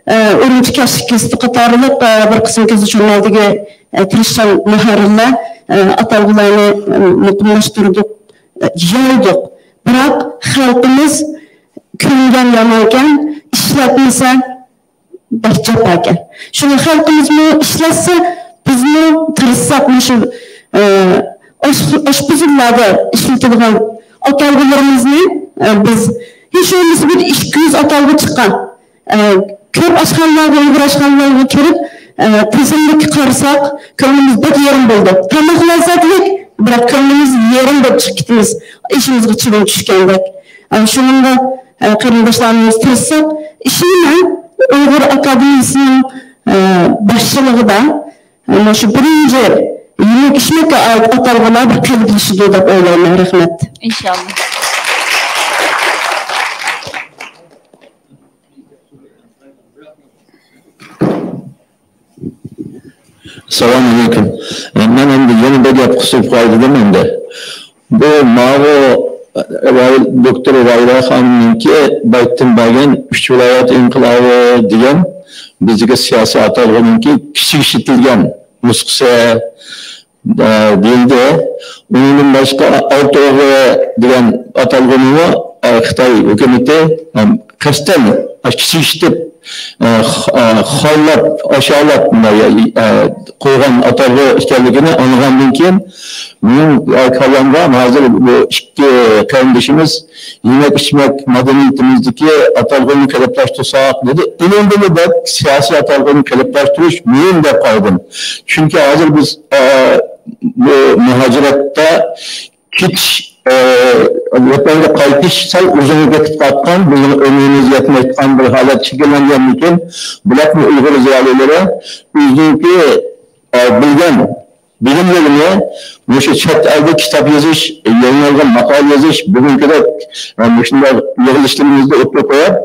ئە، ئۈرۈمچى كەچلىك گېزىتى قاتارلىق، ئە، بىر قىسىم گېزىت ژۇرنالدىكى، ئە، تىرىشچان مۇھەررىرلەر، ئە، ئاتالغۇلارنى، ئە، مۇقىملاشتۇردۇق، ئە، يايدۇق. بىراق خەلقىمىز كۆنگەن يامانكەن، ئىشلەتمىسە بەك جاپاكەن. شۇڭا خەلقىمىزمۇ ئىشلەتسە، بىزمۇ تىرىشساق، مۇشۇ، ئە، ئاش-، ئاشپۇزۇللاردا ئىشلىتىدىغان ئاتالغۇلىرىمىزنى، ئە، بىز ھېچ بولمىسا بىر ئىككى يۈز ئاتالغۇ چىققان. ئە، كۆپ ئاشخانىلارغا، ئۇيغۇر ئاشخانىلارغا كىرىپ، ئە، تىزىملىككە قارىساق، كۆڭلىمىز بەك يېرىم بولىدۇ. تاماق لەززەتلىك، بىراق كۆڭلىمىز يېرىم بولۇپ چىقىپ كېتىمىز. ئىشىمىزغا چىۋىن چۈشكەندەك. ئە، شۇنىڭغا، ئە، قېرىنداشلارنىڭ ئۆزى تىرىشساق، ئىشىنىمەن، ئۇيغۇر ئاكادېمىيىسىنىڭ، ئە، باشچىلىقىدا، ئە، مانا شۇ بىرىنچى يېمەك ئىچمەككە ئائىت ئاتالغۇلار بىر قېلىپلىشىدۇ دەپ ئويلايمەن. رەھمەت. ئىنشاللا. ئەسسالامۇئەلەيكۇم. مەن ئەمدى يەنە بىر گەپ قىسىپ قوياي دېدىم ئەمدى. بۇ ماۋۇ، ئە، راي-، دوكتور راھىلە خانىمنىڭكى بايىتتىن بەرگەن ئۈچ ۋىلايەت ئىنقىلابى دېگەن بىزدىكى سىياسىي ئاتالغۇنىڭكى كىچىكلىتىلگەن نۇسخىسى، ئە، دېيىلدى. ئۇنىڭدىن باشقا ئالتە ئوغرى دېگەن ئاتالغۇنىمۇ، ئە، خىتاي ھۆكۈمىتى، ئە، قەستەن كىچىكلىتىپ، ئە، خ-، ئە، خارلاپ، ئاشالاپ، مۇنداق، ئە، قويغان ئاتالغۇ ئىكەنلىكىنى ئاڭلىغاندىن كېيىن، مېنىڭ، ئە، كاللامغا ھازىر بۇ ئىككى قېرىندىشىمىز يېمەك-ئىچمەك مەدەنىيىتىمىزدىكى ئاتالغۇنى قېلىپلاشتۇرساق دېدى. ئۇنىڭدىنمۇ بەك سىياسىي ئاتالغۇنى قېلىپلاشتۇرۇش مۇھىم دەپ قارىدىم. چۈنكى ھازىر بىز، ئە، بۇ مۇھاجىرەتتە كېتىش، ئە، ۋەتەنگە قايتىش سەل ئۇزۇنغا كېتىپ قاتقان، بىزنىڭ ئۆمرىمىز يەتمەيدىغان بىر ھالەت شەكىللەنگەندىكىن، بولۇپمۇ ئۇيغۇر زىيالىيلىرى ئۆزىنىڭكى، ئە، بىلگەن بىلىملىرىنى مۇشۇ چەت ئەلدە كىتاب يېزىش، يېڭىلغان ماقالە يېزىش، بۈگۈنكىدەك، ئە، مۇشۇنداق يىغىلىشلىرىمىزدا ئوتتۇرىغا قويۇپ،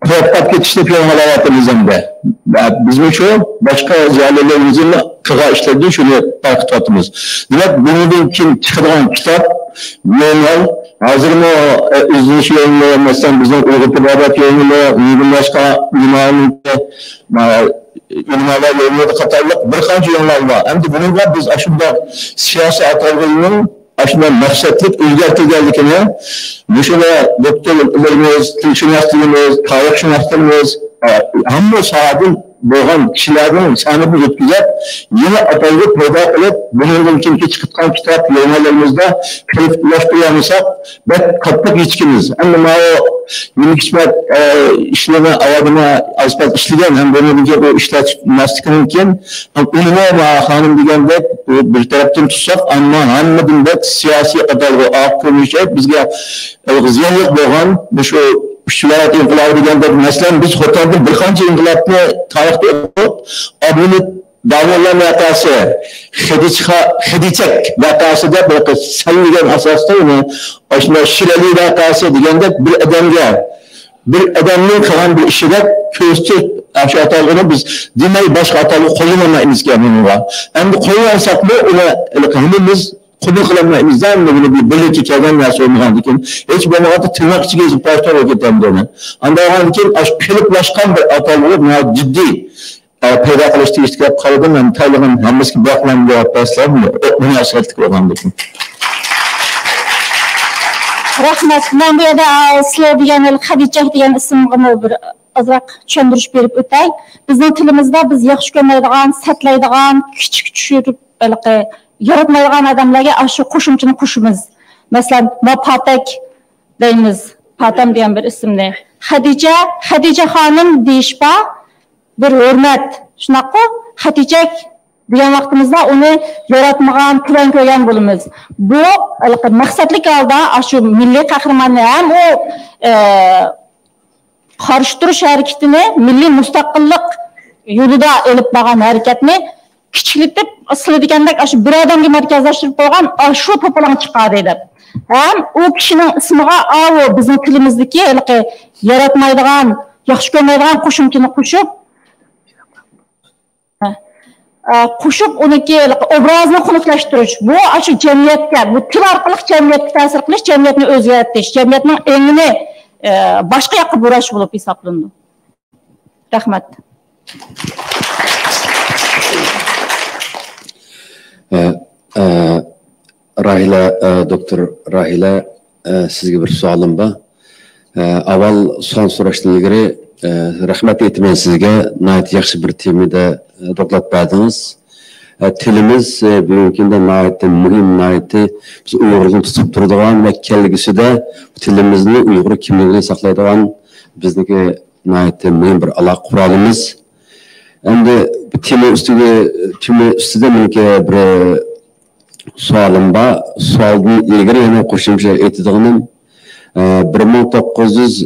قۇرۇپ قېتىشنى پىلانلاۋاتىمىز ئەمدى. بىزمۇ شۇ باشقا زىيالىيلىرىمىزنىڭ قىلغان ئىشلىرىدىن شۇنى بايقىتىۋاتىمىز. دېمەك، بۇنىڭدىن كېيىن چىقىدىغان كىتاب، ژۇرنال، ھازىرمۇ، ئە، ئىزدىنىش ژۇرنىلى، مەسىلەن، بىزنىڭ ئۇيغۇر تېبابەت ژۇرنىلى، ئۇنىڭدىن باشقا ئۆلىمالار، ئە، ئۆلىمالار ژۇرنىلى قاتارلىق بىر قانچە ژۇرنال بار. ئەمدى بۇنىڭغا بىز ئاشۇنداق سىياسىي ئاتالغۇنىڭ ئاشۇنداق مەقسەتلىك ئۆزگەرتىلگەنلىكىنى، مۇشۇ دوكتورلىرىمىز، تىلشۇناسلىرىمىز، تارىخشۇناسلىرىمىز، ئە، ھەممە ساھەدىن بولغان كىشىلەرنىڭ سانىدىن ئۆتكۈزۈپ، يېڭى ئاتالغۇ پەيدا قىلىپ، بۇنىڭدىن كېيىنكى چىقىدىغان كىتاب، ژۇرناللىرىمىزدا قېلىپلاشتۇرالمىساق، بەك قاتتىق يېتىكىمىز. ئەمدى ماۋۇ نېمە خىزمەت، ئە، ئىشلىرىنى ئاۋادىمۇ ئاز پاز ئىشلىگەن، ھەم بۇنىڭدىن كېيىن ئۇ ئىشلەتمەسلىكى مۇمكىن. ئۇنىمۇ مانا خانىم دېگەندەك بىر تەرەپتىن تۇتساق، ئەمما ھەممىدىن بەك سىياسىي ئاتالغۇ ئاق كۆرۈنۈشى بىزگە زىيانلىق بولغان مۇشۇ ئۈچ ۋىلايەت ئىنقىلابى دېگەندەك، مەسىلەن، بىز خوتەندە بىر قانچە ئىنقىلابنى تارىختا ئوقۇپ، ئابلىمىت داموللام ۋەقەسى، خېدىچخا-، خېدىچەك ۋەقەسىدە بىر سەللىگەن ئاساستا ئۇنى، ئاشۇنداق شىرئەلى ۋەقەسى دېگەندەك بىر ئادەمگە بىر ئادەمنىڭ قىلغان بىر ئىشىدەك كۆرسىتىپ، ئاشۇ ئاتالغۇنى بىز دېمەي، باشقا ئاتالغۇ قوللىنالمايمىزكەن بۇنىڭغا. ئەمدى قوللانساقمۇ، ئۇنى ھېلىقى ھەممىمىز قوبۇل قىلالمايمىز. ئەمدى بۇنى بىر بىرلىككە كەلگەن نەرسە بولمىغاندىكىن، ھېچ بولمىغاندا تىرناق ئىچىگە يېزىپ تاشلاپ كېتەمدۇ ئۇنى. ئانداق بولغاندىكىن، ئاشۇ قېلىپلاشقان بىر ئاتالغۇ ناھايىتى جىددىي، ئە، پەيدا قىلىش تېگىشلىك دەپ قارىدىم. مەن تەلىغىم ھەممىسىگە بەكلەم جاۋاب بەرسىلەر، مۇناسىۋەتلىك بولغاندىكىن. رەھمەت. مەن بۇ يەردە، ئە، سىلەر دېگەن خەدىچەك دېگەن ئىسىمغىمۇ بىر ئازراق چۈشەندۈرۈش بېرىپ ئۆتەي. بىزنىڭ تىلىمىزدا بىز ياخشى كۆرمەيدىغان، سەتلەيدىغان، كىچىك چۈشۈرۈپ، ھېلىقى ياراتمايدىغان ئادەملەرگە ئاشۇ قوشۇمچىنى قوشىمىز. مەسىلەن، ما پاتەك دەيمىز، پاتەم دېگەن بىر ئىسىمنى. خەدىچە، خەدىچە خانىم دېيىش بار، بىر ھۆرمەت، شۇنداققۇ؟ خەدىچەك دېگەن ۋاقتىمىزدا ئۇنى ياراتمىغان، كۆرەڭ كۆرگەن بولىمىز. بۇ ھېلىقى مەقسەتلىك ھالدا ئاشۇ مىللىي قەھرىماننى ھەم ئۇ، ئە، قارشى تۇرۇش ھەرىكىتىنى، مىللىي مۇستەقىللىق يولىدا ئېلىپ بارغان ھەرىكەتنى كىچىكلىتىپ سىلىدىكەندەك، ئاشۇ بىر ئادەمگە مەركەزلەشتۈرۈپ قويغان، ئاشۇ توپىلاڭ چىقاردى دەپ. ھەم ئۇ كىشىنىڭ ئىسمىغا ئاۋۇ بىزنىڭ تىلىمىزدىكى ھېلىقى ياراتمايدىغان، ياخشى كۆرمەيدىغان قوشۇمچىنى قوشۇپ، ئە، قوشۇپ، ئۇنىڭكى ئوبرازىنى خۇنۈكلەشتۈرۈش، بۇ ئاشۇ جەمئىيەتكە، بۇ تىل ئارقىلىق جەمئىيەتكە تەسىر قىلىش، جەمئىيەتنى ئۆزگەرتىش، جەمئىيەتنىڭ ئېڭىنى، ئە، باشقا ياققا بۇراش بولۇپ ھېسابلىنىدۇ. رەھمەت. ئە، ئە، راھىلە، ئە، دوكتور راھىلە، ئە، سىزگە بىر سوئالىم بار. ئە، ئاۋۋال سوئال سوراشتىن ئىلگىرى، ئە، رەھمەت ئېيتىمەن سىزگە. ناھايىتى ياخشى بىر تېمىدا، ئە، دوكلات بەردىڭىز. ئە، تىلىمىز، ئە، بۈگۈنكى كۈندە ناھايىتى مۇھىم، ناھايىتى بىز ئۇيغۇرلارنى تۇتۇپ تۇرىدىغان ۋە كەلگۈسىدە تىلىمىزنى، ئۇيغۇر كىملىكىنى ساقلايدىغان بىزنىڭكى ناھايىتى مۇھىم بىر ئالاقە قورالىمىز. ئەمدى بۇ تېما ئۈستىگە، تېما ئۈستىدە مېنىڭكى بىر سوئالىم بار. سوئالدىن ئىلگىرى يەنە قوشۇمچە ئېيتىدىغىنىم، ئە، بىر مىڭ توققۇز يۈز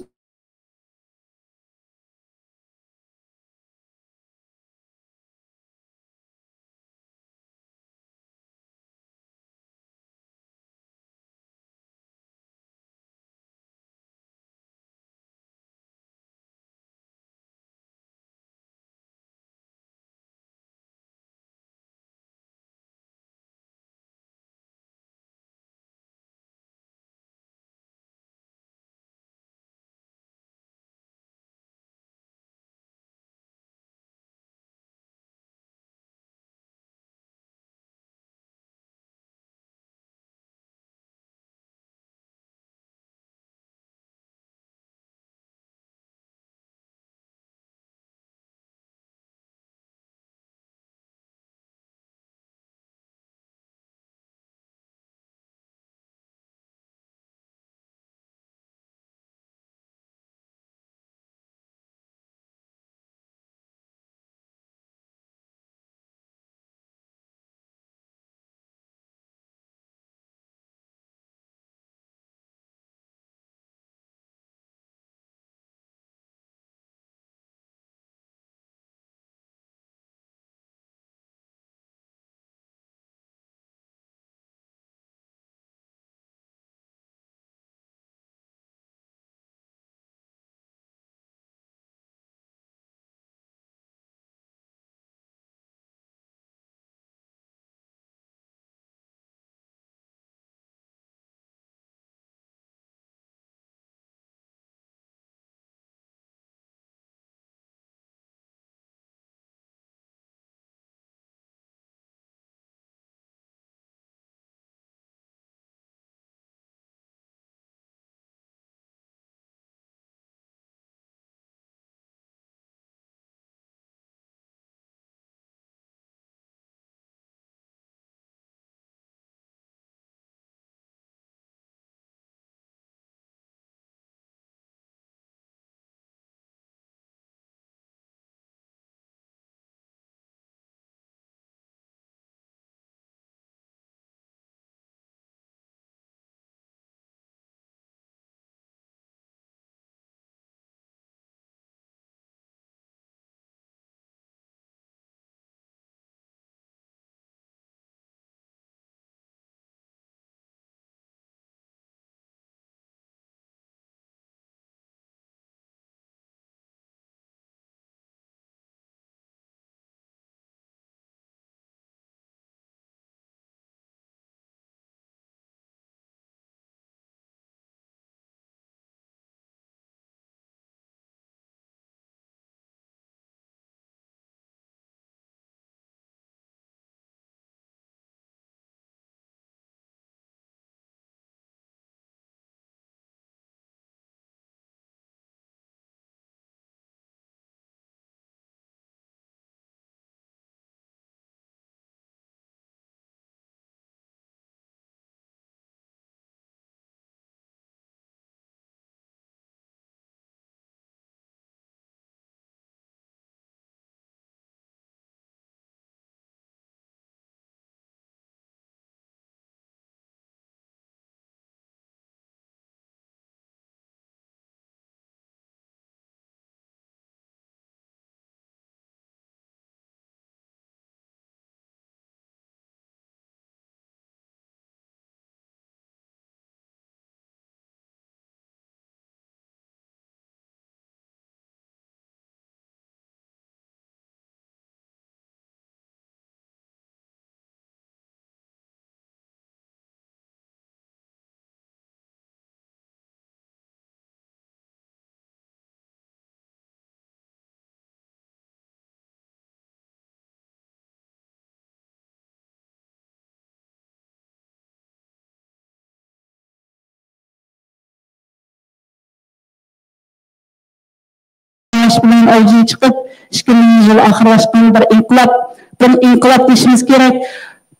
بىلەن ئەۋجىگە چىقىپ، ئىككى مىڭىنچى يىل ئاخىرلاشقان بىر ئىنقىلاب. بۇنى ئىنقىلاب دېيىشىمىز كېرەك.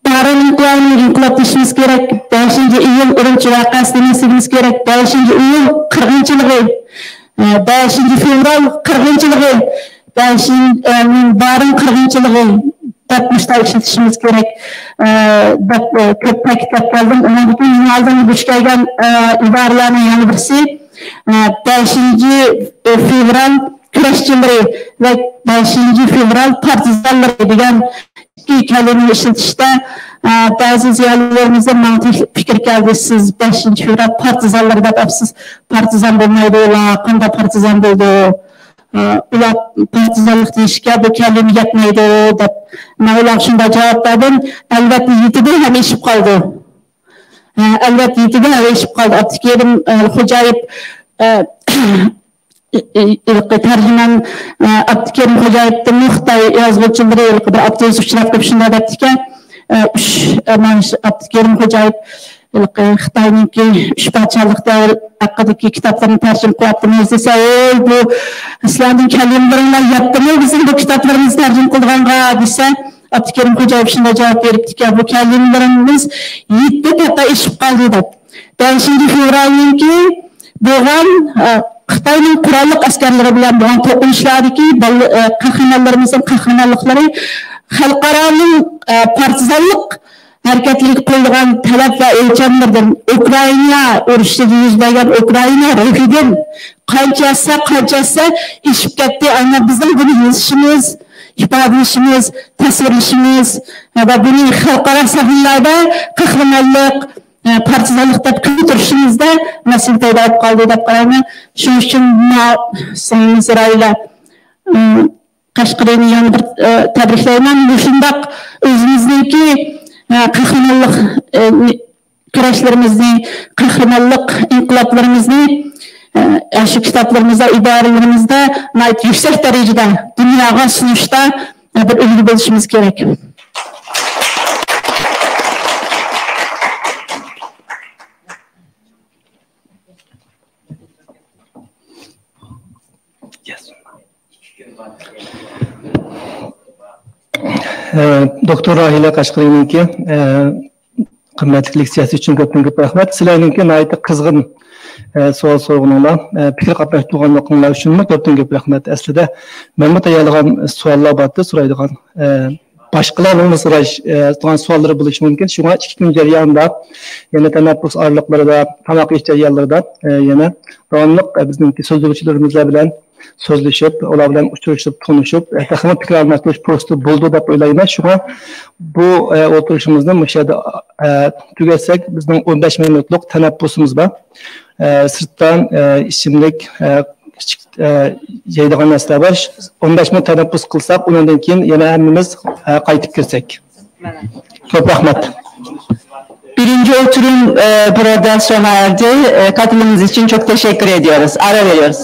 بارىن ئىنقىلابىنى ئىنقىلاب دېيىشىمىز كېرەك. بەشىنچى ئىيۇل ئۈرۈمچى ۋەقەسى دېمەكچىمىز كېرەك. بەشىنچى ئىيۇل قىرغىنچىلىقى، ئە، بەشىنچى فېۋرال قىرغىنچىلىقى، بەشىنچى، ئە، بارىن قىرغىنچىلىقى دەپ مۇشۇنداق ئىشلىتىشىمىز كېرەك، ئە، دەپ، ئە، كۆپ تەكىتلەپ كەلدىم. ئۇنىڭدىن كېيىن مېنىڭ ئالدىمغا دۇچ كەلگەن، ئە، ئىبارىلەرنىڭ يەنە بىرسى، ئە، بەشىنچى فېۋرال كۈرەشچىلىرى ۋە بەشىنچى فېۋرال پارتىزانلىرى دېگەن ئىككى كەلىمىنى ئىشلىتىشتە، ئە، بەزى زىيالىيلىرىمىزدىن ماڭا تەكلىپ پىكىر كەلدى، سىز بەشىنچى فېۋرال پارتىزانلىرى دەپ ئاپسىز، پارتىزان بولمايدۇ ئۇلار، قانداق پارتىزان بولىدۇ؟ ئە، ئۇلار پارتىزانلىق دېيىشكە بۇ كەلىمە يەتمەيدۇ دەپ، مەن ئۇلارغا شۇنداق جاۋاب بەردىم، ئەلۋەتتە يېتىدۇ ھەم ئېشىپ قالىدۇ. ئە، ئەلۋەتتە يېتىدۇ ھەم ئېشىپ قالىدۇ. ئابدۇكېرىم، ئە، خوجايېپ، ئە، ھېلىقى تەرجىمان، ئە، ئابدۇكېرىم خوجايېپتىنمۇ خىتاي يازغۇچىلىرى ھېلىقى بىر ئاپتوبۇس ئۇچراپ قېلىپ شۇنداق دەپتىكەن، ئە، ئۈچ، ئە، مانا شۇ ئابدۇكېرىم خوجايېپ ھېلىقى خىتاينىڭكى ئۈچ پادىشاھلىق دەۋرى ھەققىدىكى كىتابلىرىنى تەرجىمە قىلىۋاتىمىز دېسە، ھەي، بۇ سىلەرنىڭ كەلىمىلىرىڭلار يەتتىمۇ بىزنىڭ بۇ كىتابلىرىمىزنى تەرجىمە قىلىدىغانغا دېسە، ئابدۇكېرىم خوجايېف شۇنداق جاۋاب بېرىپتىكەن، بۇ كەلىمىلىرىمىز يەتتە تاپا ئېشىپ قالدى دەپ. بەشىنچى فېۋرالنىڭكى بولغان، ئە، خىتاينىڭ قوراللىق ئەسكەرلىرى بىلەن بولغان توقۇنۇشلاردىكى بالىلار، ئە، قەھرىمانلىرىمىزنىڭ قەھرىمانلىقلىرى خەلقئارانىڭ، ئە، پارتىزانلىق ھەرىكەتلىرىگە قويۇلغان تەلەپ ۋە ئۆلچەملىرىدىن ئۇكرائىنا ئۇرۇشىدا يۈز بەرگەن ئۇكرائىنا روھىدىن قانچە يازسا، قانچە يازسا ئېشىپ كەتتى. ئەمما بىزنىڭ بۇنى يېزىشىمىز، ئىپادىلىشىمىز، تەسۋىرلىشىمىز ۋە بۇنى خەلقئارا سەھنىلەردە قەھرىمانلىق، ئە، پارتىزانلىق دەپ كۈلدۈرۈشىمىزدە مەسىلە پەيدا بولۇپ قالدى دەپ قارايمەن. شۇنىڭ ئۈچۈن مانا سىڭلىمىز راھىلە، ئە، قەشقىرىنى يەنە بىر، ئە، تەبرىكلەيمەن. مۇشۇنداق ئۆزىمىزنىڭكى، ئە، قەھرىمانلىق، ئە، كۈرەشلىرىمىزنى، قەھرىمانلىق ئىنقىلابلىرىمىزنى، ئە، شۇ كىتابلىرىمىزدا، ئىبارىلىرىمىزدە ناھايىتى يۈكسەك دەرىجىدە دۇنياغا سۇنۇشتا، ئە، بىر ئۈلگە بولۇشىمىز كېرەك. ئە، دوكتور راھىلە قەشقىرىنىڭكى، ئە، قىممەتلىك لېكسىيەسى ئۈچۈن كۆپتىن كۆپ رەھمەت. سىلەرنىڭكى ناھايىتى قىزغىن، ئە، سوئال سورىغىنىڭلار، ئە، پىكىر قاتناشتۇرغانلىقىڭلار ئۈچۈنمۇ كۆپتىن كۆپ رەھمەت. ئەسلىدە مەنمۇ تەييارلىغان سوئاللار بارتى، سورايدىغان. ئە، باشقىلارنىڭمۇ سوراش، ئە، سوئاللىرى بولۇشى مۇمكىن. شۇڭا ئىككى كۈن جەريانىدا يەنە تەنەپپۇس ئارىلىقلىرىدا، تاماق يېيىش جەريانلىرىدا، ئە، يەنە داۋاملىق، ئە، بىزنىڭكى سۆزلىگۈچىلىرىمىز بىلەن سۆزلىشىپ، ئۇلار بىلەن ئۇچرىشىپ، تونۇشۇپ، ئە، تېخىمۇ پىكىر ئالماشتۇرۇش پۇرسىتى بولىدۇ دەپ ئويلايمەن. شۇڭا بۇ، ئە، ئولتۇرۇشىمىزنى مۇشۇ يەردە، ئە، تۈگەتسەك، بىزنىڭ ئون بەش مىنۇتلۇق تەنەپپۇسىمىز بار. ئە، سىرتتا، ئە، ئىچىملىك، ئە، كىچىك، ئە، يەيدىغان نەرسىلەر بار. ئون بەش مىنۇت تەنەپپۇس قىلساق، ئۇنىڭدىن كېيىن يەنە ھەممىمىز، ئە، قايتىپ كىرسەك. Çok rahmet. Birinci oturum, e, burada sona erdi. E, katılımınız için çok teşekkür ediyoruz. Ara veriyoruz.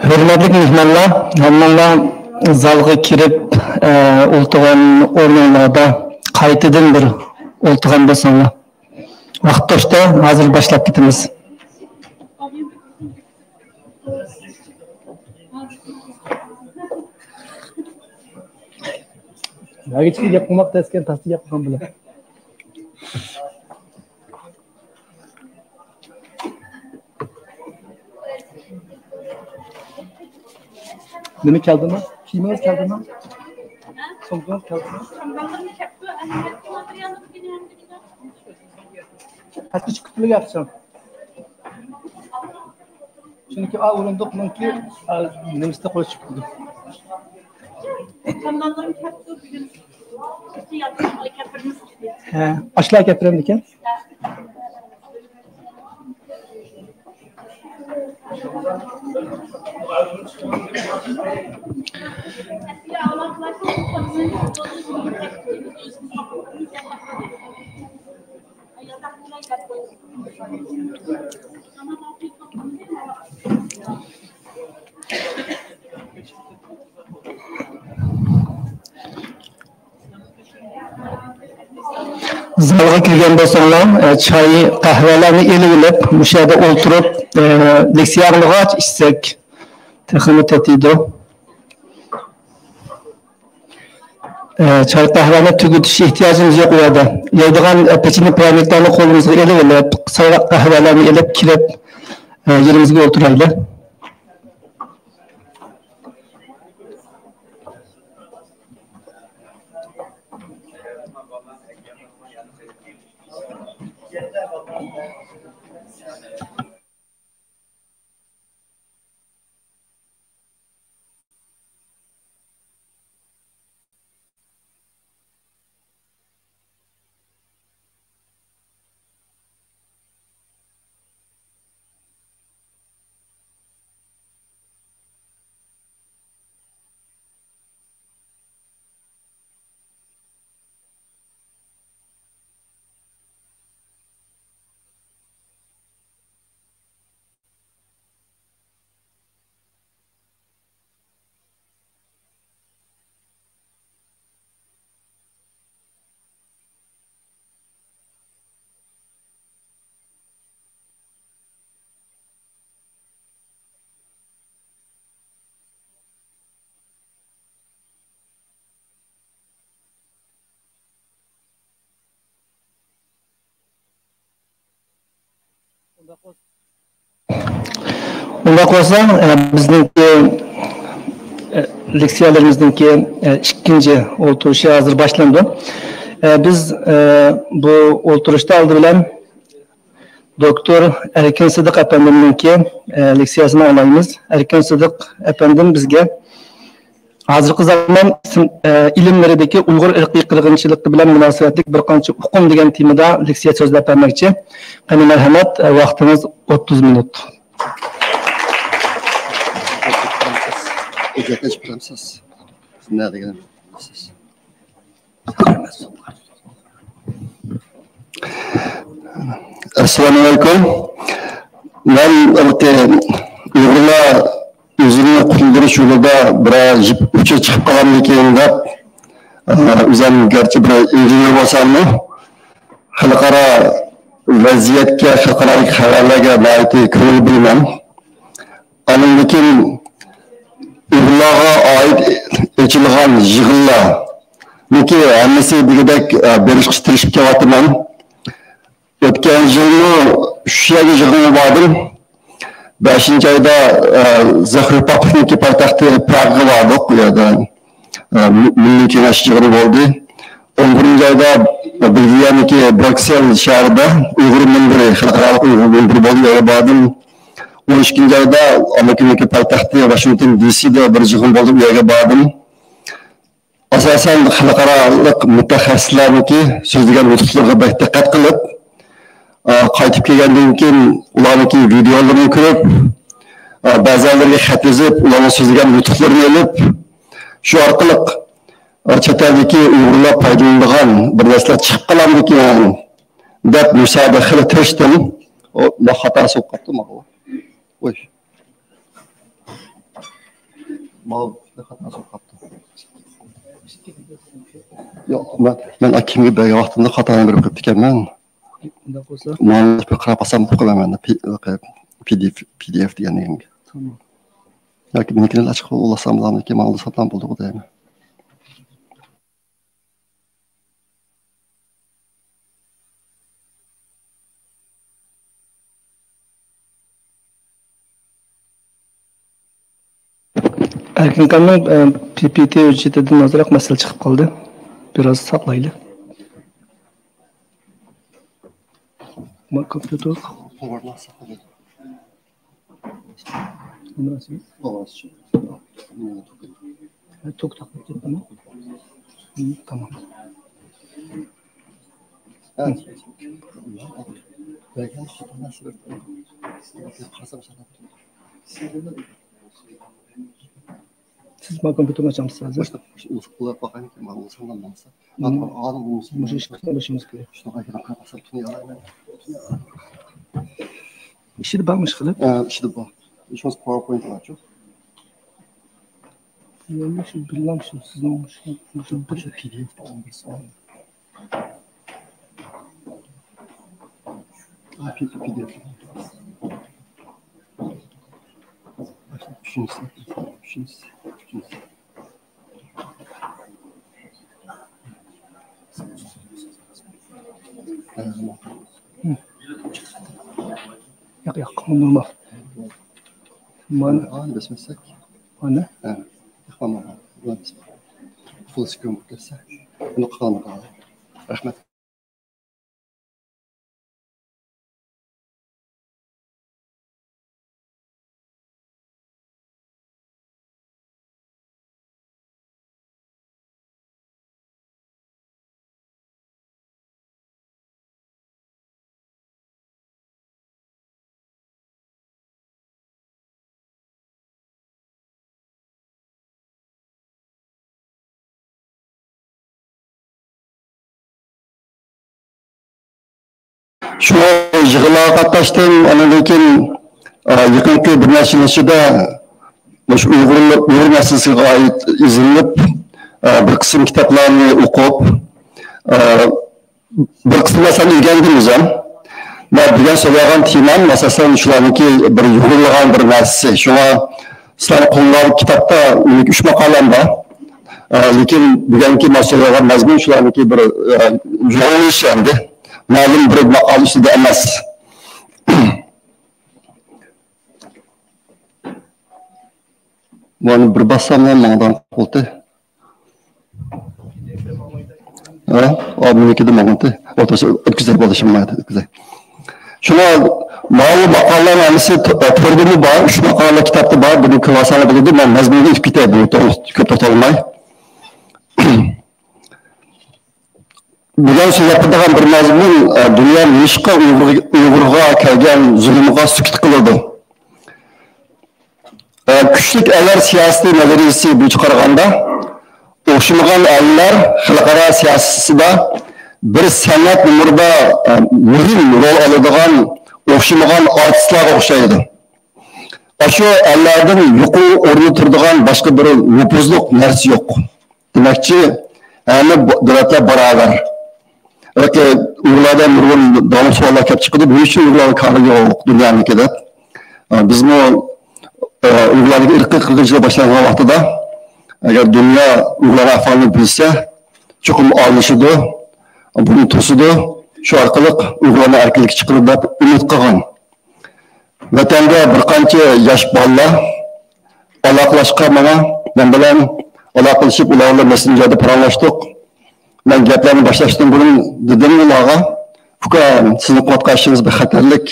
ھۆرمەتلىك مېھمانلار، ھەممىڭلار زالغا كىرىپ، ئە، ئولتۇرغان ئورنۇڭلاردا قايتىدىن بىر ئولتۇرغان بولساڭلار. ۋاقىت توشتى، ھازىر باشلاپ كېتىمىز. نەگە چىقىپ گەپ قىلماق تەسكەن، تاستا گەپ قىلغان بىلەن. نېمە كەلدىمۇ؟ كىيىمىڭىز كەلدىمۇ؟ سومكىڭىز كەلدىمۇ؟ پەسكە چىقىپ كېتىمىز ياخشى. چۈنكى ئا ئورۇندۇقنىڭكى، ئا، نېمىسىدە قويۇپ چىقىپتۇ. چامدانلىرىم كەپتۇ بۈگۈن. ئىككى ياتاق كەپتۈرمىز. ھە، ئاشۇلار كەپتۈرەمدىكەن. زالغا كىرگەن بولساڭلار، ئە، چاي، قەھۋەلەرنى ئېلىۋېلىپ، مۇشۇ يەردە ئولتۇرۇپ، ئە، لېكسىيە ئاڭلىغاچ ئىچسەك تېخىمۇ تېتىيدۇ. ئە، چاي، قەھۋەنى تۈگىتىش ئېھتىياجىمىز يوق ئۇ يەردە. يەيدىغان، ئە، پېچىنە پىرەنىكلەرنى قولىمىزغا ئېلىۋېلىپ، سايراق قەھۋەلەرنى ئېلىپ كىرىپ، ئە، يېرىمىزگە ئولتۇرايلى. ئۇنداق بولسا، ئە، بىزنىڭكى، ئە، لېكسىيەلىرىمىزنىڭكى، ئە، ئىككىنچى ئولتۇرۇشى ھازىر باشلىنىدۇ. ئە، بىز، ئە، بۇ ئولتۇرۇشتا ئالدى بىلەن دوكتور ئەركىن سىدىق ئەپەندىمنىڭكى، ئە، لېكسىيەسىنى ئاڭلايمىز. ئەركىن سىدىق ئەپەندىم بىزگە ھازىرقى زامان ئىسىم-، ئە، ئىلىملىرىدىكى ئۇيغۇر ئىرقىي قىرغىنچىلىقى بىلەن مۇناسىۋەتلىك بىر قانچە ئۇقۇم دېگەن تېمىدا لېكسىيە سۆزلەپ بەرمەكچى. قېنى، مەرھەمەت، ئە، ۋاقتىڭىز ئوتتۇز مىنۇت. ئەسسالامۇئەلەيكۇم. مەن ھېلىقى ئۇيغۇرلار ئۆزىنى قۇتۇلدۇرۇش يولىدا بىرەر يىپ ئۇچى چىقىپ قالامدىكىن دەپ، ئە، ئۆزۈم گەرچە بىر ئىنژېنېر بولساممۇ، خەلقئارا ۋەزىيەتكە، خەلقئارالىق خەۋەرلەرگە ناھايىتى كۆڭۈل بۆلىمەن. ئاندىن كېيىن ئۇيغۇرلارغا ئائىت ئېچىلغان يىغىنلارنىڭكى ھەممىسى دېگۈدەك، ئە، بېرىشقا تىرىشىپ كېلىۋاتىمەن. ئۆتكەن يىلمۇ شۇ يەرگە يىغىنغا باردىم. بەشىنچى ئايدا، ئە، زاخ رېپابلىكنىڭكى پايتەختى پراگغا باردۇق. ئۇ يەردە، ئە، مىللىي كېڭەش يىغىنى بولدى. ئون بىرىنچى ئايدا بېلگىيەنىڭكى بريۇكسېل شەھىرىدە ئۇيغۇر مۇنبىرى، خەلقئارالىق ئۇيغۇر مۇنبىرى بولدى، ئۇ يەرگە باردىم. ئون ئىككىنچى ئايدا ئامېرىكىنىڭكى پايتەختى ۋاشىنگتون دى سىدا بىر يىغىن بولدى، ئۇ يەرگە باردىم. ئاساسەن خەلقئارالىق مۇتەخەسسىسلەرنىڭكى سۆزلىگەن نۇتۇقلىرىغا بەك دىققەت قىلىپ، ئا، قايتىپ كەلگەندىن كېيىن ئۇلارنىڭكى ۋىدېئولىرىنى كۆرۈپ، ئا، بەزەنلىرىگە خەت يېزىپ، ئۇلارنىڭ سۆزلىگەن نۇتۇقلىرىنى ئېلىپ، شۇ ئارقىلىق، ئا، چەت ئەلدىكى ئۇيغۇرلار پايدىلىنىدىغان بىر نەرسىلەر چىقىپ قالامدىكىن دەپ مۇشۇ يەردە خېلى تىرىشتىم. ئۇ، خاتاسى بولۇپ قاپتۇ ماڭا. ئوي. ماۋۇ خاتا چىقىپ قاپتۇ. ياق، مەن، مەن ئاكىمگە بەرگەن ۋاقتىمدا خاتانى بېرىپ قويۇپتىكەنمەن. ئۇنداق بولسا، مانا بىر قاراپ ئالسام بولۇپ قالىمەن. پى-، پى دى ئېف، پى دى ئېف دېگەن دېگەنگە. تامام. ياكى مېنىڭكىنى ئاچىق ئۇلاسام بولامدىكىن، ماڭا ئۇلىسام بولدىغۇ دەيمەن. ئەركىنخاننىڭ، ئە، پى پى تى ھۆججىتىدىن ئازراق مەسىلە چىقىپ قالدى. بىراز ساقلايلى. ما كمپيوتر. نېمە نەرسە؟ توك تاقاپ كەتتىمۇ؟ ھىم، تامام. سىز ما كمپيوتېرنى ئاچامسىز ھازىر؟ مۇشۇ، مۇشۇ ئۇلىسىپ قويۇپ باقايمىكىن، مانا ئۇلىسىڭلار بولمىسا. مم. مانا ئالدىن ئۇلىسىڭلار مۇشۇ بولمىسا. ئىشقا بېشىمىز كېلىپ. شۇنىڭغا كېلىپ قاراپ باقسام تونۇيالايمەن. ئىچىدە بارمۇ ئىشقىلىپ؟ ھە، ئىچىدە بار. شۇنىسى پاۋېرپوينت بارچۇ. يەنە شۇ بىللەم شۇ سىزنىڭ شۇ، شۇ بىر پى دى ئېف بار. ياق، ياق، نورمال. مانا. ئانى بېسىۋەتسەك. ئانى؟ ھە. ياق، مانا. بۇنى بېسىپ. فۇل سكرىن بولۇپ كەتسە. بۇنى قىلغاندا قالدى. رەھمەت. شۇ يىغىنلارغا قاتناشتىم. ئاندىن كېيىن، ئا، يېقىنقى بىر نەچچە يىل ئىچىدە مۇشۇ ئۇيغۇر، ئۇيغۇر مەسىلىسىگە ئائىت ئىزدىنىپ، ئا، بىر قىسىم كىتابلارنى ئوقۇپ، ئا، بىر قىسىم نەرسىلەرنى ئۆگەندىم ئۆزۈم. مەن بۈگۈن سۆزلەيدىغان تېمام، ئاساسەن، شۇلارنىڭكى بىر يۇغۇرۇلغان بىر نەرسىسى. شۇڭا سىلەرنىڭ قولۇڭلاردىكى كىتابتا مېنىڭكى ئۈچ ماقالەم بار. ئە، لېكىن بۈگۈنكى مەن سۆزلەيدىغان مەزمۇن شۇلارنىڭكى بىر، ئە، يۇغۇرۇلۇشى ئەمدى. مەلۇم بىر ماقالە ئۈستىدە ئەمەس. بۇنى بىر باسسام ماڭىدىغان بولدى. ھە؟ ئا، مېنىڭكىدە ماڭىدۇ. ئوتتۇرىسى ئۆتكۈزەي، بولدى، شۇ ماڭىدۇ، ئۆتكۈزەي. شۇڭا ماۋۇ ماقالىلەرنىڭ ھەممىسى تۆ-، تۆردىمۇ بار، ئۈچ ماقالە كىتابتا بار، بۇنى كۆرۈۋالساڭلار بولىدۇ. مەن مەزمۇننى ئۆتۈپ كېتەي، بۇ توغرا كۆپ توختالماي. بۈگۈن سۆزلەپ بېرىدىغان بىر مەزمۇن، ئە، دۇنيا نېمىشقا ئۇيغۇر-، ئۇيغۇرغا كەلگەن زۇلۇمغا سۈكۈت قىلىدۇ؟ ئە، كۈچلۈك ئەللەر سىياسىتى نەزەرىيىسى بويىچە قارىغاندا، ئوخشىمىغان ئەللەر خەلقئارا سىياسىتىدا بىر سەنئەت نومۇرىدا، ئە، مۇھىم رول ئالىدىغان ئوخشىمىغان ئارتىسلارغا ئوخشايدۇ. ئاشۇ ئەللەردىن يۇقىرى ئورۇندا تۇرىدىغان باشقا بىر نوپۇزلۇق نەرسە يوق. دېمەكچى، ھەممە ب-، دۆلەتلەر باراۋەر. بەلكى ئۇيغۇرلاردا نۇرغۇن داۋاملىق سوئاللار كېلىپ چىقىدۇ، نېمە ئۈچۈن ئۇيغۇرلارنىڭ كارى يوق دۇنيانىڭكى دەپ. ئا، بىزمۇ، ئا، ئۇيغۇرلاردىكى ئىرقىي قىرغىنچىلىق باشلانغان ۋاقتىدا، ئەگەر دۇنيا ئۇيغۇرلارنىڭ ئەھۋالىنى بىلسە، چوقۇم ئارىلىشىدۇ، بۇنى توسىدۇ، شۇ ئارقىلىق ئۇيغۇرلارنى ئەركىنلىككە چىقىرىدۇ دەپ ئۈمىد قىلغان. ۋەتەندە بىر قانچە ياش بالىلار ئالاقىلەشكەن ماڭا، مەن بىلەن ئالاقىلىشىپ، ئۇلار بىلەن مەسسېنجېردا پاراڭلاشتۇق. مەن گەپلەرنى باشلاشتىن بۇرۇن دېدىم ئۇلارغا، «ئۇكا، سىزنىڭ قىلىۋاتقان ئىشىڭىز بەك خەتەرلىك.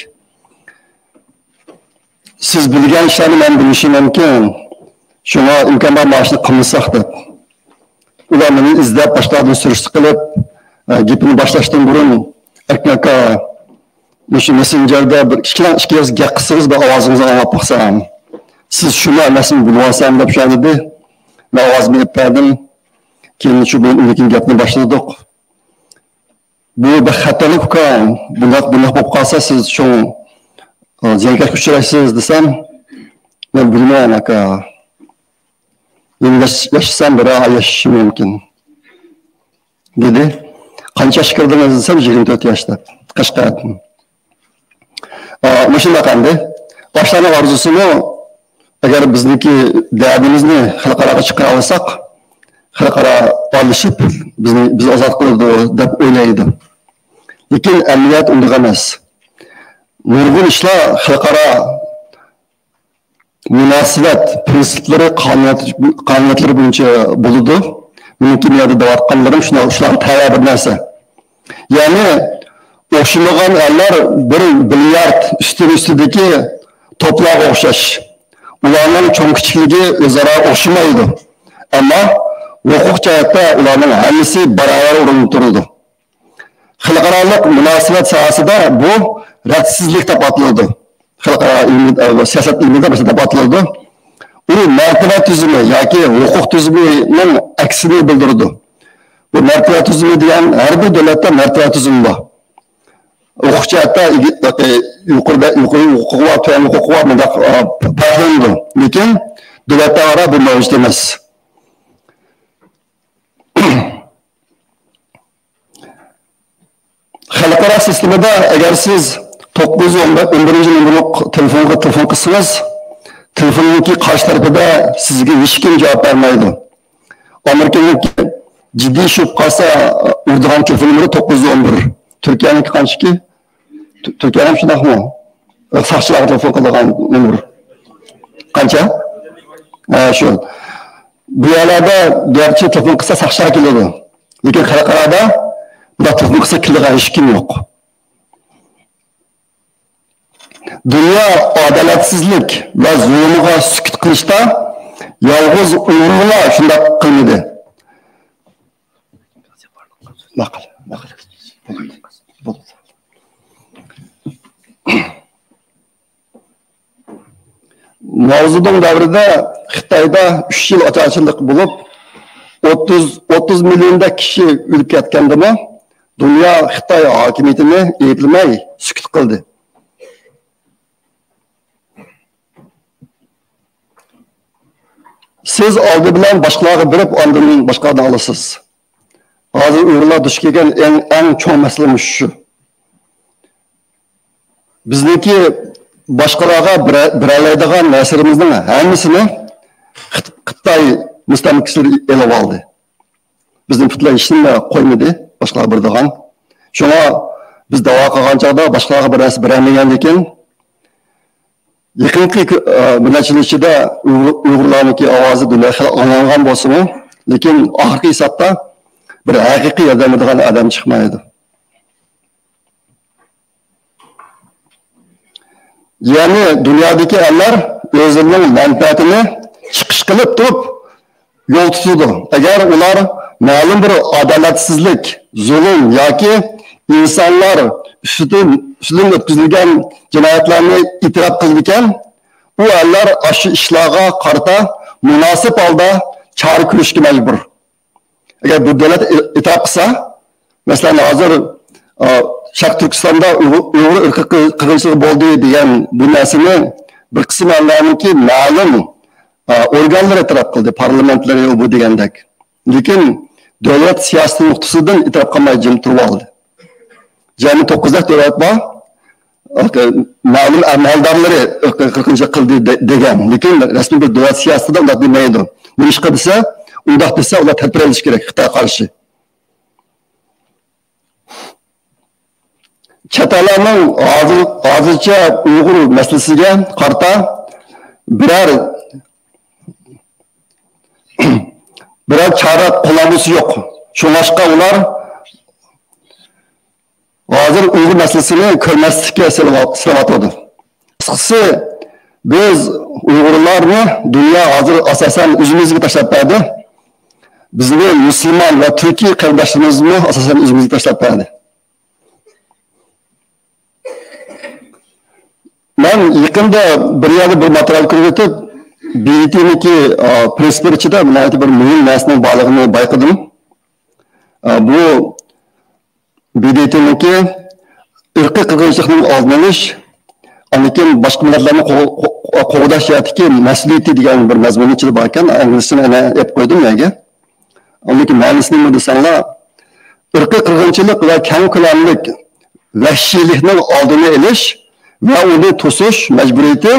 سىز بىلگەن ئىشلارنى مەن بىلىشىم مۇمكىن. شۇڭا ئىمكان بار مانا شۇنى قىلمىساق» دەپ. ئۇلار مېنى ئىزدەپ، باشقىلاردىن سۈرۈشتە قىلىپ، ئە، گېپىنى باشلاشتىن بۇرۇن، «ئەركىن ئاكا، مۇشۇ مەسسېنجېردا بىر ئىككى، ئىككى ئېغىز گەپ قىلسىڭىز، بىر ئاۋازىڭىزنى ئاڭلاپ باقسام. سىز شۇمۇ ئەمەسمۇ بىلىۋالسام» دەپ شۇ دېدى. مەن ئاۋازىمنى ئېلىپ بەردىم. كېيىن شۇ بىلەن ئۇنىڭ كېيىن گەپنى باشلىدۇق. «بۇ بەك خەتەرلىك ئۇكا، بۇنداق، بۇنداق بولۇپ قالسا سىز چوڭ، ئە، زىيانكەشكە ئۇچرايسىز» دېسەم، «مەن بىلمەيمەن ئاكا. يەنە ياش-، ياشىسام بىر ئاي ياشىشىم مۇمكىن، دېدى. قانچە ياشقا كىردىڭىز دېسەم، يىگىرمە تۆت ياش دەپ، قەشقەردىن. ئا، مۇشۇنداق ئەمدى. ئاشۇلارنىڭ ئارزۇسىمۇ، ئەگەر بىزنىڭكى دەردىمىزنى خەلقئاراغا چىقىرالىساق، خەلقئارا ئارىلىشىپ بىزنى، بىز ئازاد قىلىدۇ دەپ ئويلايدۇ. لېكىن ئەمەلىيەت ئۇنداق ئەمەس. نۇرغۇن ئىشلار خەلقئارا مۇناسىۋەت پىرىنسىپلىرى، قانۇنىيەت، قانۇنىيەتلىرى بويىچە بولىدۇ. مېنىڭكى بۇ يەردە دەۋاتقانلىرىم شۇنداق، شۇلارغا تەۋە بىر نەرسە. يەنى ئوخشىمىغان ئەللەر بىر بىليارد ئۈستىنى ئۈستىدىكى توپلارغا ئوخشاش. ئۇلارنىڭ چوڭ كىچىكلىكى ئۆزئارا ئوخشىمايدۇ. ئەمما ھوقۇق جەھەتتە ئۇلارنىڭ ھەممىسى باراۋەر ئورۇندا تۇرىدۇ. خەلقئارالىق مۇناسىۋەت ساھەسىدە بۇ رەتسىزلىك دەپ ئاتىلىدۇ. خەلقئارا ئىلمىي، ئە، سىياسەت ئىلمىدا مەسىلەن دەپ ئاتىلىدۇ. ئۇ مەرتىۋە تۈزۈمى ياكى ھوقۇق تۈزۈمىنىڭ ئەكسىنى بىلدۈرىدۇ. بۇ مەرتىۋە تۈزۈمى دېگەن ھەر بىر دۆلەتتە مەرتىۋە تۈزۈمى بار. ھوقۇق جەھەتتە ئىگە-، يۇقىرىدا، يۇقىرى ھوقۇقى بار، تۆۋەن ھوقۇقى بار، مۇنداق، ئا، پەرقلىنىدۇ. لېكىن دۆلەتلەر ئارا بۇ مەۋجۇت ئەمەس. خەلقئارا سىستېمىدا ئەگەر سىز توققۇز يۈز ئون بىرىنچى نومۇرلۇق تېلېفونغا تېلېفون قىلسىڭىز، تېلېفوننىڭكى قارشى تەرىپىدە سىزگە ھېچكىم جاۋاب بەرمەيدۇ. ئامېرىكىنىڭكى جىددىي ئىش بولۇپ قالسا ئۇرىدىغان تېلېفون نومۇرى توققۇز يۈز ئون بىر. تۈركىيەنىڭكى قانچىكى؟ تۈ-، تۈركىيەدە شۇنداقمۇ؟ ساقچىلارغا تېلېفون قىلىدىغان نومۇر. قانچە؟ ھە، شۇ. بۇ يەرلەردە گەرچە تېلېفون قىلسا ساقچىلار كېلىدۇ. لېكىن خەلقئارادا بۇنداق تېلېفون قىلسا كېلىدىغان ھېچكىم يوق. دۇنيا ئادالەتسىزلىك ۋە زۇلۇمىغا سۈكۈت قىلىشتا يالغۇز ئۇيغۇرلا شۇنداق قىلمىدى. ماقۇل، ماقۇل. بولدى. بولدى. ماۋزېدۇڭ دەۋرىدە خىتايدا ئۈچ يىل ئاچارچىلىق بولۇپ، ئوتتۇز، ئوتتۇز مىليوندەك كىشى ئۆلۈپ كەتكەندىمۇ، دۇنيا خىتاي ھاكىمىيىتىنى ئەيىبلىمەي سۈكۈت قىلدى. سىز ئالدى بىلەن باشقىلارغا بېرىپ، ئاندىن باشقىلاردىن ئالىسىز. ھازىر ئۇيغۇرلار دۇچ كەلگەن ئەڭ، ئەڭ چوڭ مەسىلە مۇشۇ. بىزنىڭكى باشقىلارغا بېرە-، بېرەلەيدىغان نەرسىلىرىمىزنىڭ ھەممىسىنى خىت-، خىتاي مۇستەملىكىچىلىرى ئېلىۋالدى. بىزنى پۈتۈنلەي ھېچنېمە قويمىدى باشقىلارغا بېرىدىغان. شۇڭا بىز داۋا قىلغان چاغدا باشقىلارغا بىر نەرسە بېرەلمىگەندىكىن، يېقىنقى كۈ-، ئە، بىر نەچچە يىل ئىچىدە ئۇيغۇر-، ئۇيغۇرلارنىڭكى ئاۋازى دۇنياغا خېلى ئاڭلانغان بولسىمۇ، لېكىن ئاخىرقى ھېسابتا بىر ھەقىقىي ياردەم بېرىدىغان ئادەم چىقمايدۇ. يەنى دۇنيادىكى ئەللەر ئۆزلىرىنىڭ مەنپەئەتىنى چىقىش قىلىپ تۇرۇپ يول تۇتىدۇ. ئەگەر ئۇلار مەلۇم بىر ئادالەتسىزلىك، زۇلۇم ياكى ئىنسانلار ئۈستىدىن، ئۈستىدىن ئۆتكۈزۈلگەن جىنايەتلەرنى ئېتىراپ قىلىدىكەن، ئۇ ئەللەر ئاشۇ ئىشلارغا قارىتا مۇناسىپ ھالدا چارە كۆرۈشكە مەجبۇر. ئەگەر بىر دۆلەت ئېتىراپ قىلسا، مەسىلەن، ھازىر، ئا، شەرقىي تۈركىستاندا ئۇيغۇر، ئۇيغۇر ئىرقىي قىر-، قىرغىنچىلىقى بولدى دېگەن بۇ نەرسىنى بىر قىسىم ئەللەرنىڭكى مەلۇم، ئا، ئورگانلىرى ئېتىراپ قىلدى، پارلامېنتلىرى، ئۇ بۇ دېگەندەك. لېكىن دۆلەت سىياسىتى نۇقتىسىدىن ئېتىراپ قىلماي جىم تۇرۇۋالدى. جەمئىي توققۇزدەك دۆلەت بار. مەلۇم ئەمەلدارلىرى قىرغىنچىلىق قىلدى دە-، دېگەن. لېكىن رەسمىي بىر دۆلەت سىياسىتىدە ئۇنداق دېمەيدۇ. نېمىشقا دېسە، ئۇنداق دېسە، ئۇلار تەدبىر ئېلىشى كېرەك خىتايغا قارشى. چەت ئەللەرنىڭ ھازىر، ھازىرچە ئۇيغۇر مەسىلىسىگە قارىتا بىرەر، بىرەر چارە قوللانغۇسى يوق. شۇڭلاشقا ئۇلار ھازىر ئۇيغۇر مەسىلىسىنى كۆرمەسلىككە سېلىۋ-، سېلىۋاتىدۇ. قىسقىسى، بىز ئۇيغۇرلارنى دۇنيا ھازىر ئاساسەن ئۆزىمىزگە تاشلاپ بەردى. بىزنى مۇسۇلمان ۋە تۈركىي قېرىنداشلىرىمىزمۇ ئاساسەن ئۆزىمىزگە تاشلاپ بەردى. مەن يېقىندا بىر يەردە بىر ماتېرىيال كۆرۈۋېتىپ، بى دى تىنىڭكى، ئا، پرىنسىپلىرى ئىچىدە ناھايىتى بىر مۇھىم نەرسىنىڭ بارلىقىنى بايقىدىم. ئا، بۇ بى دى تىنىڭكى ئىرقىي قىرغىنچىلىقنىڭ ئالدىنى ئېلىش، ئاندىن كېيىن باشقا مىللەتلەرنى قو-، قو-، قوغداش جەھەتتىكى مەسئۇلىيىتى دېگەن بىر مەزمۇن ئىچىدە بار ئىكەن، ئىنگلىزچىسىنى ئەنە ئېلىپ قويدۇم يەرگە. ئۇنىڭدىكى مەنىسى نېمە دېسەڭلار، ئىرقىي قىرغىنچىلىق ۋە كەڭ كۆلەملىك ۋەھشىيلىكنىڭ ئالدىنى ئېلىش ۋە ئۇنى توسۇش مەجبۇرىيىتى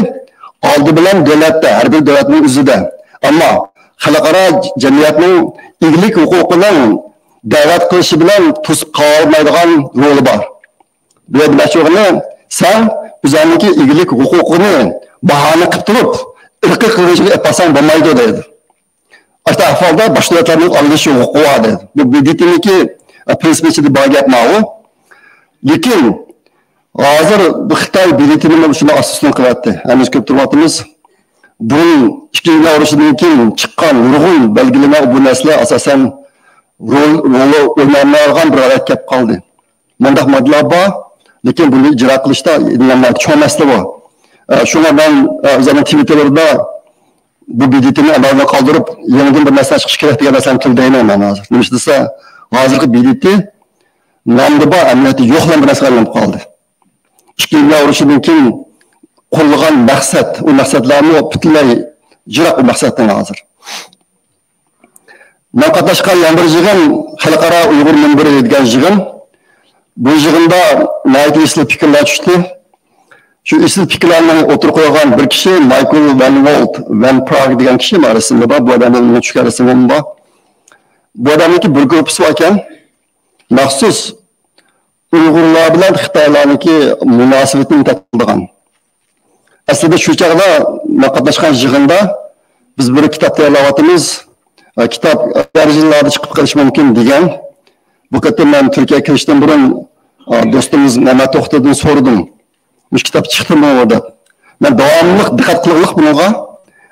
ئالدى بىلەن دۆلەتتە، ھەر بىر دۆلەتنىڭ ئۆزىدە. ئەمما خەلقئارا جەمئىيەتنىڭ ئىگىلىك ھوقۇقىنىڭ دەۋەت قىلىشى بىلەن توسۇپ قالالمايدىغان رولى بار. بۇ يەردە دېمەكچى بولغىنى، سەن ئۆزۈڭنىڭكى ئىگىلىك ھوقۇقىنى باھانە قىلىپ تۇرۇپ، ئىرقىي قىرغىنچىلىق ئېلىپ بارساڭ بولمايدۇ دەيدۇ. ئاشۇنداق ئەھۋالدا باشقا دۆلەتلەرنىڭ ئارىلىشىش ھوقۇقى بار دەيدۇ. بۇ ب د ت نىڭكى، ئە، پرىنسىپى ئىچىدە بار گەپ ماۋۇ. لېكىن ھازىر بۇ خىتاي ب د ت نى شۇنداق ئاستىنى قىلىۋەتتى. ھەممىمىز كۆرۈپ تۇرۇۋاتىمىز. بۇرۇن ئىككىنچى دۇنيا ئۇرۇشىدىن كېيىن چىققان نۇرغۇن بەلگىلىمە بۇ نەرسىلەر ئاساسەن رول، رول ئوينالمايدىغان بىر ھالەتكە كەپ قالدى. مۇنداق ماددىلار بار، لېكىن بۇنى ئىجرا قىلىشتا ئىنانمايدۇ. چوڭ مەسىلە بۇ. ئە، شۇڭا مەن، ئە، ئۆزۈمنىڭ تىۋىتتېرىدا بۇ ب د ت نى ئەمەلدىن قالدۇرۇپ، يېڭىدىن بىر نەرسە چىقىشى كېرەك دېگەن نەرسىنى تىلدەيمەن مەن ھازىر. نېمىش دېسە، ھازىرقى ب د ت نامدا بار، ئەمەلىيەتتە يوقلىغان بىر نەرسىگە ئايلىنىپ قالدى. ئىككىنچى دۇنيا ئۇرۇشىدىن كېيىن قوللىغان مەقسەت، ئۇ مەقسەتلەرمۇ پۈتۈنلەي يىراق ئۇ مەقسەتتىن ھازىر. مەن قاتناشقان يەنە بىر يىغىن خەلقئارا ئۇيغۇر مۇنبىرى دېگەن يىغىن. بۇ يىغىندا ناھايىتى ئېسىل پىكىرلەر چۈشتى. شۇ ئېسىل پىكىرلەرنى ئوتتۇرىغا قويغان بىر كىشى مايكل ۋەن ۋولت، ۋەن پراگ دېگەن كىشى، مانا رەسىمى بار، بۇ ئادەمنىڭ چۈشكەن رەسىمىمۇ بار. بۇ ئادەمنىڭكى بىر گۇرۇپپىسى باركەن، مەخسۇس ئۇيغۇرلار بىلەن خىتايلارنىڭكى مۇناسىۋىتىنى تەتقىق قىلىدىغان. ئەسلىدە شۇ چاغدا مەن قاتناشقان يىغىندا بىز بىر كىتاب تەييارلاۋاتىمىز. ئە، كىتاب بەزى يىللاردا چىقىپ قېلىشى مۇمكىن دېگەن. بۇ قېتىم مەن تۈركىيەگە كېلىشتىن بۇرۇن، ئە، دوستىمىز مەمەت توختىدىن سورىدىم. مۇشۇ كىتاب چىقتىمۇ دەپ. مەن داۋاملىق دىققەت قىلغۇلۇق بۇنىڭغا.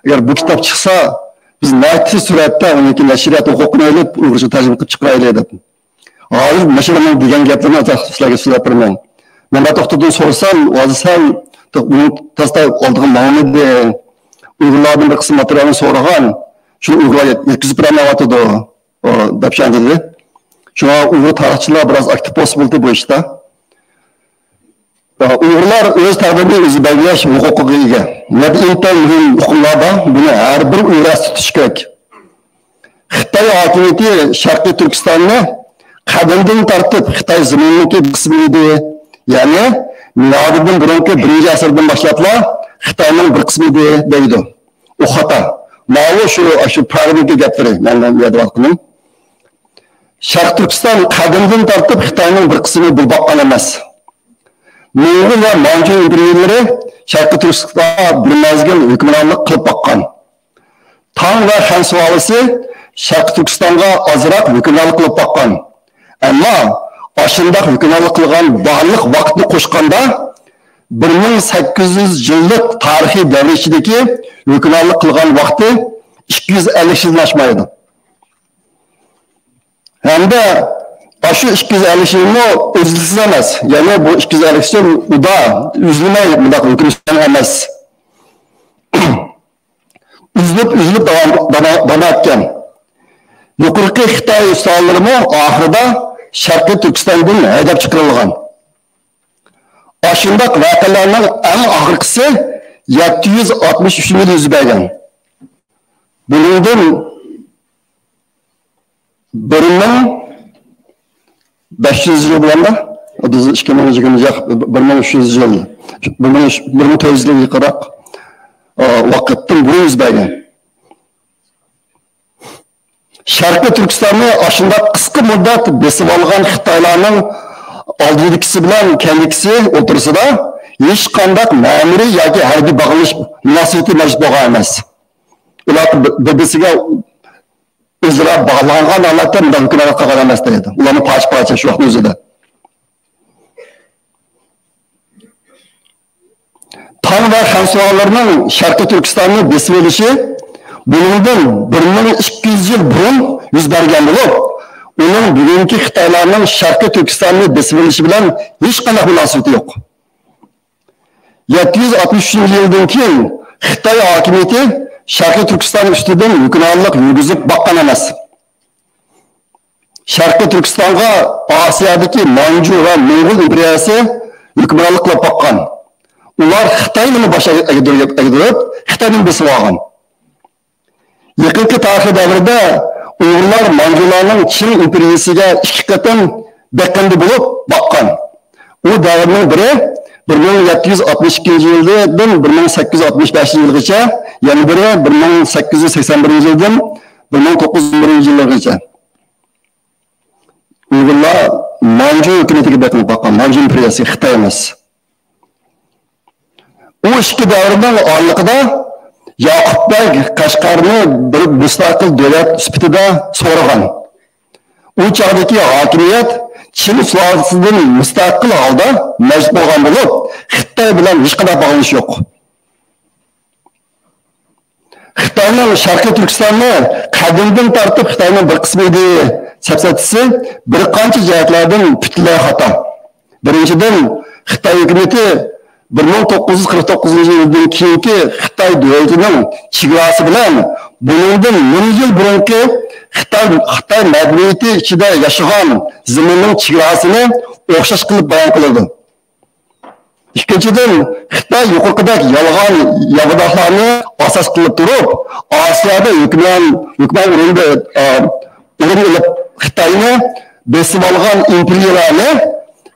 ئەگەر بۇ كىتاب چىقسا، بىز ناھايىتى تېز سۈرئەتتە ئۇنىڭكى نەشرىيات ھوقۇقىنى ئېلىپ، ئۇيغۇرچە تەرجىمە قىلىپ چىقىرايلى دەپ. ھازىر مەشۇ ئادەمنىڭ دېگەن گەپلىرىنى ئازراق سىلەرگە سۆزلەپ بېرىمەن. مەمەت توختىدىن سورىسام، ھازىر سەل ئۇنىڭ تاستا ئالدىغا ماڭمىدى. ئۇيغۇرلاردىن بىر قىسىم ماتېرىيالنى سورىغان، شۇنى ئۇيغۇرلارغا يەتكۈزۈپ بېرەلمەيۋاتىدۇ، ئۇ، دەپ شۇنداق دېدى. شۇڭا ئۇيغۇر تارىخچىلار بىراز ئاكتىپ بولسا بولدى بۇ ئىشتا. ئۇيغۇرلار ئۆز تەقدىرىنى ئۆزى بەلگىلەش ھوقۇقىغا ئىگە. مۇنداق ئىنتايىن مۇھىم ئۇقۇملار بار، بۇنى ھەر بىر ئۇيغۇر ئەستە تۇتۇشى كېرەك. خىتاي ھاكىمىيىتى شەرقىي تۈركىستاننى قەدىمدىن تارتىپ خىتاي زېمىنىنىڭكى بىر قىسمى ئىدى. يەنى مىلادىدىن بۇرۇنقى بىرىنچى ئەسىردىن باشلاپلا خىتاينىڭ بىر قىسمى ئىدى دەيدۇ. ئۇ خاتا. ماۋۇ شۇ، شۇ پراگنىڭكى گەپلىرى، مەن يەدە بارقىنىڭ. شەرقىي تۈركىستان قەدىمدىن تارتىپ خىتاينىڭ بىر قىسمى بولۇپ باققان ئەمەس. موڭغۇل ۋە مانجۇ ئىمپېرىيىلىرى شەرقىي تۈركىستانغا بىر مەزگىل ھۆكۈمرانلىق قىلىپ باققان. تاڭ ۋە خەن سۇلالىسى شەرقىي تۈركىستانغا ئازراق ھۆكۈمرانلىق قىلىپ باققان. ئەمما ئاشۇنداق ھۆكۈمرانلىق قىلغان بارلىق ۋاقىتنى قوشقاندا، بىر مىڭ سەككىز يۈز يىللىق تارىخىي دەۋر ئىچىدىكى ھۆكۈمرانلىق قىلغان ۋاقتى ئىككى يۈز ئەللىك يىلدىن ئاشمايدۇ. ھەمدە ئاشۇ ئىككى يۈز ئەللىك يىلمۇ ئۈزلۈكسىز ئەمەس. يەنى بۇ ئىككى يۈز ئەللىك يىل ئۇدا ئۈزۈلمەي مۇنداق ھۆكۈم سۈرگەن ئەمەس. ئۈزۈلۈپ، ئۈزۈلۈپ داۋام، داۋام، داۋام ئەتكەن. يۇقىرىقى خىتاي سۇلالىلىرىمۇ ئاخىرىدا شەرقىي تۈركىستاندىن ھەيدەپ چىقىرىلغان. ئاشۇنداق ۋەقەلەرنىڭ ئەڭ ئاخىرقىسى يەتتە يۈز ئاتمىش ئۈچىنچى يىلى يۈز بەرگەن. بۇنىڭدىن بىر مىڭ بەش يۈز يىل بولامدا؟ ئىككى مىڭ يىگىرمە، ياق، بىر مىڭ ئۈچ يۈز يىل، بىر مىڭ، بىر مىڭ تۆت يۈز يىل يېقىنراق، ئا، ۋاقىتتىن بۇرۇن يۈز بەرگەن. شەرقىي تۈركىستاننى ئاشۇنداق قىسقا مۇددەت بېسىۋالغان خىتايلارنىڭ ئالدىدىكىسى بىلەن كەينىدىكىسى ئوتتۇرىسىدا ھېچقانداق مەمۇرىي ياكى ھەربىي باغلىنىش مۇناسىۋىتى مەۋجۇت بولغان ئەمەس. ئۇلار بىر-، بىر-، بىرسىگە ئۆزئارا باغلانغان ھالەتتە مۇنداق ھۆكۈمرانلىق قىلغان ئەمەس دەيدۇ. ئۇلارمۇ پارچە-پارچە شۇ ۋاقىتنىڭ ئۆزىدە. تاڭ ۋە خەن سۇلالىلىرىنىڭ شەرقىي تۈركىستاننى بېسىۋېلىشى بۇنىڭدىن بىر مىڭ ئىككى يۈز يىل بۇرۇن يۈز بەرگەن بولۇپ، ئۇنىڭ بۈگۈنكى خىتايلارنىڭ شەرقىي تۈركىستاننى بېسىۋېلىشى بىلەن ھېچقانداق مۇناسىۋىتى يوق. يەتتە يۈز ئاتمىش ئۈچىنچى يىلدىن كېيىن خىتاي ھاكىمىيىتى شەرقىي تۈركىستان ئۈستىدىن ھۆكۈمرانلىق يۈرگۈزۈپ باققان ئەمەس. شەرقىي تۈركىستانغا ئاسىيادىكى مانجۇ ۋە موڭغۇل ئىمپېرىيەسى ھۆكۈمرانلىق قىلىپ باققان. ئۇلار خىتاينىمۇ باش ئەگدۈرۈپ، ئەگدۈرۈپ، خىتاينى بېسىپ ئالغان. يېقىنقى تارىخىي دەۋردە ئۇيغۇرلار مانجۇلارنىڭ چىڭ ئىمپېرىيىسىگە ئىككى قېتىم بېقىندى بولۇپ باققان. ئۇ دەۋرنىڭ بىرى بىر مىڭ يەتتە يۈز ئاتمىش ئىككىنچى يىلدىن بىر مىڭ سەككىز يۈز ئاتمىش بەشىنچى يىلغىچە، يەنە بىرى بىر مىڭ سەككىز يۈز سەكسەن بىرىنچى يىلدىن بىر مىڭ توققۇز يۈز ئون بىرىنچى يىللىرىغىچە. ئۇيغۇرلار مانجۇ ھۆكۈمىتىگە بېقىنىپ باققان، مانجۇ ئىمپېرىيەسىگە، خىتاي ئەمەس. ئۇ ئىككى دەۋرنىڭ ئارىلىقىدا ياقۇپ بەگ قەشقەرنى بىر مۇستەقىل دۆلەت سۈپىتىدە سورىغان. ئۇ چاغدىكى ھاكىمىيەت چىن سۇلالىسىدىن مۇستەقىل ھالدا مەۋجۇت بولغان بولۇپ، خىتاي بىلەن ھېچقانداق باغلىنىشى يوق. خىتاينىڭ شەرقىي تۈركىستاننى قەدىمدىن تارتىپ خىتاينىڭ بىر قىسمى ئىدى سەپسەتىسى بىر قانچە جەھەتلەردىن پۈتۈنلەي خاتا. بىرىنچىدىن، خىتاي ھۆكۈمىتى بىر مىڭ توققۇز يۈز قىرىق توققۇزىنچى يىلدىن كېيىنكى خىتاي دۆلىتىنىڭ چېگراسى بىلەن بۇنىڭدىن مىڭ يىل بۇرۇنقى خىتاي، خىتاي مەدەنىيىتى ئىچىدە ياشىغان زېمىننىڭ چېگراسىنى ئوخشاش قىلىپ بايان قىلىدۇ. ئىككىنچىدىن، خىتاي يۇقىرىقىدەك يالغان ياۋىداقلارنى ئاساس قىلىپ تۇرۇپ، ئاسىيادا ھۆكۈمران، ھۆكۈمران ئورۇندا، ئا، ئورۇن ئېلىپ، خىتاينى بېسىۋالغان ئىمپېرىيەلەرنى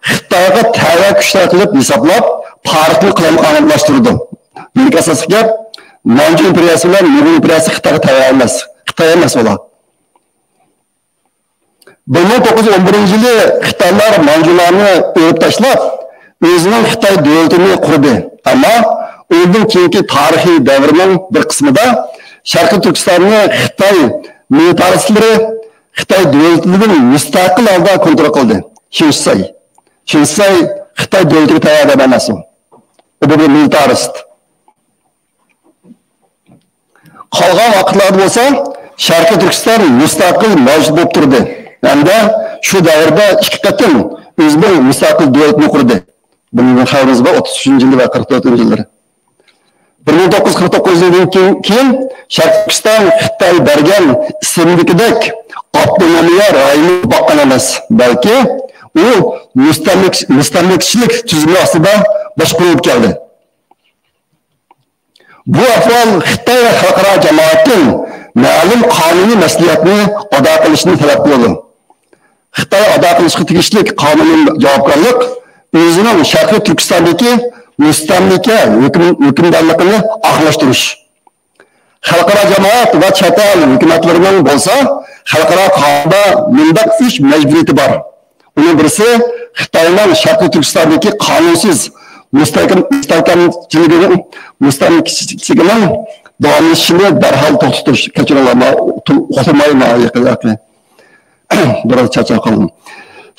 خىتايغا تەۋە كۈچلەر قىلىپ ھېسابلاپ، تارىخنى قالايمىقانلاشتۇرىدۇ. بۇنىڭ ئاساسلىق گەپ، مانجۇ ئىمپېرىيەسى بىلەن موڭغۇل ئىمپېرىيەسى خىتايغا تەۋە ئەمەس. خىتاي ئەمەس ئۇلار. بىر مىڭ توققۇز يۈز ئون بىرىنچى يىلى خىتايلار مانجۇلارنى ئۆرۈپ تاشلاپ، ئۆزىنىڭ خىتاي دۆلىتىنى قۇردى. ئەمما ئۇنىڭدىن كېيىنكى تارىخىي دەۋرنىڭ بىر قىسمىدا شەرقىي تۈركىستاننى خىتاي مىلىتارىستلىرى خىتاي دۆلىتىدىن مۇستەقىل ھالدا كونترول قىلدى. شىنشىسەي. شىنشىسەي خىتاي دۆلىتىگە تەۋە ئادەم ئەمەس ئۇ. ئۇ بىر مىلىتارىست. قالغان ۋاقىتلاردا بولسا شەرقىي تۈركىستان مۇستەقىل مەۋجۇت بولۇپ تۇردى ھەمدە شۇ دەۋردە ئىككى قېتىم ئۆزىنىڭ مۇستەقىل دۆلىتىنى قۇردى. بۇنىڭدىن خەۋىرىمىز بار، ئوتتۇز ئۈچىنچى يىلى ۋە قىرىق تۆتىنچى يىللىرى. بىر مىڭ توققۇز يۈز قىرىق توققۇزىنچى يىلدىن كېيىن، كېيىن شەرقىي تۈركىستان خىتاي بەرگەن ئىسىمدىكىدەك ئاپتونومىيە رايونى باققان ئەمەس، بەلكى ئۇ مۇستەملىك-، مۇستەملىكىچىلىك تۈزۈمى ئاستىدا باشقۇرۇلۇپ كەلدى. بۇ ئەھۋال خىتاي ۋە خەلقئارا جامائەتتىن مەلۇم قانۇنىي مەسئۇلىيەتنى ئادا قىلىشنى تەلەپ قىلىدۇ. خىتاي ئادا قىلىشقا تېگىشلىك قانۇنىي جاۋابكارلىق ئۆزىنىڭ شەرقىي تۈركىستاندىكى مۇستەملىكە ھۆكۈم-، ھۆكۈمدارلىقىنى ئاخىرلاشتۇرۇش. خەلقئارا جامائەت ۋە چەت ئەل ھۆكۈمەتلىرىنىڭ بولسا خەلقئارا قانۇندا مۇنداق ئۈچ مەجبۇرىيىتى بار. ئۇنىڭ بىرسى خىتاينىڭ شەرقىي تۈركىستاندىكى قانۇنسىز مۇستەھكەم، مۇستەھكەمچىلىكىنىڭ، مۇستەھكەمچىلىكىنىڭ داۋاملىشىشىنى دەرھال توختىتىش. كەچۈرۈڭلار، مانا، ئۇقتۇرماي، مانا، يېقىن، يېقىن. بىراز چارچاپ قالدىم.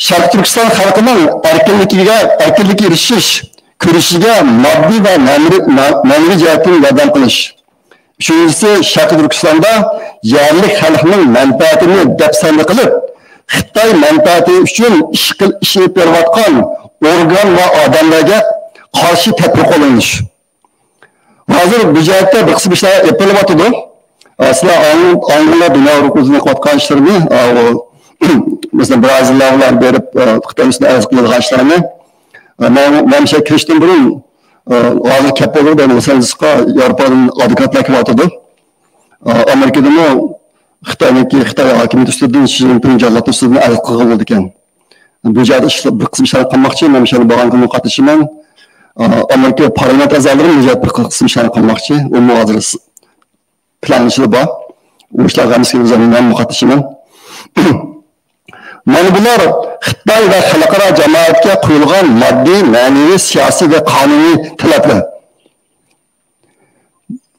شەرقىي تۈركىستان خەلقىنىڭ ئەركىنلىكىگە، ئەركىنلىككە ئېرىشىش كۈرىشىگە ماددىي ۋە مەنىۋى، مە-، مەنىۋى جەھەتتىن ياردەم قىلىش. ئۈچىنچىسى، شەرقىي تۈركىستاندا يەرلىك خەلقنىڭ مەنپەئەتىنى دەپسەندە قىلىپ، خىتاي مەنپەئەتى ئۈچۈن ئىش قىل-، ئىش ئېلىپ بېرىۋاتقان ئورگان ۋە ئادەملەرگە قارشى تەدبىر قوللىنىش. ھازىر بۇ جەھەتتە بىر قىسىم ئىشلار ئېلىپ بېرىلىۋاتىدۇ. ئە، سىلەر ئاڭ-، ئاڭلىدىڭلار دۇنيا ئۇرۇقى ئۆزىنىڭ قىلىۋاتقان ئىشلىرىنى. ئە، ئۇ، مەسىلەن، بىرازىللار بىلەن بېرىپ، ئە، خىتاي ئۈستىدە ئەرز قىلىدىغان ئىشلارنى. ئە، مەن، مەن شۇ كىرىشتىن بۇرۇن، ئە، ھازىر كەپ بولدى، مەن سەنزىسقا ياۋروپادىن ئادۋوكاتلار كېلىۋاتىدۇ. ئە، ئامېرىكىدىمۇ خىتاينىڭكى، خىتاي ھاكىمىيىتى ئۈستىدىن، شى جىنپىڭ جاللاتى ئۈستىدىن ئەرز قىلغىلى بولىدىكەن. بۇ جەھەتتە ئىشلار، بىر قىسىم ئىشلارنى قىلماقچى، مەن شۇنى بارغانكىمۇ قاتنىشىمەن. ئا، ئامېرىكا پارلامېنت ئەزالىرىمۇ بۇ جەھەتتە بىر قىسىم ئىشلارنى قىلماقچى. ئۇمۇ ھازىر س-، پىلانلىشىدا بار. ئۇ ئىشلارغا ھەممىسىگە ئۆزۈم مەنمۇ قاتنىشىمەن. مانا بۇلار خىتاي ۋە خەلقئارا جامائەتكە قويۇلغان ماددىي، مەنىۋى، سىياسىي ۋە قانۇنىي تەلەپلەر.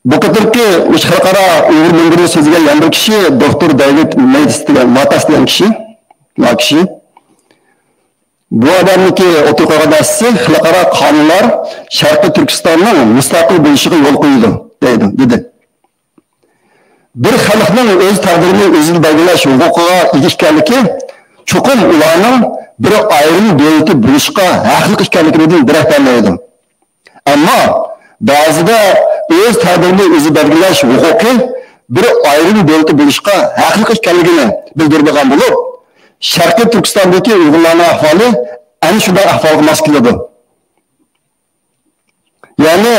بۇ قېتىمقى مۇشۇ خەلقئارا ئۇيغۇر مۇنبىرىدە سۆزلىگەن يەنە بىر كىشى، دوكتور دېۋىد مېيتس دېگەن، ماتاس دېگەن كىشى، ما كىشى. بۇ ئادەمنىڭكى ئوتتۇرىغا قويغان نەرسىسى، خەلقئارا قانۇنلار شەرقىي تۈركىستاننىڭ مۇستەقىل بولۇشىغا يول قويىدۇ، دەيدۇ، دېدى. بىر خەلقنىڭ ئۆز تەقدىرىنى ئۆزى بەلگىلەش ھوقۇقىغا ئىگە ئىكەنلىكى چوقۇم ئۇلارنىڭ بىر ئايرىم دۆلىتى بولۇشقا ھەقلىق ئىكەنلىكىدىن دېرەك بەرمەيدۇ. ئەمما بەزىدە ئۆز تەقدىرىنى ئۆزى بەلگىلەش ھوقۇقى بىر ئايرىم دۆلىتى بولۇشقا ھەقلىق ئىكەنلىكىنى بىلدۈرىدىغان بولۇپ، شەرقىي تۈركىستاندىكى ئۇيغۇرلارنىڭ ئەھۋالى ئەنە شۇنداق ئەھۋالغا ماس كېلىدۇ. يەنى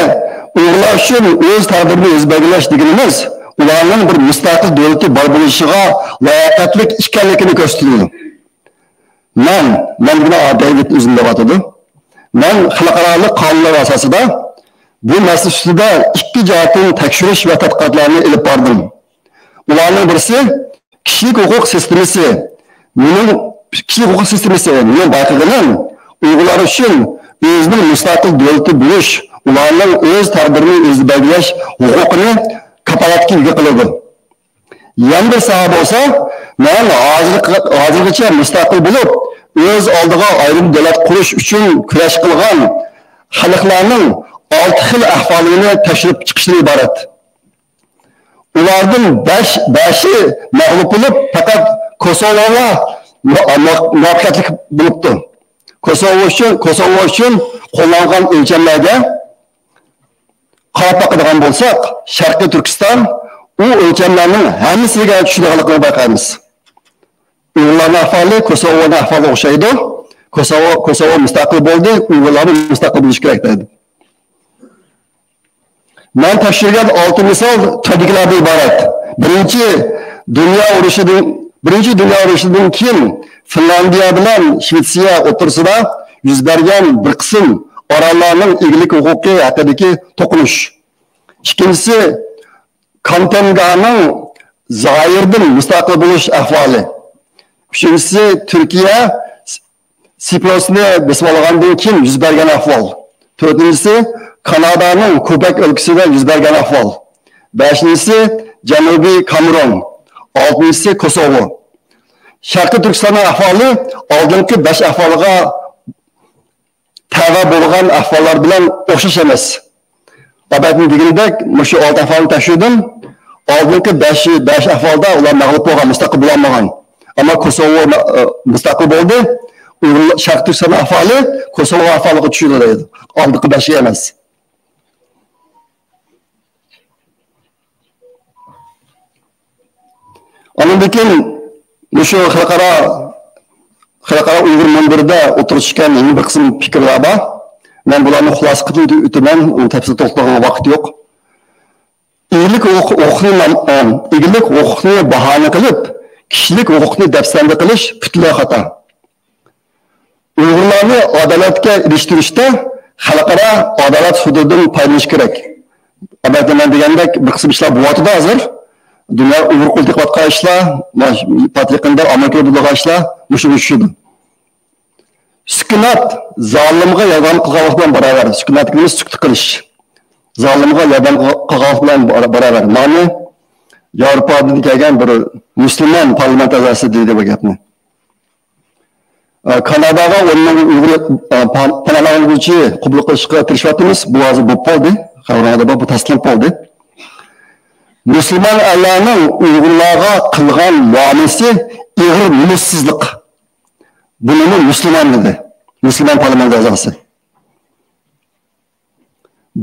ئۇيغۇرلار ئۈچۈن ئۆز تەقدىرىنى ئۆزى بەلگىلەش دېگىنىمىز ئۇلارنىڭ بىر مۇستەقىل دۆلىتى بار بولۇشىغا لاياقەتلىك ئىكەنلىكىنى كۆرسىتىدۇ. مەن، مەن دېگىنى ئادەيۋىت ئۆزۈم دەۋاتىدۇ. مەن خەلقئارالىق قانۇنلار ئاساسىدا بۇ مەسىلە ئۈستىدە ئىككى جەھەتتىن تەكشۈرۈش ۋە تەتقىقاتلارنى ئېلىپ باردىم. ئۇلارنىڭ بىرسى كىشىلىك ھوقۇق سىستېمىسى. مېنىڭ كىشىلىك ھوقۇق سىستېمىسى، مېنىڭ بايقىغىنىم ئۇيغۇرلار ئۈچۈن ئۆزىنىڭ مۇستەقىل دۆلىتى بولۇش، ئۇلارنىڭ ئۆز تەقدىرىنى ئۆزى بەلگىلەش ھوقۇقىنى كاپالەتكە ئىگە قىلىدۇ. يەنە بىر ساھە بولسا، مەن ھازىرغا-، ھازىرغىچە مۇستەقىل بولۇپ، ئۆز ئالدىغا ئايرىم دۆلەت قۇرۇش ئۈچۈن كۈرەش قىلغان خەلقلەرنىڭ ئالتە خىل ئەھۋالىنى تەكشۈرۈپ چىقىشتىن ئىبارەت. ئۇلاردىن بەش، بەشى مەغلۇپ بولۇپ، پەقەت كوسوۋولا مۇ-، مۇ-، مۇۋەپپەقىيەتلىك بولۇپتۇ. كوسوۋو ئۈچۈن، كوسوۋو ئۈچۈن قوللانغان ئۆلچەملەرگە قاراپ باقىدىغان بولساق، شەرقىي تۈركىستان ئۇ ئۆلچەملەرنىڭ ھەممىسىگە چۈشىدىغانلىقىنى بايقايمىز. ئۇيغۇرلارنىڭ ئەھۋالى كوسوۋونىڭ ئەھۋالىغا ئوخشايدۇ. كوسوۋو، كوسوۋو مۇستەقىل بولدى، ئۇيغۇرلارمۇ مۇستەقىل بولۇشى كېرەك دەيدۇ. مەن تەكشۈرگەن ئالتە مىسال تۆۋەندىكىلەردىن ئىبارەت. بىرىنچى دۇنيا ئۇرۇشىدىن، بىرىنچى دۇنيا ئۇرۇشىدىن كېيىن فىنلاندىيە بىلەن شۋېتسىيە ئوتتۇرىسىدا يۈز بەرگەن بىر قىسىم ئاراللارنىڭ ئىگىلىك ھوقۇقى ھەققىدىكى توقۇنۇش. ئىككىنچىسى، كانتېنگانىڭ زايىردىن مۇستەقىل بولۇش ئەھۋالى. ئۈچىنچىسى، تۈركىيە سىپروسنى بېسىپ ئالغاندىن كېيىن يۈز بەرگەن ئەھۋال. تۆتىنچىسى، كانادانىڭ كۇبېك ئۆلكىسىدە يۈز بەرگەن ئەھۋال. بەشىنچىسى، جەنۇبىي كامېرون. ئالتىنچىسى، كوسوۋو. شەرقىي تۈركىستاننىڭ ئەھۋالى ئالدىنقى بەش ئەھۋالغا تەۋە بولغان ئەھۋاللار بىلەن ئوخشاش ئەمەس. ئابەتنىڭ دېگىنىدەك، مۇشۇ ئالتە ئەھۋالنى تەكشۈردۈم. ئالدىنقى بەش، بەش ئەھۋالدا ئۇلار مەغلۇپ بولغان، مۇستەقىل بولالمىغان. ئەمما كوسوۋو، ئە، مۇستەقىل بولدى. ئۇيغۇر، شەرقىي تۈركىستان ئەھۋالى كوسوۋو ئەھۋالىغا چۈشىدۇ دەيدۇ. ئالدىنقى بەشكە ئەمەس. ئاندىن كېيىن مۇشۇ خەلقئارا، خەلقئارا ئۇيغۇر مۇنبىرىدە ئوتتۇرىغا چۈشكەن يەنە بىر قىسىم پىكىرلەر بار. مەن بۇلارنى خۇلاسە قىلىپ ئۆتىمەن، ئۇنى تەپسىلىي توختالغان ۋاقىت يوق. ئىگىلىك ھوقۇق-، ھوقۇقنى نام-، ئىگىلىك ھوقۇقنى باھانە قىلىپ، كىشىلىك ھوقۇقنى دەپسەندە قىلىش پۈتۈنلەي خاتا. ئۇيغۇرلارنى ئادالەتكە ئېرىشتۈرۈشتە خەلقئارا ئادالەت سۇدىدىن پايدىلىنىش كېرەك. ئەلۋەتتە، مەن دېگەندەك بىر قىسىم ئىشلار بولۇۋاتىدۇ ھازىر. دۇنيا ئۇيغۇر قولىدا قىلىۋاتقان ئىشلار، مانا پات يېقىندا ئامېرىكىدا بولغان ئىشلار مۇشۇغا چۈشىدۇ. سۈكۈنات زالىمغا ياردەم قىلغانلىق بىلەن باراۋەر. سۈكۈنات دېگىنىمىز سۈكۈت قىلىش. زالىمغا ياردەم قىلغانلىق بىلەن باراۋەر. مانا ياۋروپادىن كەلگەن بىر مۇسۇلمان پارلامېنت ئەزاسى دېدى بۇ گەپنى. ئە، كاناداغا ئون مىڭ ئۇيغۇر، ئە، پا-، پاناھلانغۇچى قوبۇل قىلىشقا تىرىشىۋاتىمىز. بۇ ھازىر بولۇپ بولدى. خەۋىرىڭلاردا بار، بۇ تەستىقلىنىپ بولدى. مۇسۇلمان ئەرلەرنىڭ ئۇيغۇرلارغا قىلغان مۇئامىلىسى ئېغىر نومۇسسىزلىق. بۇنىمۇ مۇسۇلمان دېدى. مۇسۇلمان پارلامېنت ئەزاسى.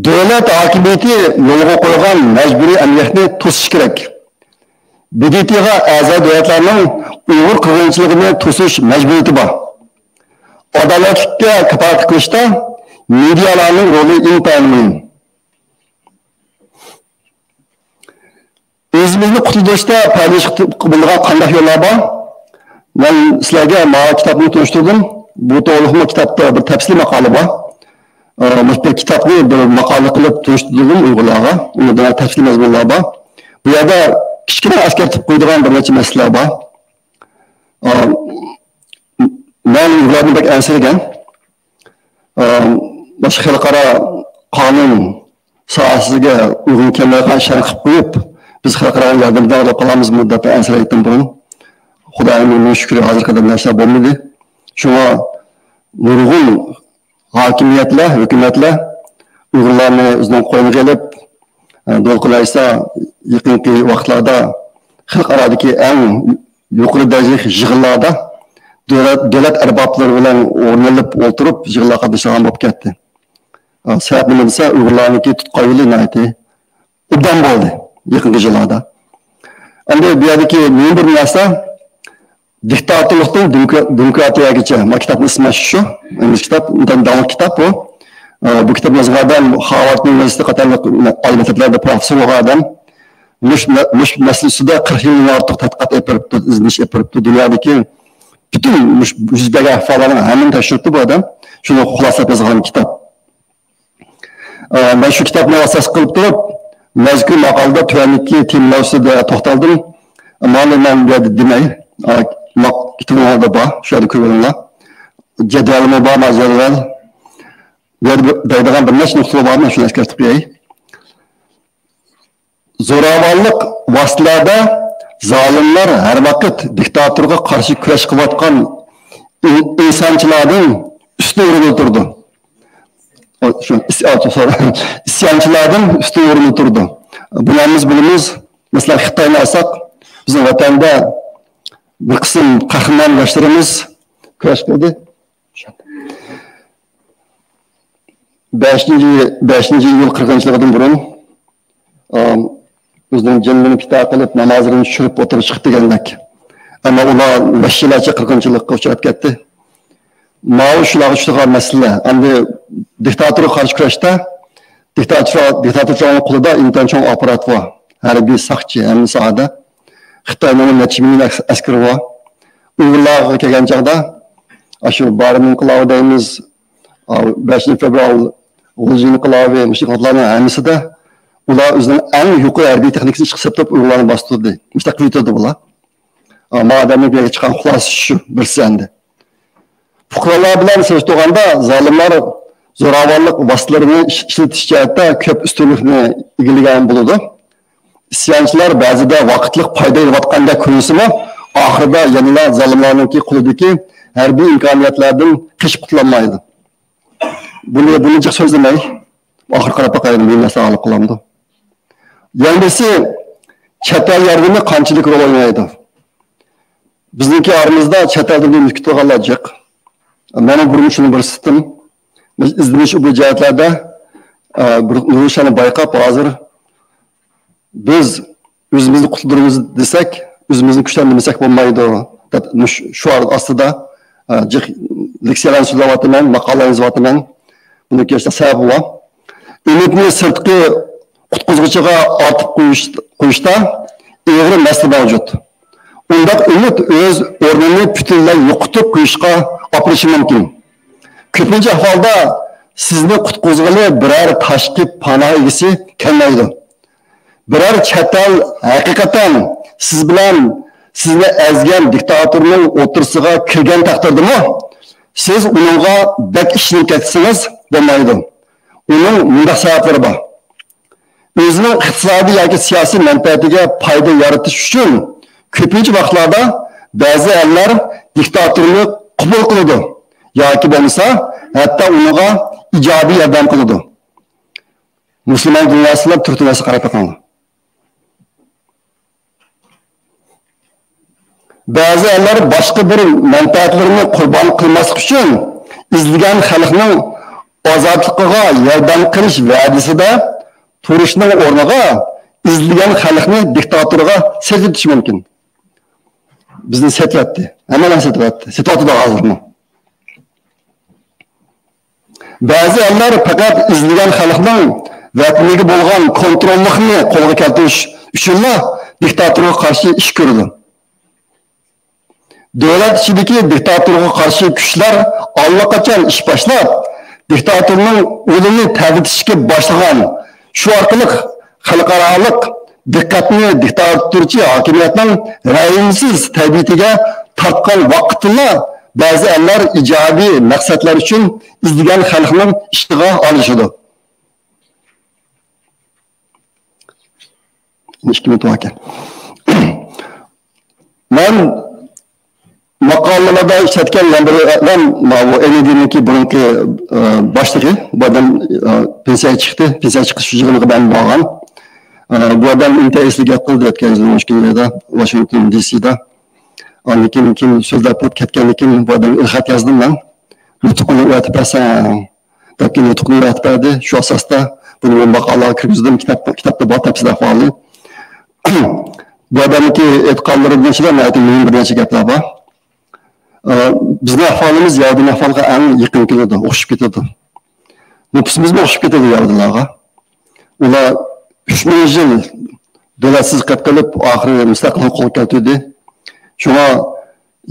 دۆلەت ھاكىمىيىتى يولغا قويغان مەجبۇرىي ئەمگەكنى توسۇش كېرەك. ب د ت غا ئەزا دۆلەتلەرنىڭ ئۇيغۇر قىرغىنچىلىقىنى توسۇش مەجبۇرىيىتى بار. ئادالەتلىككە كاپالەتلىك قىلىشتا مېدىيالارنىڭ رولى ئىنتايىن مۇھىم. ئۆزىمىزنى قۇتۇلدۇرۇشتا پايدىلىنىشقا بولىدىغان قانداق يوللار بار؟ مەن سىلەرگە ماۋۇ كىتابنى تونۇشتۇردۇم. بۇ توغرىلىقمۇ كىتابتا بىر تەپسىلىي ماقالە بار. ئە، مۇشۇ بىر كىتابنى بىر ماقالە قىلىپ تونۇشتۇردۇم ئۇيغۇرلارغا. ئۇنىڭدا تەپسىلىي مەزمۇنلار بار. بۇ يەردە كىچىككىنە ئەسكەرتىپ قويىدىغان بىر نەچچە مەسىلىلەر بار. ئە، مەن ئۇيغۇرلاردىن بەك ئەنسىرىگەن. ئە، باشقا خەلقئارا قانۇن ساھەسىگە ئۇيغۇن كەلمەيدىغان ئىشلارنى قىلىپ قويۇپ، بىز خەلقئارانىڭ ياردىمىدىن ئايرىلىپ قالامىزمۇ دەپ ئەنسىرەيتتىم بۇرۇن. خۇدايىمغا مىڭ شۈكرى، ھازىرغا قەدەر نەرسىلەر بولمىدى. شۇڭا نۇرغۇن ھاكىمىيەتلەر، ھۆكۈمەتلەر ئۇيغۇرلارنى ئۆزىنىڭ قوينىغا ئېلىپ، ئە، دولقۇن ئەيسا يېقىنقى ۋاقىتلاردا خەلقئارادىكى ئەڭ يۇقىرى دەرىجىلىك يىغىنلاردا دۆلەت، دۆلەت ئەربابلىرى بىلەن ئورۇنلىنىپ ئولتۇرۇپ يىغىنلارغا قاتنىشىدىغان بولۇپ كەتتى. ئا، سەۋەب نېمە دېسە، ئۇيغۇرلارنىڭكى تۇتقان يولى ناھايىتى ئوبدان بولدى يېقىنقى يىللاردا. ئەمدى بۇ يەردىكى مۇھىم بىر نەرسە، دىكتاتورلۇقتىن دېموكرا-، دېموكراتىيەگىچە. ما كىتابنىڭ ئىسمى شۇ، ئىنگلىز كىتاب، داڭلىق كىتاب بۇ. ئە، بۇ كىتابنى يازغان ئادەم خارۋارد ئۇنىۋېرسىتېتى قاتارلىق ئالىي مەكتەپلەردە پروفېسسور بولغان ئادەم. مۇش، مۇش مەسىلە ئۈستىدە قىرىق يىلدىن ئارتۇق تەتقىقات ئېلىپ بېرىپتۇ، ئىزدىنىش ئېلىپ بېرىپتۇ. دۇنيادىكى پۈتۈن مۇش يۈز بەرگەن ئەھۋاللارنىڭ ھەممىنى تەكشۈرۈپتۇ بۇ ئادەم. شۇنى خۇلاسىلەپ يازغان كىتاب. ئە، مەن شۇ كىتابنى ئاساس قىلىپ تۇرۇپ، مەزكۇر ماقالىدە تۆۋەندىكى تېمىلار ئۈستىدە توختالدىم. مانا مەن بۇ يەردە دېمەي، ئە، ماق-، كىتابىڭلاردا بار، شۇ يەردە كۆرۈۋېلىڭلار. جەدۋەلمۇ بار، ما جەدۋەل. بۇ يەردە بىر، دەيدىغان بىر نەچچە نۇقتا بار، مەن شۇنى ئەسكەرتىپ قوياي. زوراۋانلىق ۋاسىتىلەردە زالىملار ھەر ۋاقىت دىكتاتورغا قارشى كۈرەش قىلىۋاتقان ئىن-، ئىنسانچىلاردىن ئۈستۈن ئورۇندا تۇرىدۇ. ئو، شۇ، ئىس-، ئا، سورا-، ئىسيانچىلاردىن ئۈستۈن ئورۇندا تۇرىدۇ. بۇنى ھەممىمىز بىلىمىز. مەسىلەن، خىتاينى ئالساق، بىزنىڭ ۋەتەندە بىر قىسىم قەھرىمان ياشلىرىمىز كۈرەش قىلدى. بەشىنچى، بەشىنچى ئىيۇل قىرغىنچىلىقىدىن بۇرۇن، ئام، ئۆزىنىڭ جېنىنى پىدا قىلىپ، نامازلىرىنى چۈشۈرۈپ ئوتتۇرىغا چىقىپ دېگەندەك. ئەمما ئۇلار ۋەھشىيلەرچە قىرغىنچىلىققا ئۇچراپ كەتتى. ماۋۇ شۇلارغا چۈشىدىغان مەسىلىلەر. ئەمدى دىكتاتورغا قارشى كۈرەشتە دىكتاتور، دىكتاتورنىڭ قولىدا ئىنتايىن چوڭ ئاپپارات بار. ھەربىي، ساقچى، ھەممە ساھەدە. خىتاينىڭ نەچچە مىليون ئەس-، ئەسكىرى بار. ئۇيغۇرلارغا كەلگەن چاغدا، ئاشۇ بارىن ئىنقىلابى دەيمىز، ئا، بەشىنچى فېۋرال، غۇلجا ئىنقىلابى، مۇشۇ ئىنقىلابلارنىڭ ھەممىسىدە ئۇلار ئۆزىنىڭ ئەڭ يۇقىرى ھەربىي تېخنىكىسىنى ئىشقا سېلىپ تۇرۇپ ئۇيغۇرلارنى باستۇردى. مۇشۇنداق قىلىۋېتىدۇ بۇلار. ئا، ما ئادەمنىڭ بۇ يەرگە چىققان خۇلاسىسى شۇ، بىرسى ئەمدى. پۇقرالار بىلەن سېلىشتۇرغاندا زالىملار زوراۋانلىق ۋاسىتىلىرىنى ئىش-، ئىشلىتىش جەھەتتە كۆپ ئۈستۈنلۈكنى ئىگىلىگەن بولىدۇ. ئىسيانچىلار بەزىدە ۋاقىتلىق پايدا ئېلىۋاتقاندەك كۆرۈنسىمۇ، ئاخىرىدا يەنىلا زالىملارنىڭكى قولىدىكى ھەربىي ئىمكانىيەتلەردىن قېچىپ قۇتۇلالمايدۇ. بۇنى، بۇنى جىق سۆزلىمەي، ئاخىر قاراپ باقايلى، مۇھىم نەرسە ھالقىپ قالامدۇ. يەنە بىرسى، چەت ئەل ياردىمى قانچىلىك رول ئوينايدۇ؟ بىزنىڭكى ئارىمىزدا چەت ئەلدىن بۇ يەرگە كېلىۋاتقانلار جىق. مەنمۇ بۇرۇن شۇنى بىر ئىستىم. بىز ئىزدىنىش بۇ جەھەتلەردە، ئە، بىر نۇرغۇن ئىشلارنى بايقاپ، ھازىر بىز ئۆزىمىزنى قۇتۇلدۇرىمىز دېسەك، ئۆزىمىزنى كۈچلەندۈرمىسەك بولمايدۇ، دەپ مۇش-، شوئار ئاستىدا، ئە، جىق لېكسىيەلەرنى سۆزلەۋاتىمەن، ماقالىلەرنى يېزىۋاتىمەن. بۇنىڭ كۆرۈشتە سەۋەبى بار. ئۈمىدنى سىرتقى قۇتقۇزغۇچىغا ئارتىپ قويۇش-، قويۇشتا ئېغىر مەسىلە مەۋجۇت. ئۇنداق ئۈمىد ئۆز ئورنىنى پۈتۈنلەي يوقىتىپ قويۇشقا ئاپىرىشى مۇمكىن. كۆپىنچە ئەھۋالدا سىزنى قۇتقۇزغىلى بىرەر تاشقى پاناھ ئىگىسى كەلمەيدۇ. بىرەر چەت ئەل ھەقىقەتەن سىز بىلەن سىزنى ئەزگەن دىكتاتورنىڭ ئوتتۇرىسىغا كىرگەن تەقدىردىمۇ، سىز ئۇنىڭغا بەك ئىشىنىپ كەتسىڭىز بولمايدۇ. ئۇنىڭ مۇنداق سەۋەبلىرى بار. ئۆزىنىڭ ئىقتىسادىي ياكى سىياسىي مەنپەئەتىگە پايدا يارىتىش ئۈچۈن كۆپىنچە ۋاقىتلاردا بەزى ئەللەر دىكتاتورنى قوبۇل قىلىدۇ ياكى بولمىسا ھەتتا ئۇنىڭغا ئىجابىي ياردەم قىلىدۇ. مۇسۇلمان دۇنياسىلار تۈرتۈنەسىگە قاراپ بېقىڭلار. بەزى ئەللەر باشقا بىر مەنپەئەتلىرىنى قۇربان قىلماسلىق ئۈچۈن ئىزدىگەن خەلقنىڭ ئازادلىقىغا ياردەم قىلىش ۋەدىسىدە تۇرۇشنىڭ ئورنىغا ئىزدىگەن خەلقنى دىكتاتورغا سېتىۋېتىشى مۇمكىن. بىزنى سېتىۋەتتى. ھەممەيلەن سېتىۋەتتى. سېتىۋاتىدۇ ھازىرمۇ. بەزى ئەللەر پەقەت ئىزدىگەن خەلقنىڭ ۋەتىنىگە بولغان كونتروللۇقنى قولغا كەلتۈرۈش ئۈچۈنلا دىكتاتورغا قارشى ئىش كۆرىدۇ. دۆلەت ئىچىدىكى دىكتاتورغا قارشى كۈچلەر ئاللىقاچان ئىش باشلاپ، دىكتاتورنىڭ ئۇلىنى تەۋرىتىشكە باشلىغان، شۇ ئارقىلىق خەلقئارالىق دىققەتنى دىكتاتورچى ھاكىمىيەتنىڭ رەھىمسىز تەبىئىتىگە تارتقان ۋاقىتتىلا، بەزى ئەللەر ئىجابىي مەقسەتلەر ئۈچۈن ئىزدىگەن خەلقنىڭ ئىشىغا ئارىلىشىدۇ. ئىككى مىنۇت بار ئىكەن. مەن ماقالىلەردە ئىشلەتكەن يەنە بىر ئادەم، ماۋۇ ئېن ئېي دىنىڭكى بۇرۇنقى، ئە، باشلىقى، بۇ ئادەم، ئە، پېنسىيەگە چىقتى. پېنسىيەگە چىقىش يىغىنىغا مەن بارغان. ئە، بۇ ئادەم ئىنتايىن ئېسىل گەپ قىلدى ئۆتكەن يىلى ئون ئىككىنچى ئايدا ۋاشىنگتون دى سىدا. ئاندىن كېيىن، كېيىن سۆزلەپ بولۇپ كەتكەندىن كېيىن بۇ ئادەمگە ئېلخەت يازدىم مەن. نۇتقۇنى ئۆتۈپ بەرسەڭ، دەپ كېيىن نۇتۇقنى يارىتىپ بەردى. شۇ ئاساستا بۇنى مەن ماقالىغا كىرگۈزدۈم. كىتاب، كىتابتا بار تەپسىلىي ئەھۋالى. بۇ ئادەمنىڭكى ئېيتقانلىرىدىن ئىچىدە ناھايىتى مۇھىم بىر نەچچە گەپلەر بار. ئە، بىزنىڭ ئەھۋالىمىز يەھۇدىينىڭ ئەھۋالىغا ئەڭ يېقىن كېلىدۇ، ئوخشىشىپ كېتىدۇ. نوپۇسىمىزمۇ ئوخشاپ كېتىدۇ يەھۇدىيلارغا. ئۇلار ئۈچ مىڭ يىل دۆلەتسىز قېلىپ، ئاخىرى مۇستەقىللىققا قول كەلتۈردى. شۇڭا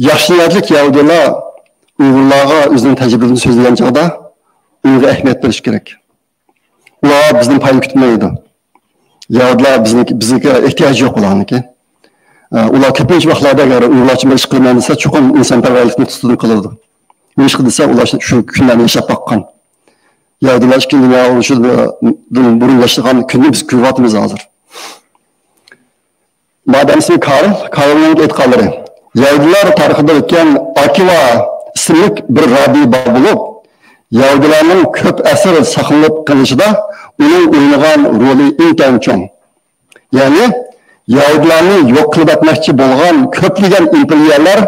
ياخشى نىيەتلىك يەھۇدىيلار ئۇيغۇرلارغا ئۆزىنىڭ تەجرىبىسىنى سۆزلىگەن چاغدا ئۇنىڭغا ئەھمىيەت بېرىش كېرەك. ئۇلار بىزدىن پايدا كۈتمەيدۇ. يەھۇدىيلار بىزنىڭكى، بىزنىڭكىگە ئېھتىياجى يوق ئۇلارنىڭكى. ئە، ئۇلار كۆپىنچە ۋاقىتلاردا ئەگەر ئۇيغۇرلارچە بىر ئىش قىلىمەن دېسە، چوقۇم ئىنسانپەرۋەرلىكنى تۇتۇدىن قىلىدۇ. نېمىشقا دېسە، ئۇلار شۇ كۈنلەرنى ياشاپ باققان. يەھۇدىيلار ئىككىنچى دۇنيا ئۇرۇشىدىن بۇرۇن ياشىغان كۈننى بىز كۆرۈۋاتىمىز ھازىر. مادەمسى كارل، كارلنىڭ ئېيتقانلىرى. يەھۇدىيلار تارىخىدا ئۆتكەن ئاكىۋا ئىسىملىك بىر رابىي بار بولۇپ، يەھۇدىيلارنىڭ كۆپ ئەسىر ساقلىنىپ قېلىشىدا ئۇنىڭ ئوينىغان رولى ئىنتايىن چوڭ. يەنى يەھۇدىيلارنى يوق قىلىۋەتمەكچى بولغان كۆپلىگەن ئىمپېرىيەلەر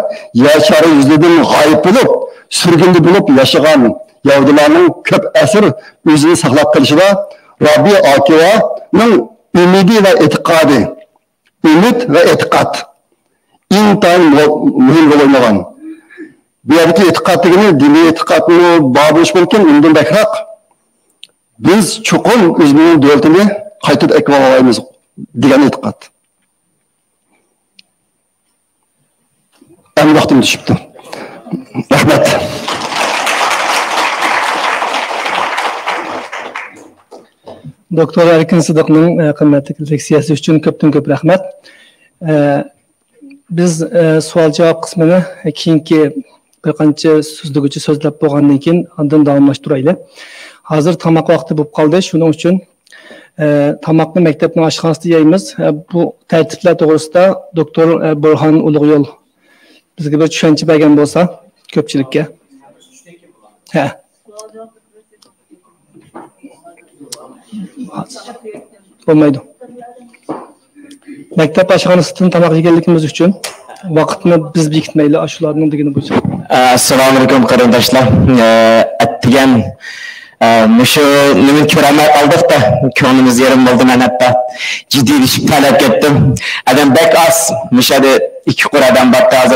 يەر شارى يۈزىدىن غايىب بولۇپ، سۈرگۈندە بولۇپ ياشىغان يەھۇدىيلارنىڭ كۆپ ئەسىر ئۆزىنى ساقلاپ قېلىشىدا رابىي ئاكىۋانىڭ ئۈمىدى ۋە ئېتىقادى، ئۈمىد ۋە ئېتىقاد ئىنتايىن مۇ-، مۇھىم رول ئوينىغان. بۇ يەردىكى ئېتىقاد دېگىنى دىنىي ئېتىقادمۇ بار بولۇشى مۇمكىن، ئۇندىن بەكرەك بىز چوقۇم ئۆزىمىزنىڭ دۆلىتىنى قايتۇرۇپ ئېلىپ ئالالايمىز دېگەن ئېتىقاد. ئەمدى ۋاقتىم چۈشۈپتۇ. رەھمەت. دوكتور ئەركىن سىدىقنىڭ، ئە، قىممەتلىك لېكسىيەسى ئۈچۈن كۆپتىن كۆپ رەھمەت. ئە، بىز، ئە، سوئال-جاۋاب قىسمىنى كېيىنكى بىر قانچە سۆزلىگۈچى سۆزلەپ بولغاندىن كېيىن ئاندىن داۋاملاشتۇرايلى. ھازىر تاماق ۋاقتى بولۇپ قالدى، شۇنىڭ ئۈچۈن، ئە، تاماقنى مەكتەپنىڭ ئاشخانىسىدا يەيمىز. ئە، بۇ تەرتىپلەر توغرىسىدا دوكتور، ئە، بۇرھان ئۇلۇغيول بىزگە بىر چۈشەنچە بەرگەن بولسا كۆپچىلىككە. ھە. بولمايدۇ. مەكتەپ ئاشخانىسىدىن تاماق يېگەنلىكىمىز ئۈچۈن ۋاقىتنى بىز بېكىتمەيلى، ئاشۇلارنىڭ دېگىنى بويىچە. ئەسسالامۇئەلەيكۇم قېرىنداشلار. ئەتىگەن، ئە، مۇشۇ نېمىنى كۆرەلمەي قالدۇق-دە، كۆڭلىمىز يېرىم بولدى مەن ھەتتا. جىددىيلىشىپ تەرلەپ كەتتىم. ئادەم بەك ئاز. مۇشۇ يەردە ئىككى قۇر ئادەم بار ھازىر.